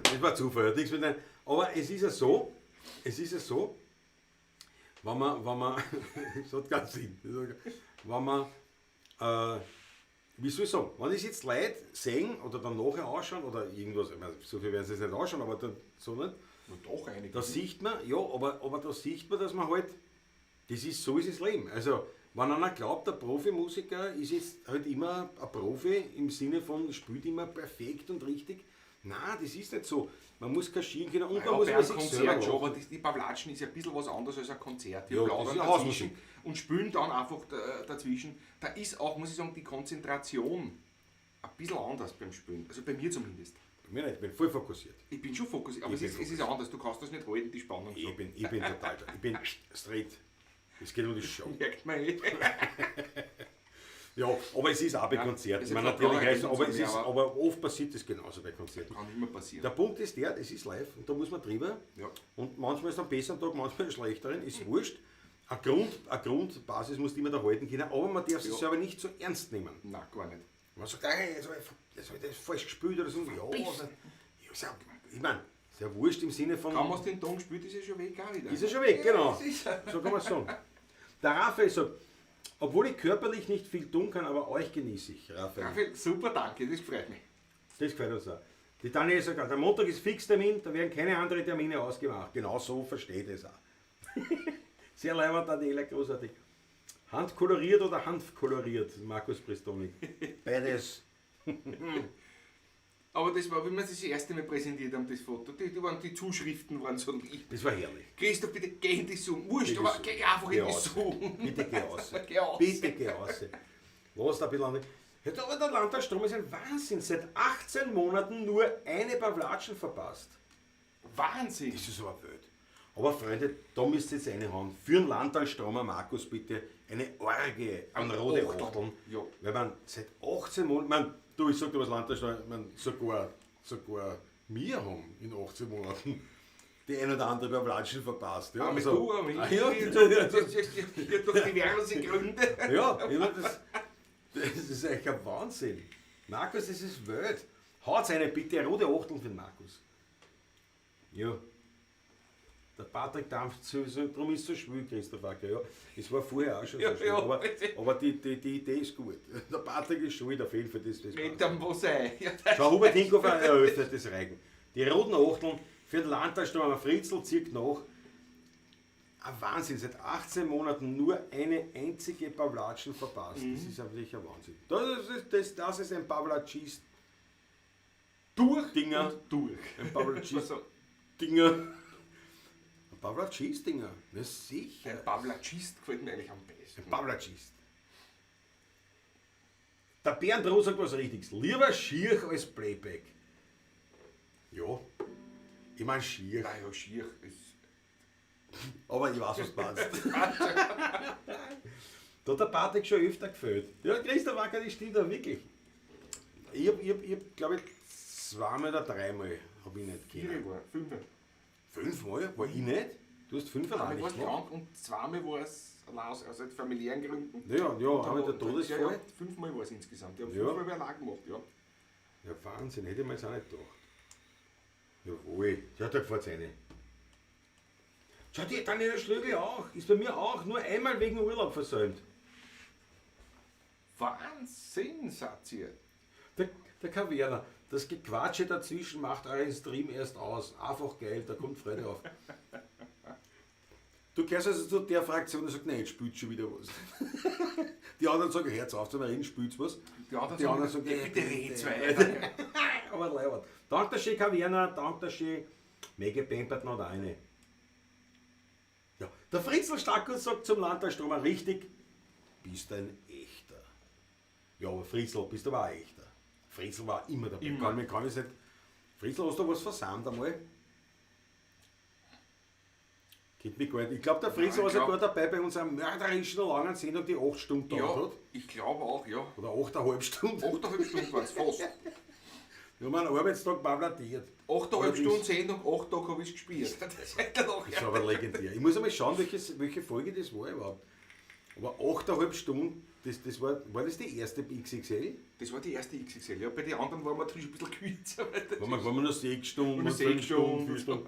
Das war Zufall, hat nichts mit deinem. Aber es ist ja so, wenn man, das hat keinen Sinn, wenn man, wie soll ich sagen, wenn ich jetzt Leute sehen oder dann nachher anschauen oder irgendwas, ich meine, so viel werden sie es nicht anschauen, aber dann, so nicht. Na doch, einige. Da sieht man, ja, aber da sieht man, dass man halt, das ist, so ist das Leben. Also, wenn einer glaubt, der Profimusiker ist jetzt halt immer ein Profi im Sinne von, spielt immer perfekt und richtig. Nein, das ist nicht so. Man muss kaschieren können und Ja, man muss bei bei einem sich selber Konzert schon, lachen. aber die Pawlatschen ist ja ein bisschen was anderes als ein Konzert. Wir Ja, das plaudern ist ja dazwischen Hausmusik. und spielen dann einfach dazwischen. Da ist auch, muss ich sagen, die Konzentration ein bisschen anders beim Spielen. Also bei mir zumindest. Bei mir nicht, ich bin voll fokussiert. Ich bin schon fokussiert, aber Ich bin es ist anders. Du kannst das nicht halten, die Spannung. Ich bin total, ich bin straight. Es geht um die Show. Merkt man eh. Ja, aber es ist auch bei Ja, Konzerten. es Ich ist meine, auch natürlich klar, heißt, aber es mehr, ist, aber aber oft passiert das genauso bei Konzerten. Kann immer passieren. Der Punkt ist der, es ist live und da muss man drüber. Ja. Und manchmal ist es am besseren Tag, manchmal am schlechteren, ist wurscht. Eine Grundbasis muss immer da halten können, aber man darf sich Ja. selber nicht so ernst nehmen. Nein, gar nicht. Man sagt, hey, jetzt hab ich das falsch gespielt oder so. Ja, also, ja, ich meine, ist ja wurscht im Sinne von. Kaum hast du den Ton gespielt, ist er schon weg auch wieder. Ist er schon weg, genau. Ja, sicher. So kann man sagen. Der Raphael sagt, obwohl ich körperlich nicht viel tun kann, aber euch genieße ich, Raphael. Raphael, super, danke, das freut mich. Das gefällt uns auch. Die Daniela sagt, der Montag ist Fixtermin, da werden keine anderen Termine ausgemacht. Genau so versteht es auch. Sehr leibend, Daniela, großartig. Handkoloriert oder hanfkoloriert, Markus Pristoni. Beides. Aber das war, wie wir das erste Mal präsentiert haben, das Foto, die Zuschriften waren so lieb. Das war herrlich. Christoph, bitte geh in die Zoom. Wurscht, Geh in die aber Zoom. geh einfach in Geh die raus. Zoom. Bitte geh raus. Geh raus. Bitte geh raus. Lass da ein bisschen an. Ja, aber der Landtagsstrom ist ein Wahnsinn. Seit 18 Monaten nur eine Pawlatschen verpasst. Wahnsinn. Das ist aber wild. Aber Freunde, da müsst ihr jetzt reinhauen. Für den Landtalstromer Markus bitte eine Orgie an rote Achteln. Achteln. Ja. Weil man seit 18 Monaten, man, du, ich sag dir was, Landtalstromer, man, sogar wir haben in 18 Monaten die ein oder andere Pawlatschen verpasst. Ja, Aber also, du, aber ich, Ah, ja, durch diverse Gründe. ja, ich mein, das ist echt ein Wahnsinn. Markus, das ist Welt. Haut eine bitte, rote Achteln für den Markus. Ja. Der Patrick dampft so, darum ist es so schwül, Christoph Acker. Ja. Es war vorher auch schon so Ja, schwül, ja. aber die Idee ist gut. Der Patrick ist schuld auf jeden Fall. Das Mit passt. dem Mosei. Ja, das Schau, Hubert Hinkofer eröffnet das Reigen. Die roten Achteln für den Landtagsstürmer Fritzl zieht nach. Ein Wahnsinn, seit 18 Monaten nur eine einzige Pawlatschen verpasst. Das ist natürlich ein Wahnsinn. Das ist ein Pawlatschist. durch Dinger. und durch. Ein Pawlatschist. Also, Dinger. Ein Pawlatschist-Dinger. Na sicher. ein Pawlatschist gefällt mir eigentlich am besten. Ein Pawlatschist. Der Bernd Roth sagt was Richtiges. Lieber schier als Playback. Ja. Ich mein schier. Naja, schier ist. Aber ich weiß, was du meinst. Da hat der Patrick schon öfter gefällt. Ja, Christoph Wacker, das stimmt auch wirklich. Ich hab, glaube ich, zweimal oder dreimal hab ich nicht Vier können. war, fünf. Fünfmal? War ich nicht? Du hast fünf allein Einmal war nicht es gemacht. krank und zweimal war es allein aus familiären Gründen. Ja, ja, aber der Ja, Todesfall. ja, fünfmal war es insgesamt. Ich habe Ja. fünfmal allein gemacht, ja. Ja, Wahnsinn, hätte ich mir jetzt auch nicht gedacht. Jawohl, ja, da gefällt's eine. Schau, die Daniela Schlögl auch, ist bei mir auch nur einmal wegen Urlaub versäumt. Wahnsinn, sagt ihr. Der Kaverner, das Gequatsche dazwischen macht euren Stream erst aus. Einfach geil, da kommt Freude auf. Du gehörst also zu der Fraktion, die sagt, nein, jetzt spielt schon wieder was. Die anderen sagen, hört's auf zu reden, spielt's was. Die anderen sagen, bitte red's weiter. Aber leibend. Danke schön, Kaverner, danke schön. Mega Pampert noch eine. Ja, der Fritzl Stackel sagt zum Landtagstromer richtig, bist ein echter. Ja, aber Fritzl, bist aber auch ein echter. Fritzl war immer dabei. Immer. Kann ich nicht. Fritzl, hast du was versandt einmal? Geht mich gar nicht. Ich glaube, der Fritzl Ja, war ich glaub- sogar dabei bei unserer mörderischen langen Sendung, die 8 Stunden gedauert Ja, hat. ich glaube auch, ja. Oder 8,5 Stunden. 8,5 Stunden waren es fast. Wir haben einen Arbeitstag babladiert. 8,5 Stunden Sendung, 8 Tage habe ich gespielt. Das ist halt auch, Das ist aber legendär. Ich muss einmal schauen, welche Folge das war überhaupt. Aber 8,5 Stunden, war das die erste XXL? Das war die erste XXL, ja. Bei den anderen waren wir natürlich ein bisschen kürzer. Waren wir nur 6 Stunden, Nur 5 6 Stunden, 4 Stunden. Stunden.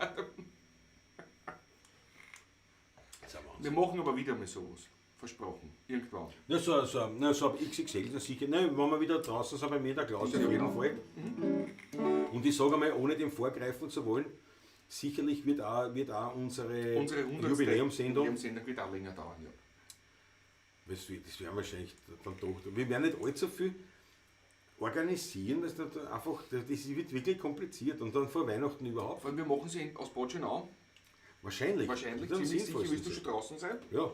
Das ist ein Wahnsinn. Wir machen aber wieder mal sowas. Versprochen. Irgendwann. Na, so ab XXL, na sicher. Nein, wenn wir wieder draußen sind, bei mir in der Klaus auf Ja, jeden genau. Fall. Und ich sage einmal, ohne dem vorgreifen zu wollen, sicherlich wird auch unsere Unsere 100. Jubiläumssendung. Jubiläumssendung wird auch länger dauern, ja. Das werden wahrscheinlich dann doch. Wir werden nicht allzu viel organisieren, weil es dann einfach, das wird wirklich kompliziert. Und dann vor Weihnachten überhaupt. Vor allem, wir machen sie aus Bad Schönau. Wahrscheinlich. Wahrscheinlich, Das ist am ziemlich sicher sinnvollsten wirst du schon draußen sein. Ja.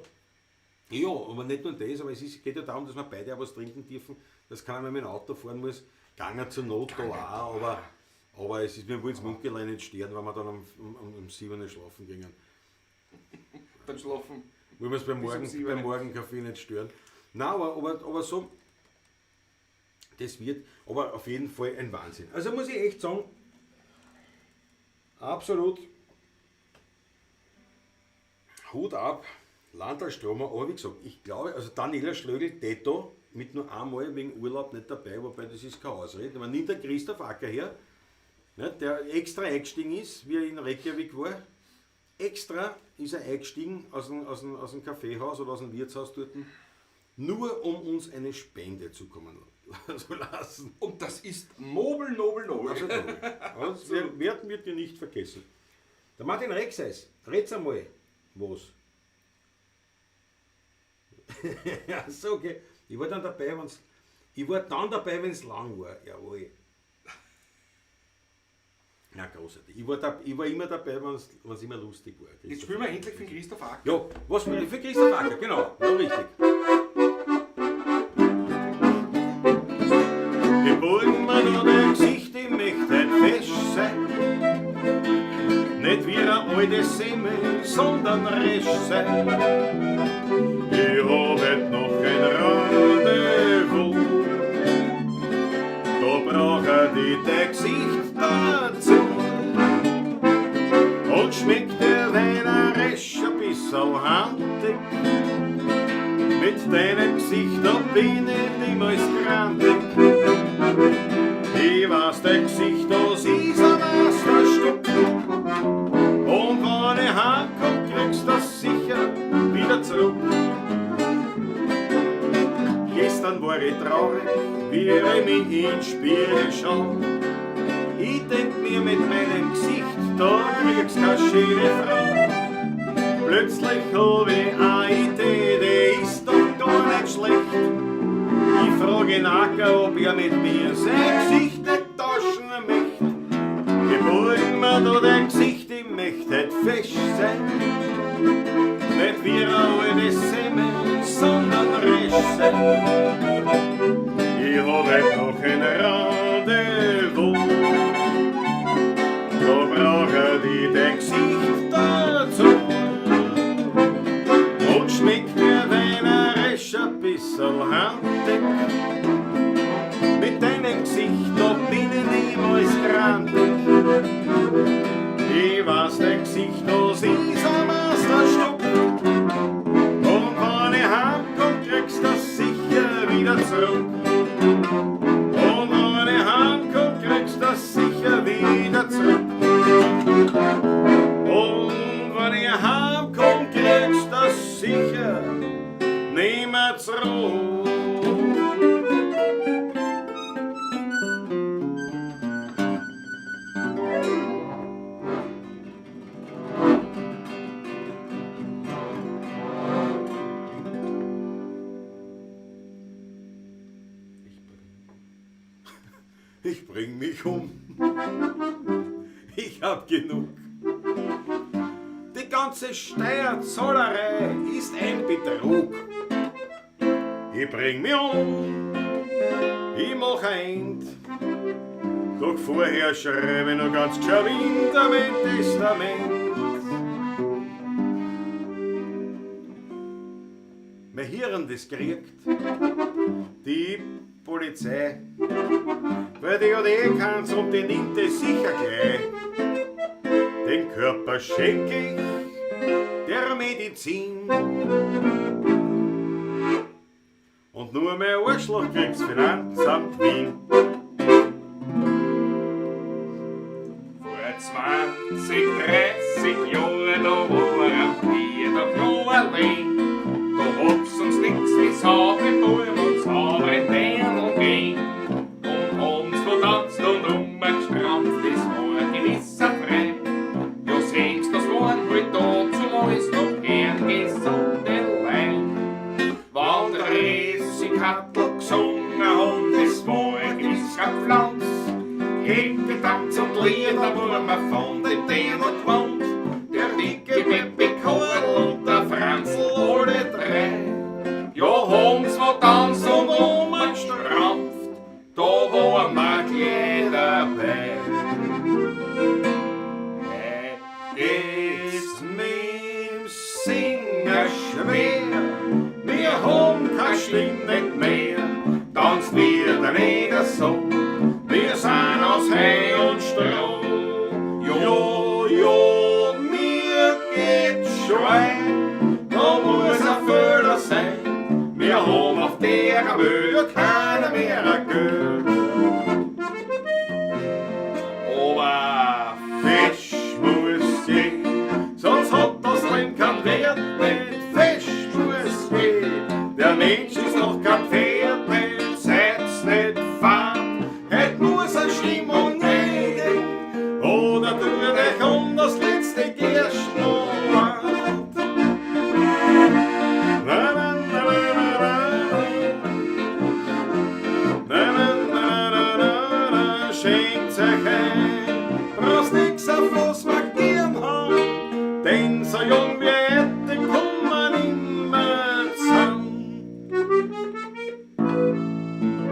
Ja, aber nicht nur das, aber es geht ja darum, dass wir beide auch was trinken dürfen. Das kann man mit dem Auto fahren muss. Gange zur Not da auch, aber es ist, wir wollen das Munkelein nicht stören, wenn wir dann um 7 Uhr schlafen gingen. Dann schlafen. Wollen wir es Bis um 7 Uhr. beim Morgenkaffee nicht stören. Nein, aber so, das wird aber auf jeden Fall ein Wahnsinn. Also muss ich echt sagen, absolut Hut ab, Landalstromer, aber wie gesagt, ich glaube, also Daniela Schlögl, Detto, mit nur einmal wegen Urlaub nicht dabei, wobei das ist keine Ausrede. Man nimmt den Christoph Acker her, ne, der extra eingestiegen ist, wie er in Reykjavik war. Extra ist er eingestiegen aus dem Kaffeehaus oder aus dem Wirtshaus dort, nur um uns eine Spende zukommen zu lassen. Und das ist nobel, nobel, nobel. Absolut nobel. Aber das werden wir dir nicht vergessen. Der Martin Rexeis, red's einmal. Was? Ja, so, okay. Ich war dann dabei, wenn's lang war. Jawohl. Ja, großartig. Ich war immer dabei, wenn's immer lustig war. Jetzt spielen wir endlich für Christoph Acker. Ja, was für Christoph Acker, genau. Ja, richtig. Die Burgenmann hat ein Gesicht, die möchte heut fesch sein. Nicht wie eine alte Semmel, sondern resch sein. Ich hab heut noch ein Rendezvous. Da brauch ich dein Gesicht dazu. Und schmeckt der Wein auch resch ein bisserl handig. Mit deinem Gesicht, da bin ich niemals grantig. Ich weiß, dein Gesicht, das ist ein Meisterstück. Und wenn ich heimkomm, kriegst du das sicher wieder zurück. Gestern war ich traurig, wie ich mich in den Spiegel schau. Ich denk mir mit meinem Gesicht, da kriegst keine schöne Frau. Plötzlich hab ich eine Idee, die ist doch gar nicht schlecht. Ich frage ihn Acker, ob er mit mir sein Gesicht nicht tauschen möchte. Geborgen mir da dein Gesicht, ich möcht heut fesch sein. Nicht wie eine alte Semmel, sondern resch sein. Ich hab heut noch ein Rendezvous. Da brauch ich dein Gesicht dazu. Und schmeckt der Wein auch resch ein bisserl handig. Mit deinem Gesicht, da bin ich niemals grantig. Ich weiß, dein Gesicht, das ist ein Meisterstück. Und wenn ich heimkomm, kriegst du das sicher wieder zurück. Ich bring mich um. Ich hab genug. Die ganze Steuerzahlerei ist ein Betrug. Ich bring mich um, ich mach ein End. Doch vorher schreibe ich noch ganz geschwind mein Testament. Mein Hirn, das kriegt die Polizei, weil die hat eh keins und die nimmt es sicher gleich. Den Körper schenk ich der Medizin. Und nur mein Arschloch kriegt's Finanzamt Wien. Vor 20, 30 Jahren, da waren wir doch noch allein. Da hat's uns nix wie saure Bäume und saure Dirndl gegeben. Und haben's vertanzt und umgestrampft, das war gewiss ein Freund. Ja, sehen's, das waren halt da zumals noch gern gesunde Lein. Wann der Essighackel gesungen hat, das war ein gewisser Pflanz. Getanz und Lieder waren wir von den Dirndl gewohnt. Der dicke Pepe Karl und der Franzl, alle drei. Ja, haben's vertanzt und umgestrampft, da waren wir gleich dabei. Heut geht's mit'm Singen schwer, wir haben keine Stimme nicht mehr. Tanzt wieder nicht so, wir sind aus Heu und Stroh. Ja, ja, mir geht's schwer, da muss ein Fehler sein. Wir haben auf der Welt keiner mehr ein Geld. Aber Fisch muss gehen, sonst hat das Leben keinen Wert nicht. Fisch muss gehen, der Mensch ist noch kein Pferd nicht. Seid's nicht fad, heut muss eine Stimmung reden. Oder tut euch um das letzte Gerst noch wart. Na, na, na, na, na, na. Na, na, na, na, na, na, schenkt's euch ein, brauchst nix auf was wir gern haben, denn so jung wie heute kommen immer zusammen.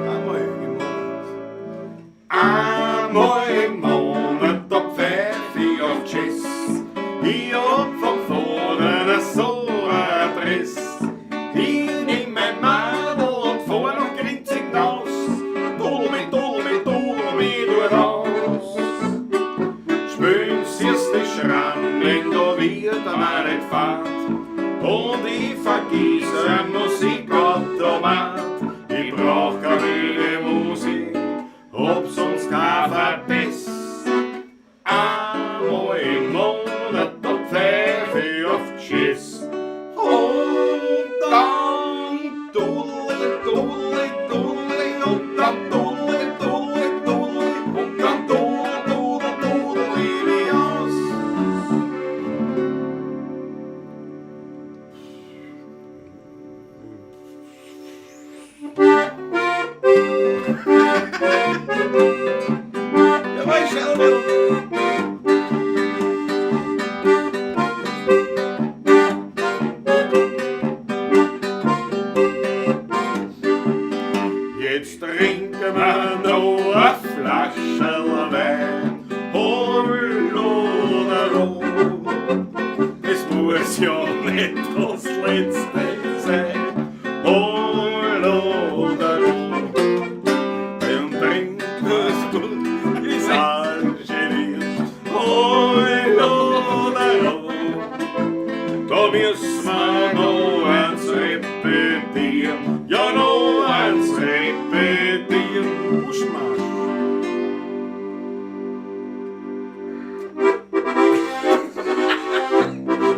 Einmal im Monat. Einmal im Monat, da pfeif ich auf Tschüss. Ich hab vom Vater so eine Adress. Ich nehm mein Madel und fahr nach Grinzing hinaus. Dudel mi, dudel mi, dudel mi dort aus. Spülen sie's die Schrammen, da wird er nicht fad. Und ich vergiss ein Musikautomat. Ich brauch keine wilde Musik, hab sonst kein Verbiss. Einmal im Monat, da pfeif ich auf Tschüss. Und dann dudel, dudel, dudel, und dann dudel, dudel, dudel, und dann dudel, dudel, dudel, ich aus. Ja, war ich schon ein Jetzt trinken wir noch eine Flasche Wein, Hol oder Roh. Es muss ja nicht das letzte sein, Hol oder Roh. Dann trinken wir's gut, ist arrangiert, Hol oder Roh. Da müssen wir noch eins repetieren, ja noch eins repetieren. Buschmarsch.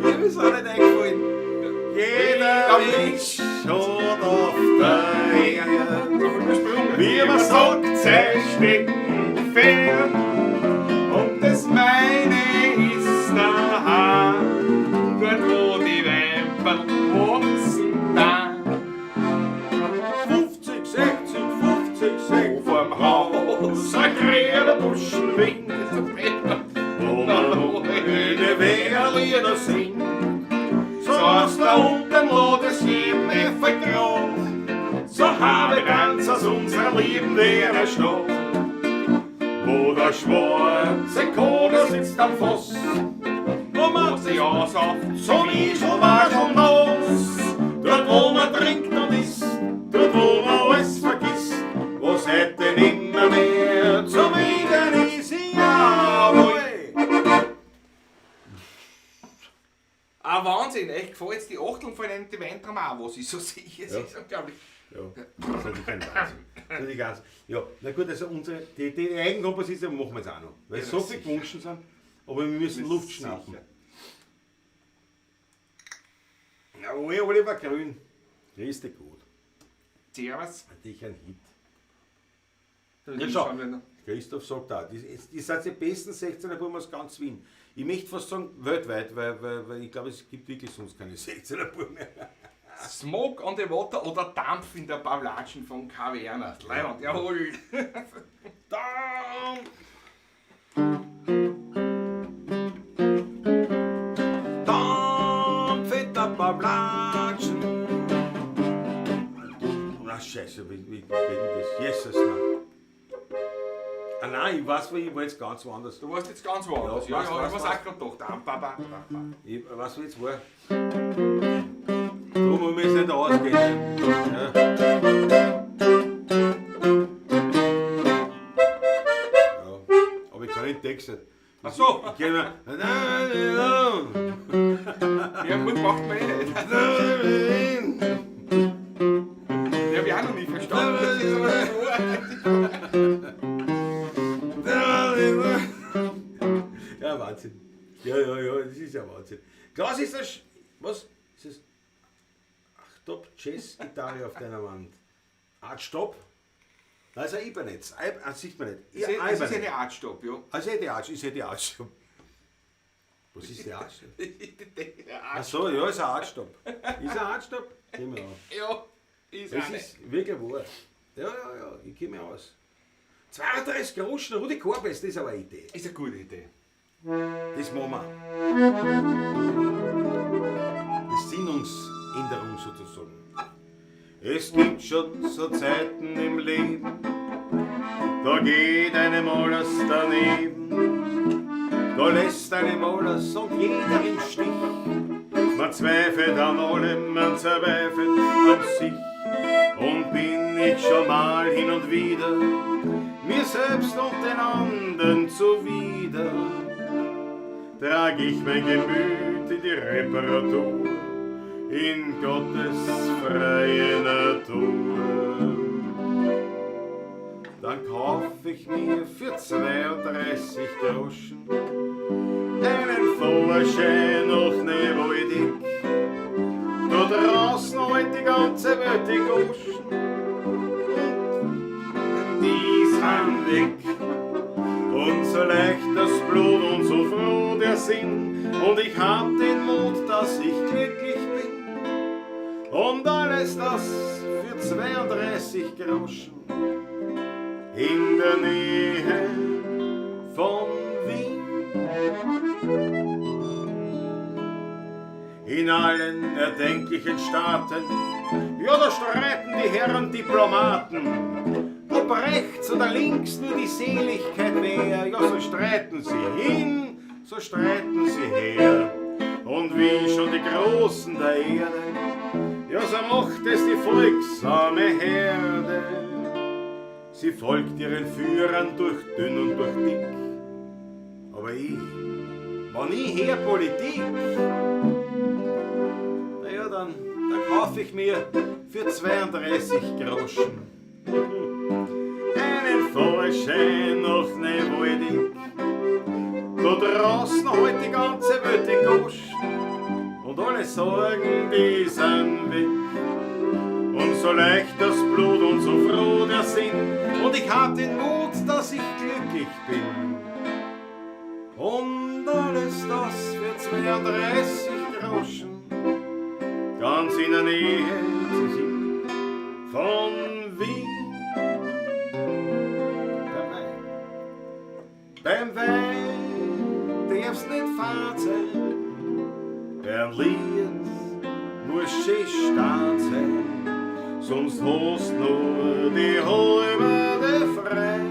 Mir ist auch nicht eingefallen. Jeder Mensch hat auf der Erde. Wie man sagt, sein Steckenpferd. Und das meine ist daheim, dort wo die Weinberl wachsen da. 50, 60, 50, 60. Vorm Haus ein grüner Buschen winkt, wo man noch öde Wehrlieder singt. So aus da unten lo das jedem vergraut, so habe ganz aus unserer lieben Wiener Stadt. Wo der schwarze Koder sitzt am Fass, wo man sich aussauft, zum Ischl Waschel nass. Dort wo man trinkt und isst, dort wo man alles vergisst, was hätte nimmer mehr zum Eden ist, jawohl. Ah, Wahnsinn, echt gefällt's die Achteln von einem die Weintraum auch, was ich so sehe. Es ist unglaublich. Ja, das ist natürlich ein Wahnsinn. Das ist natürlich ganz, ja, na gut, also unsere, die Eigenkomposition machen wir jetzt auch noch, weil Ja, so viel sicher. gewünscht sind, aber wir müssen Luft schnappen. Sicher. Jawohl, Oliver Grün. Grüß dich gut. Servus. Natürlich ein Hit. Ja, Ja, schau. Christoph sagt auch, das sind die besten 16er Buben aus ganz Wien. Ich möchte fast sagen weltweit, weil ich glaube, es gibt wirklich sonst keine 16er Buben mehr. Smoke on the Water oder Dampf in der Pavlatschen von K. Werner. Leiwand, jawohl. Dampf! Dampf in der Pavlatschen. Na Scheiße, wie geht denn das? Jesus, nein. Ah nein, ich weiß, ich war jetzt ganz woanders. Du warst jetzt ganz woanders. Ja, Ja, ja, was, ich was, weiß auch gerade gedacht. Dampf, ba, ba, ba, ba. Ich weiß, wo jetzt war. Darum muss ich es nicht ausgehen. Ja. Ja. Aber ich kann den Text nicht. Ach so. Ich kenn nur. Ja, gut, macht man eh nicht. Die hab ich auch noch nie verstanden. Das ist aber so. Ja, Wahnsinn. Ja, ja, ja, das ist ja Wahnsinn. Klaus, ist das. Was? Ist das? Ach, Top Jazz-Gitarre auf deiner Wand. Art Stopp? Das ist ein Ibanez. Ah, sieht man nicht. Das ist, das ist eine Art Stopp, ja. Also die Art, ist ja die Art Stopp. Was ist die Art Stopp? Ach Ach so, ja, ist ein Art Stopp. Ist ein Art Stopp? Geh mir an. Ja, ist Es auch nicht. ist wirklich wahr. Ja, ja, ja, ich kenne mich aus. 32 Groschen, Rudi Korbes, das ist aber eine Idee. Ist eine gute Idee. Das machen wir. Besinnungsänderung sozusagen. Es gibt schon so Zeiten im Leben, da geht einem alles daneben. Da lässt einem alles und jeder im Stich. Man zweifelt an allem, man zweifelt an sich. Und bin ich schon mal hin und wieder mir selbst und den anderen zuwider, trag ich mein Gemüt in die Reparatur, in Gottes freie Natur. Dann kauf ich mir für 32 Groschen einen Führerschein nach Neuwaldeck. Da draußen halt die ganze Welt die Goschen und die sind weg. Und so leicht das Blut und so froh der Sinn, und ich hab den Mut, dass ich glücklich bin. Und alles das für 32 Groschen in der Nähe von Wien. In allen erdenklichen Staaten, ja, da streiten die Herren Diplomaten. Ob rechts oder links nur die Seligkeit wär, ja, so streiten sie hin, so streiten sie her. Und wie schon die Großen der Erde, ja, so macht es die folgsame Herde. Sie folgt ihren Führern durch dünn und durch dick. Aber ich, wann ich her Politik, naja, dann kauf ich mir für 32 Groschen einen Führerschein nach Neuwaldeck. Da draußen halt die ganze Welt die Goschen und alle Sorgen, die sind weg. Und so leicht das Blut und so froh der Sinn, und ich hab den Mut, dass ich glücklich bin. Und alles das für 32 Groschen, ganz in der Nähe zu sind von Wien. Beim Wein darf's nicht fad sein, beim Lied muss schön stark sein, sonst hast nur die halbe Freit.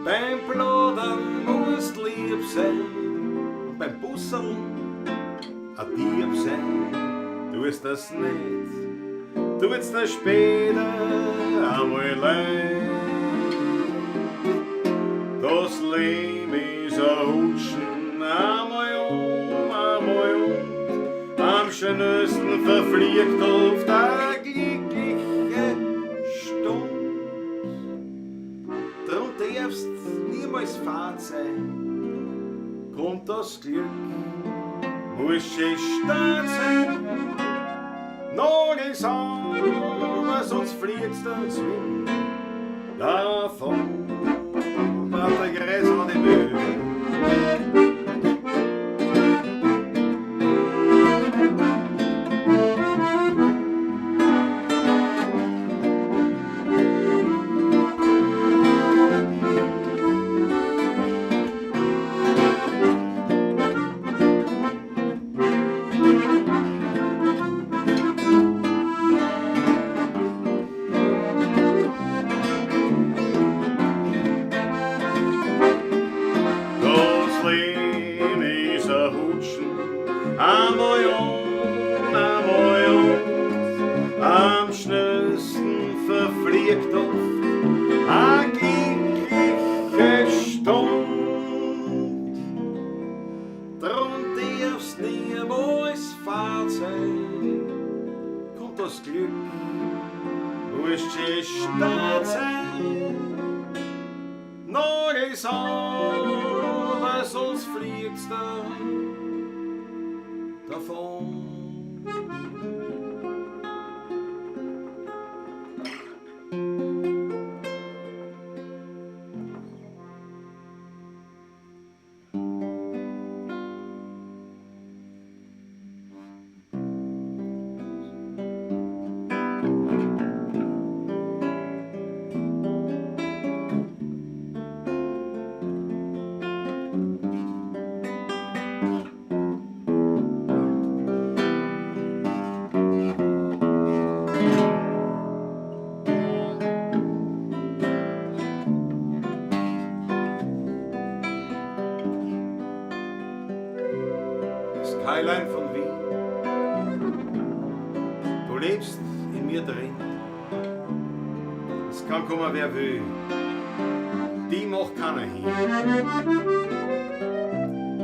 Beim Plaudern musst lieb sein und beim Busserl a Dieb sein. Tust das nicht, tut's dir später einmal leid. Das Leben ist ein Rutschen, einmal um, einmal und. Am schnellsten verfliegt oft eine glückliche Stund. Drum darfst niemals fad sein, kommt das Glück, muss schön stark sein. Nagels an, sonst fliegst du ins Wind davon. Der Gräser an die Mühle. Einmal um, einmal und, am schnellsten verfliegt oft eine glückliche Stund. Drum darfst niemals fad sein, kommt das Glück, musst schön stark sein. Nagels an, weil sonst fliegst du davon. Skyline von Wien, du lebst in mir drin. Es kann kommen, wer will, die macht keiner hin.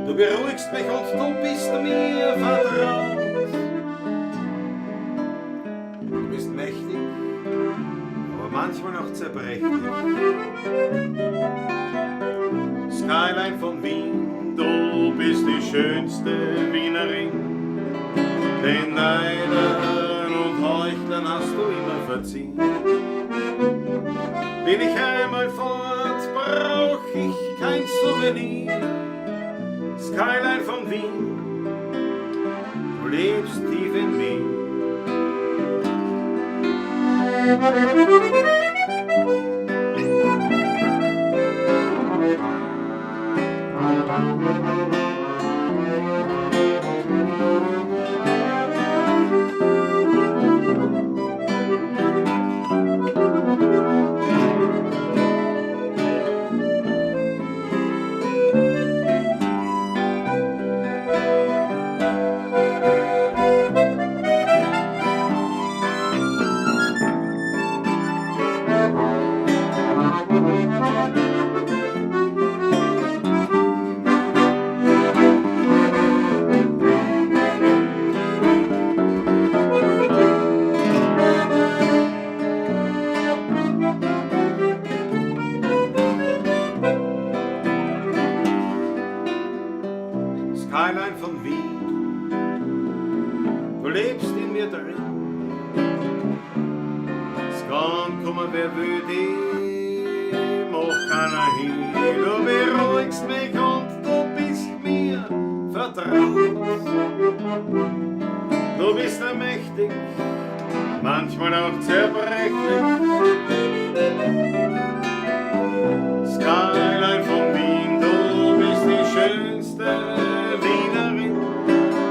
Du beruhigst mich und du bist mir vertraut. Du bist mächtig, aber manchmal auch zerbrechlich. Skyline von Wien, du bist die schönste Wienerin. Den Neidern und Heuchlern hast du immer verziehen. Bin ich einmal fort, brauch ich kein Souvenir. Skyline von Wien, du lebst tief in mir. lebst in mir drin. Es kann kommen, wer will, dich macht keiner hin. Du beruhigst mich und du bist mir vertraut. Du bist mächtig, manchmal auch zerbrechlich. Skyline von Wien, du bist die schönste Wienerin.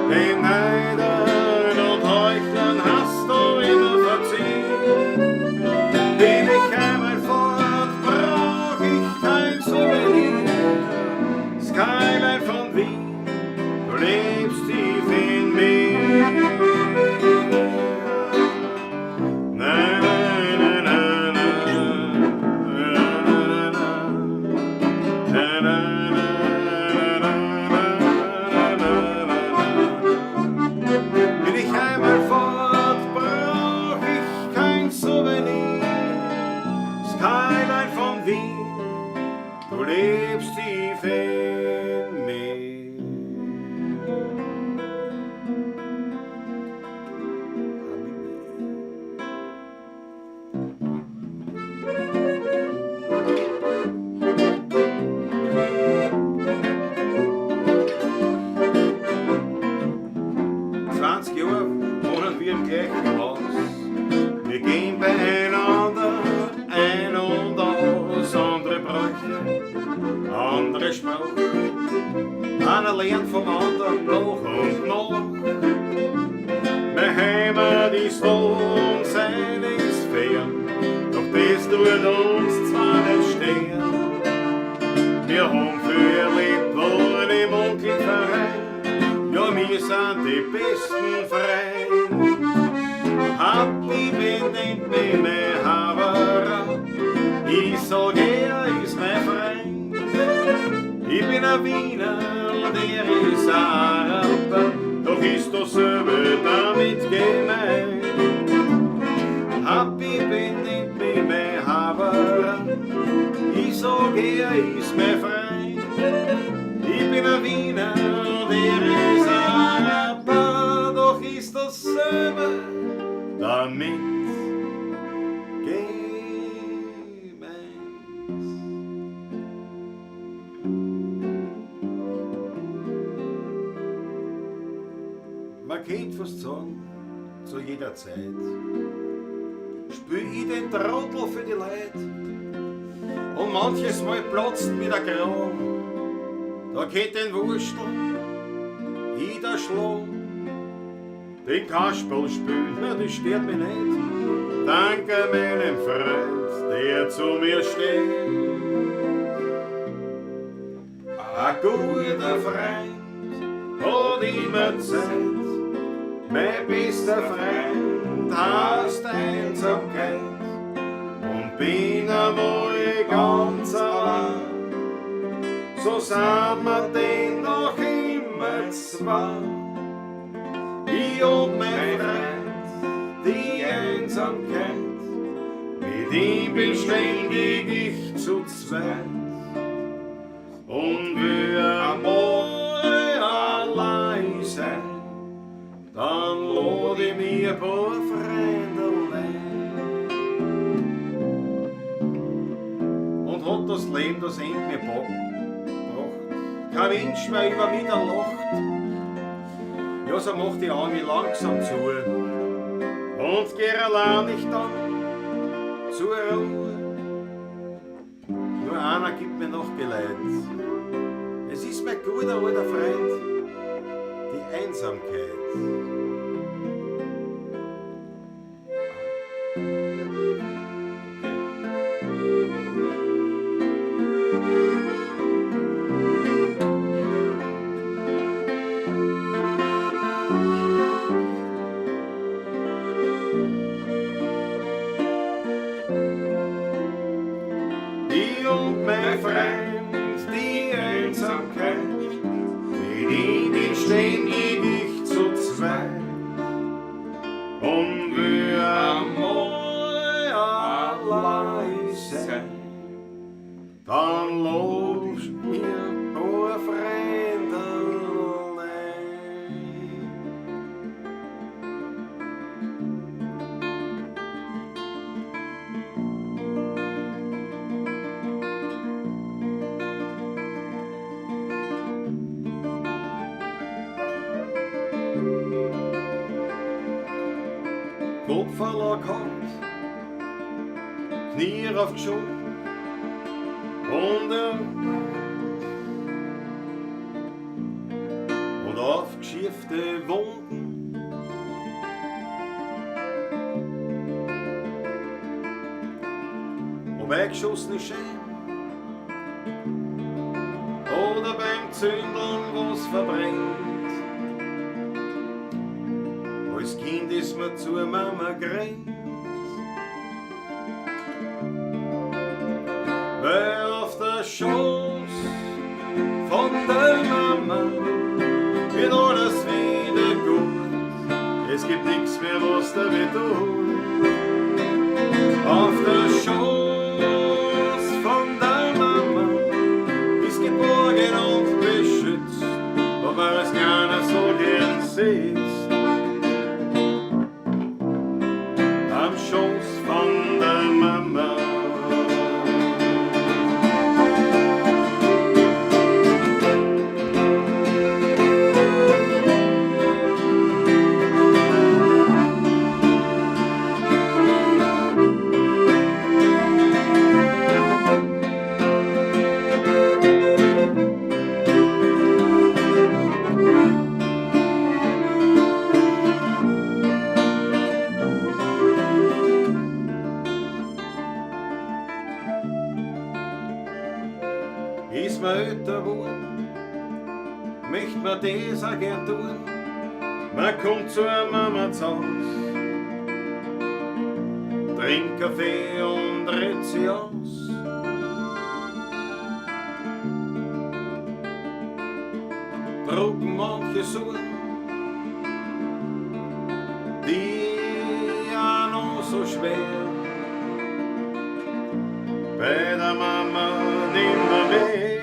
Den Neidern und Heuchlern hast du immer verziehen. Bin ich einmal fort, brauch ich kein Souvenir. Skyline von Wien, du lebst tief in mir. Na, na, na, na, na, na, na, na. Na, na, na, na, na, na, na, na. Bin ich einmal fort, brauch ich kein Souvenir. Skyline von Wien, du lebst tief in mir. 20 Jahre wohnen wir im gleichen Haus. Wir gehen beieinander ein und aus, andere Bräuche, andere Sprache. Einer lernt vom anderen noch und noch. Meine Heimat ist wo und seine ist fern, doch das tut uns zwar nicht stehen. Wir haben viel erlebt, wohnen im Onkelverein, ja, wir sind die besten Freunde. Happy benennt mich mein Haberer, ich sag, er ist mein Freund. Ich bin ein Wiener und er ist ein Araber, doch ist dasselbe damit gemeint. Happy benennt mich mein Haberer, ich sag, er ist mein Freund. Ich bin ein Wiener und er ist ein Araber, doch ist dasselbe damit gemeint. Man könnte fast sagen, zu jeder Zeit spül ich den Trottel für die Leute. Und manches Mal platzt mir der Kragen, da geht den Wurstel ich da schlagen. Den Kasperl spülen, na, das stört mich nicht. Danke meinem Freund, der zu mir steht. Ein guter Freund hat immer Zeit. Mein bester Freund heißt Einsamkeit. Und bin einmal ganz allein, so sind wir denn noch immer zwei. Ich und mein Freund, die Einsamkeit, mit ihm bin ständig ich zu zweit. Und will einmal allein sein, dann lad ich mir ein paar Freunde ein. Und hat das Leben das Ende mir gebracht, kein Mensch mehr über mich da lacht. Ja, so macht die Augen langsam zu und geh allein nicht dann zur Ruhe. Nur einer gibt mir noch Geleit. Es ist mein guter alter Freund, die Einsamkeit. Ich und mein Freund, die Einsamkeit, mit ihm bin ständig ich zu zweit. Kopferl gehabt, Knie raufgeschoben und aufgeschiefte Wunden. Ob eingeschossene Schein oder beim Zündeln, wo's verbrennt. Als Kind ist man zur Mama gerannt, weil auf der Schoß von der Mama wird alles wieder gut. Es gibt nichts mehr, was da weh tut. Auf der Schoß von der Mama ist geborgen und beschützt, wobei es keiner so gern sitzt. Am Schoß von der Mama. Ist man älter geworden, möcht man das auch gern tun. Man kommt zur Mama zu Haus, trinkt Kaffee und redet sie aus. Drucken manche Sorgen, die ja noch so schwer. Bei der Mama nimmer mehr.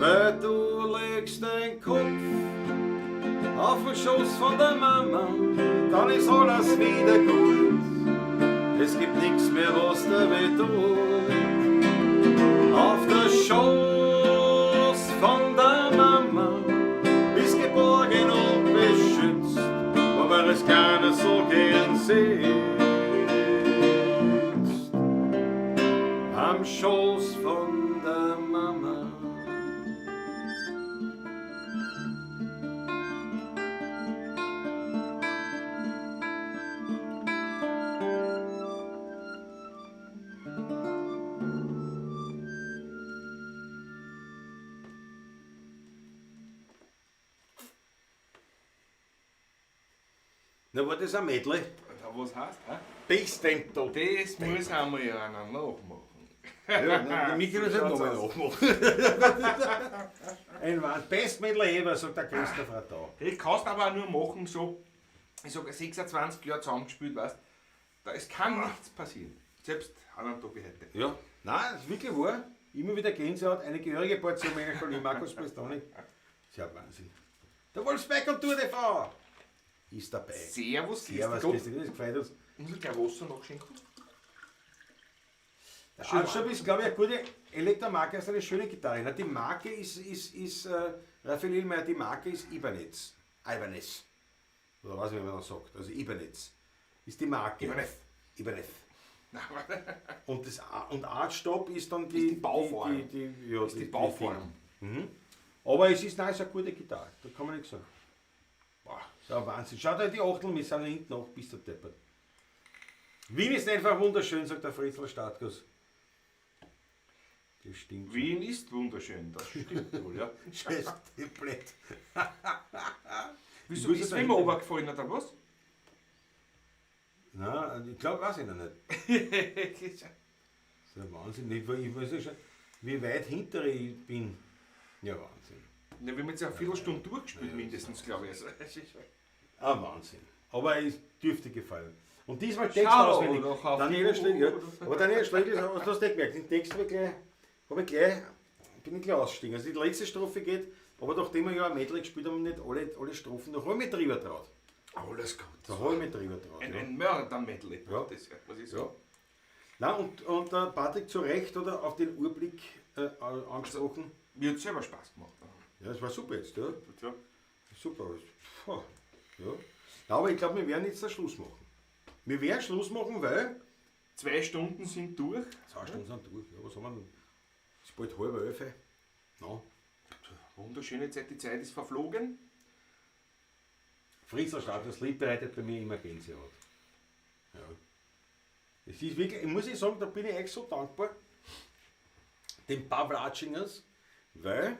Weil du legst deinen Kopf auf den Schoß von der Mama, dann ist alles wieder gut. Es gibt nichts mehr, was dir weh tut. Auf der Schoß von der Mama bist geborgen und beschützt, wobei es keiner so gern sitzt. Am Schoß von der Mama. Na, war das ein Medley? Na, was heißt, hä? Das denn da. Das muss einmal ja einer nachmachen. Ja, na, Michi muss halt So nochmal schaut's nachmachen. Ein Wahnsinn. Best Medley ever, sagt der Christopher da. Das kannst du aber auch nur machen, so, ich sag, 26 Jahre zusammengespielt, weißt da es kann nichts passieren. Selbst an einem Tag wie heute. Ja. Nein, das ist wirklich wahr. Immer wieder Gänsehaut, eine gehörige Portion Melancholie, Markus Prestonic. Ist ja Wahnsinn. Der Wolfsberg und Tour TV ist dabei. Servus, Servus, Gott. Christi, das gefällt uns. Muss ich gleich Wasser nachschenken? Der Artstop ist, glaube ich, eine gute Elektromarke, ist eine schöne Gitarre. Na, die Marke ist Raphael Illmayer, die Marke ist Ibanez. Ibanez. Oder was, wie man das sagt. Also Ibanez. Ist die Marke. Ibanez. Ibanez. Nein, warte. Und, das, und Archtop ist dann die, Ist die Bauform. Die, Ist die Bauform. Mhm. Aber es ist, nein, es ist eine gute Gitarre, da kann man nichts sagen. Boah, ist ein Wahnsinn. Schaut euch die Achtel, wir sind hinten noch bis der deppert. Wien ist einfach wunderschön, sagt der Fritzl Startguss. Das stimmt. Wien ist wunderschön, das stimmt wohl, ja. Scheiß Blöd. Wieso muss ist jetzt mir dahinter- runtergefallen oder was? Nein, ich glaube, weiß ich noch nicht. Das ist ja Wahnsinn. Ich weiß ja schon, wie weit hinter ich bin. Ja, Wahnsinn. Ja, wir haben jetzt ja eine Viertelstunde durchgespielt, mindestens, glaube ich. Also, es ist- Ah, Wahnsinn. Aber es dürfte gefallen. Und diesmal Text Schau auswendig. doch auf Daniela die Schlegel, ja. Uhr. Aber Daniela Schlegel, hast du das nicht gemerkt? Den Text hab ich gleich, hab ich gleich, bin ich gleich ausgestiegen. Also die letzte Strophe geht, aber nachdem wir ja ein Medley gespielt haben, nicht alle Strophen, da habe ich mich drüber traut. Alles gut. Da habe ich mich drüber traut. Ein, ja. ein Mörder-Medley. Ja. Das, ja, was ist Ja. Nein, und der Patrick zu Recht oder auf den Urblick angesprochen. Mir hat selber Spaß gemacht. Ja, das war super jetzt, ja. Ja. Super. Puh. Ja. Na, aber ich glaube, wir werden jetzt den Schluss machen. Wir werden Schluss machen, weil 2 Stunden sind durch. 2 Stunden sind durch. Ja, was haben wir denn? Es ist bald 10:30. No. Wunderschöne Zeit, die Zeit ist verflogen. Fritzl Stadt, das Lied bereitet bei mir immer Gänsehaut. Ja. Es ist wirklich, ich muss ich sagen, da bin ich echt so dankbar den Pawlatschingers, weil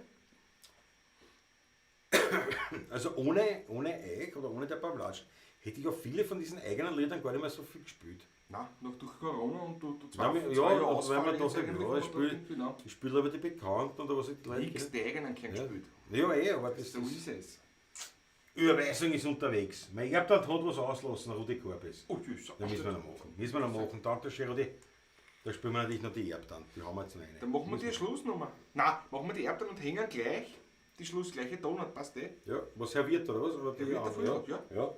also ohne euch oder ohne der Pawlatsch hätte ich auch viele von diesen eigenen Liedern gar nicht mehr so viel gespielt. Nein, noch durch Corona und du Nein, zwei ja, Jahre und weil Ausfall man da jetzt sagt, eigentlich ja, ich noch spiel- irgendwie, ne? Ich spiele aber die Bekannten oder was ich die Leute Nix kennen. die eigenen kein Ja. gespielt. Ja, eh, aber das So ist, ist es. Überweisung ist unterwegs. Mein Erbtat hat was auslassen, Rudi Korbes. Oh, tschüss. Da müssen wir noch machen. Müssen wir noch machen. Danke schön, Rudi. Da spielen wir natürlich noch die Erbtante. Die haben wir jetzt noch eine. Dann machen wir die Schlussnummer. Nein, machen wir die Erbtan und hängen gleich die Schluss gleiche Donut, passt eh? Ja, was serviert oder was? Oder die Serviert andere, der ja. Frühstück, ja. Ja,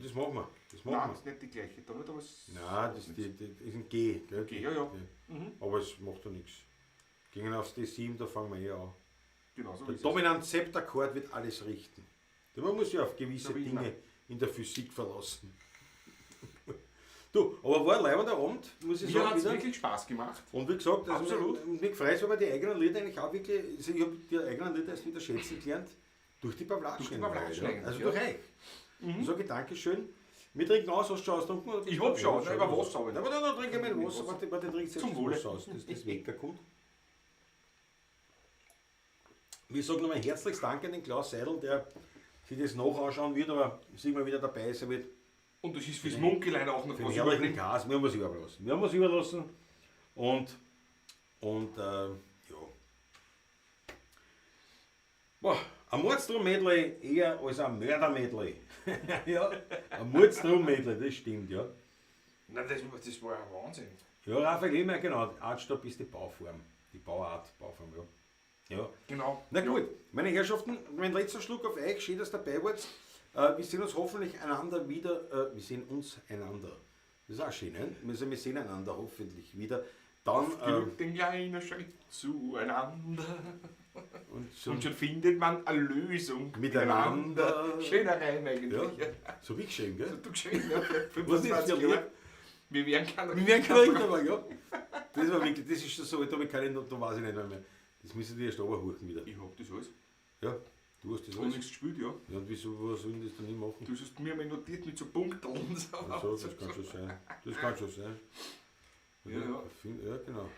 das machen wir. Das machen Nein, wir. ist nicht die gleiche Donut, aber es Nein, das, die ist ein G. Gell? G, ja, ja. Mhm. Aber es macht ja nichts. Gingen aufs D7, da fangen wir eh an. Genau so Der ist es. Dominant Septakkord wird alles richten. Man muss sich auf gewisse So wie immer. Dinge in der Physik verlassen. Du, aber war ein leibender Abend, muss ich Mir sagen. hat es wieder. wirklich Spaß gemacht. Und wie gesagt, also Absolut. Mich, mich freut es, weil man die eigenen Lieder eigentlich auch wirklich, also ich habe die eigenen Lieder erst wieder schätzen gelernt, durch die Pawlatschen. Durch die Pawlatschen ja. eigentlich, Also ja. durch euch. Ich sage Dankeschön. Wir trinken aus, hast du schon austrunken? Ich hab schon, Ja, nein, aber Wasser hab ich Aber dann trinke ich mein Mit Wasser. Wasser. Warte, warte, trink selbst Zum das Wohle. Wasser aus, dass das wegkommt. Wir sagen nochmal herzliches Dank an den Klaus Seidel, der sich das noch anschauen wird, aber sich mal wieder dabei sein wird. Und das ist fürs Munkelein auch noch Für den was herrlichen überblieben. Gas, wir haben was überlassen. Wir haben was überlassen und ja. Boah, ein Mordstrom-Medley eher als ein Mörder-Medley. Ja, ein Mordstrom-Medley, das stimmt, ja. Nein, das war ein Wahnsinn. Ja, Raphael Lehmer, genau. Artstopp ist die Bauform. Die Bauart, Bauform, ja. Ja. Genau. Na gut, meine Herrschaften, mein letzter Schluck auf euch, schön, dass ihr dabei wart. Wir sehen uns hoffentlich einander wieder, wir sehen uns einander. Das ist auch schön, ne? Wir sehen einander hoffentlich wieder. Dann, Genug den kleinen Schritt zueinander. und so, Und schon findet man eine Lösung. Miteinander. Schöner Reim eigentlich. ja, so wie geschrieben, gell? Du geschrieben, ja, Was ist 25 für Jahre. Wir werden keiner. Wir werden kein Richter, aber ja. Das war wirklich, das ist schon so, da, hab ich keine, da weiß ich nicht mehr. Das müssen die erst runterhuchen wieder. Ich hab das alles. Ja, du hast das Ich hab alles. nichts gespielt, ja. Ja, und wieso, was soll ich das dann nicht machen? Du hast mir mal notiert mit so Punkten und so. Ach so, das kann schon sein. Das kann schon sein. Ja, ja. Ja, genau.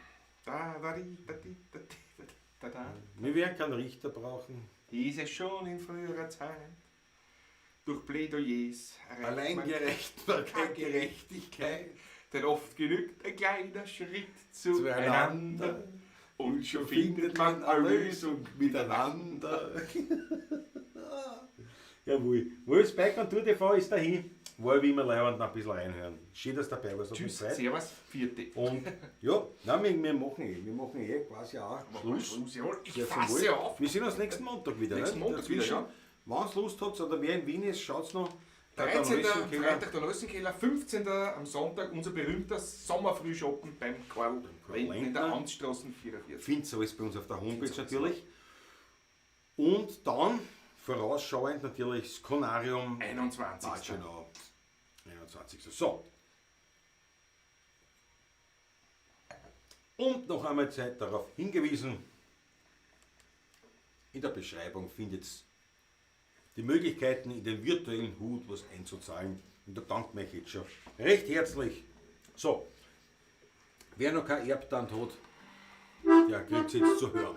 Da, da, di, da, di, da, di, da, da, da. Wir werden keinen Richter brauchen. Hieß es schon in früherer Zeit. Durch Plädoyers erreicht Allein man gerecht war keine Gerechtigkeit. Denn oft genügt ein kleiner Schritt zueinander. Zueinander. Und schon findet man eine Lösung miteinander. Jawohl. Wolfsberg und Tour TV ist dahin. War wie immer leibend noch ein bisschen reinhören. Schön, dass du dabei warst. Hat mich Tschüss, gefreut. Servus, Vierte. Und ja, nein, wir machen eh, wir machen eh quasi auch Schluss. Schluss, jawohl. Ich Sehr zum fasse Wohl. auf. Wir sehen uns nächsten Montag wieder. Nächsten ne? Montag Dazwischen, wieder, ja. Wenn ihr Lust habt, oder wer in Wien ist, schaut's noch. Der 13. Neusenkeller. Freitag der Neusenkeller, 15. am Sonntag unser berühmter Sommerfrühschoppen beim Karl Karl Lindner in der Lindner. Amtsstraße 44. Findet alles bei uns auf der Homepage Find's alles, natürlich. Und dann vorausschauend natürlich das Konarium 21. Batschenau. 21. So. Und noch einmal Zeit darauf hingewiesen, in der Beschreibung findet ihr die Möglichkeiten, in den virtuellen Hut was einzuzahlen. Und da danke ich euch jetzt schon recht herzlich. So, wer noch kein Erbtand hat, der kriegt es jetzt zu hören.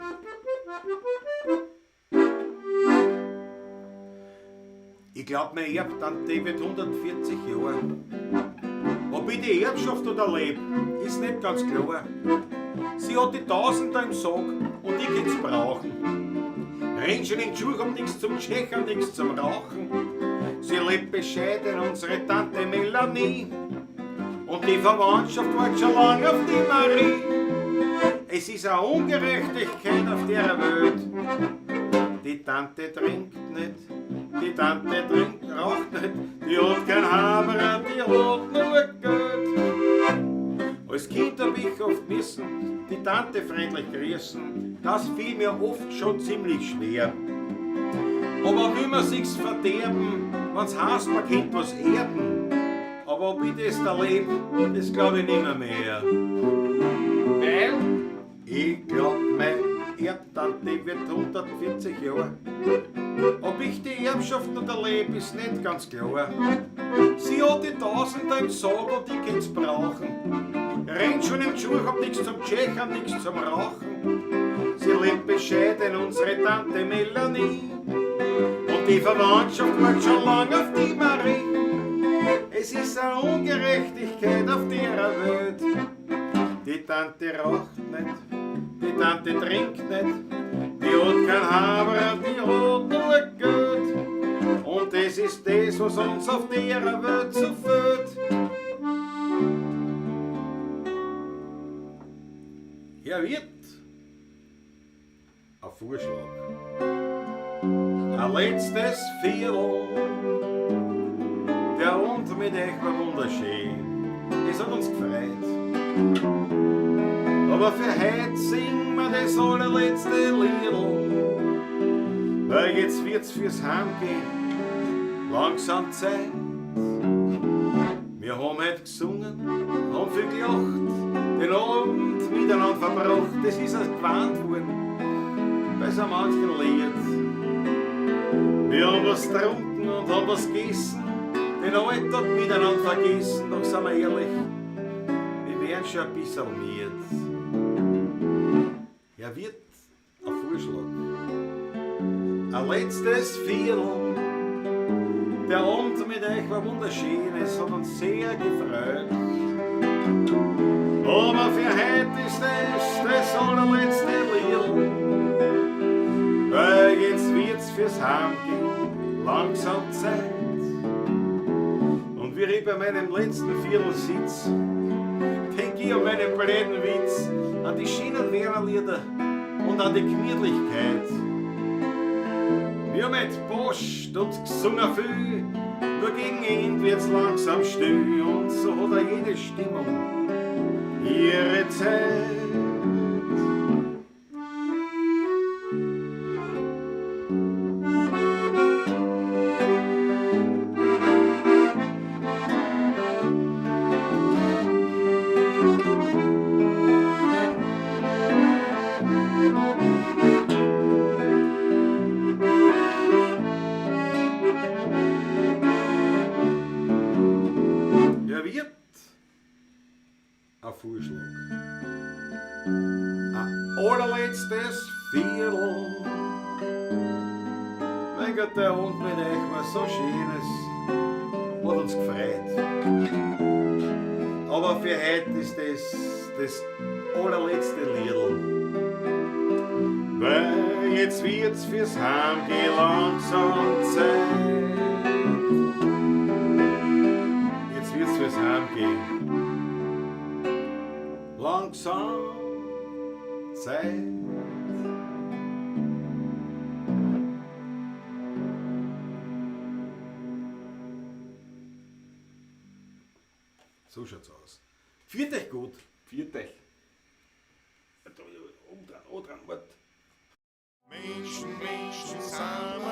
Ich glaub, mein Erbtante wird 140 Jahre. Ob ich die Erbschaft oder leb, ist nicht ganz klar. Sie hat die Tausender im Sack und ich kann's brauchen. Renn schon in die Schuhe, hab nix zum Tschechern, nix zum Rauchen. Sie lebt bescheiden, unsere Tante Melanie. Und die Verwandtschaft wartet schon lang auf die Marie. Es ist eine Ungerechtigkeit auf der Welt. Die Tante trinkt nicht, die Tante trinkt, raucht nicht, die hat kein Haberer, die hat nur Geld. Als Kind hab ich oft müssen die Tante freundlich grüßen, das fiel mir oft schon ziemlich schwer. Aber will man sich's verderben, Wenn's heißt, man kennt was erben, aber ob ich das erleb, das glaub ich nimmer mehr. Weil? Ich glaub, meine Erbtante wird 140 Jahre. Ob ich die Erbschaft noch erleb, ist nicht ganz klar. Sie hat die Tausender im Sack und ich kann's brauchen. Rennt schon im Schuh, hab nix zum Tschechern, nix zum Rauchen. Sie lebt bescheiden, unsere Tante Melanie. Und die Verwandtschaft wartet schon lang auf die Marie. Es ist eine Ungerechtigkeit auf der Welt. Die Tante raucht nicht, die Tante trinkt nicht, die hat kein Haber, die hat nur Geld. Und das ist das, was uns auf der Welt so fehlt. Herr Wirt, ein Vorschlag. Ein letztes Viertel, der Abend mit euch war wunderschön. Es hat uns gefreut. Aber für heute singen wir das allerletzte Liedl. Weil jetzt wird's fürs Heimgehen langsam Zeit. Wir haben heute gesungen, haben viel gelacht, den Abend miteinander verbracht. Das ist erst gewarnt worden bei so manchen Lied. Wir haben was getrunken und haben was gegessen, den Alltag miteinander vergessen. Doch sind wir ehrlich, wir wären schon ein bisschen müde. Herr Wirt, ein Vorschlag. Ein letztes Viertel. Der Abend mit euch war wunderschön, es hat uns sehr gefreut. Aber für heute ist das das allerletzte Liedl. Weil jetzt wird's fürs Heimgehen langsam Zeit. Und wie ich bei meinem letzten Viertel sitz, denk ich an meinen blöden Witz, an die schönen Wernerlieder und an die Gemütlichkeit. Wir haben heute geposcht und gesungen viel, nur gegen Ende wird's langsam still und so hat auch jede Stimmung ihre Zeit. Ja, wird ein Vorschlag. Ein allerletztes Viertel. Mein Gott, der Abend mit euch war so schön, es hat uns gefreut. Aber für heute ist das das allerletzte Liedl. Weil jetzt wird's fürs Heimgehen langsam Zeit. Jetzt wird's fürs Heimgehen langsam Zeit. So schaut's aus. Viert euch gut. Viert euch. Umdrehen, umdrehen, wart. Menschen, Menschen, sind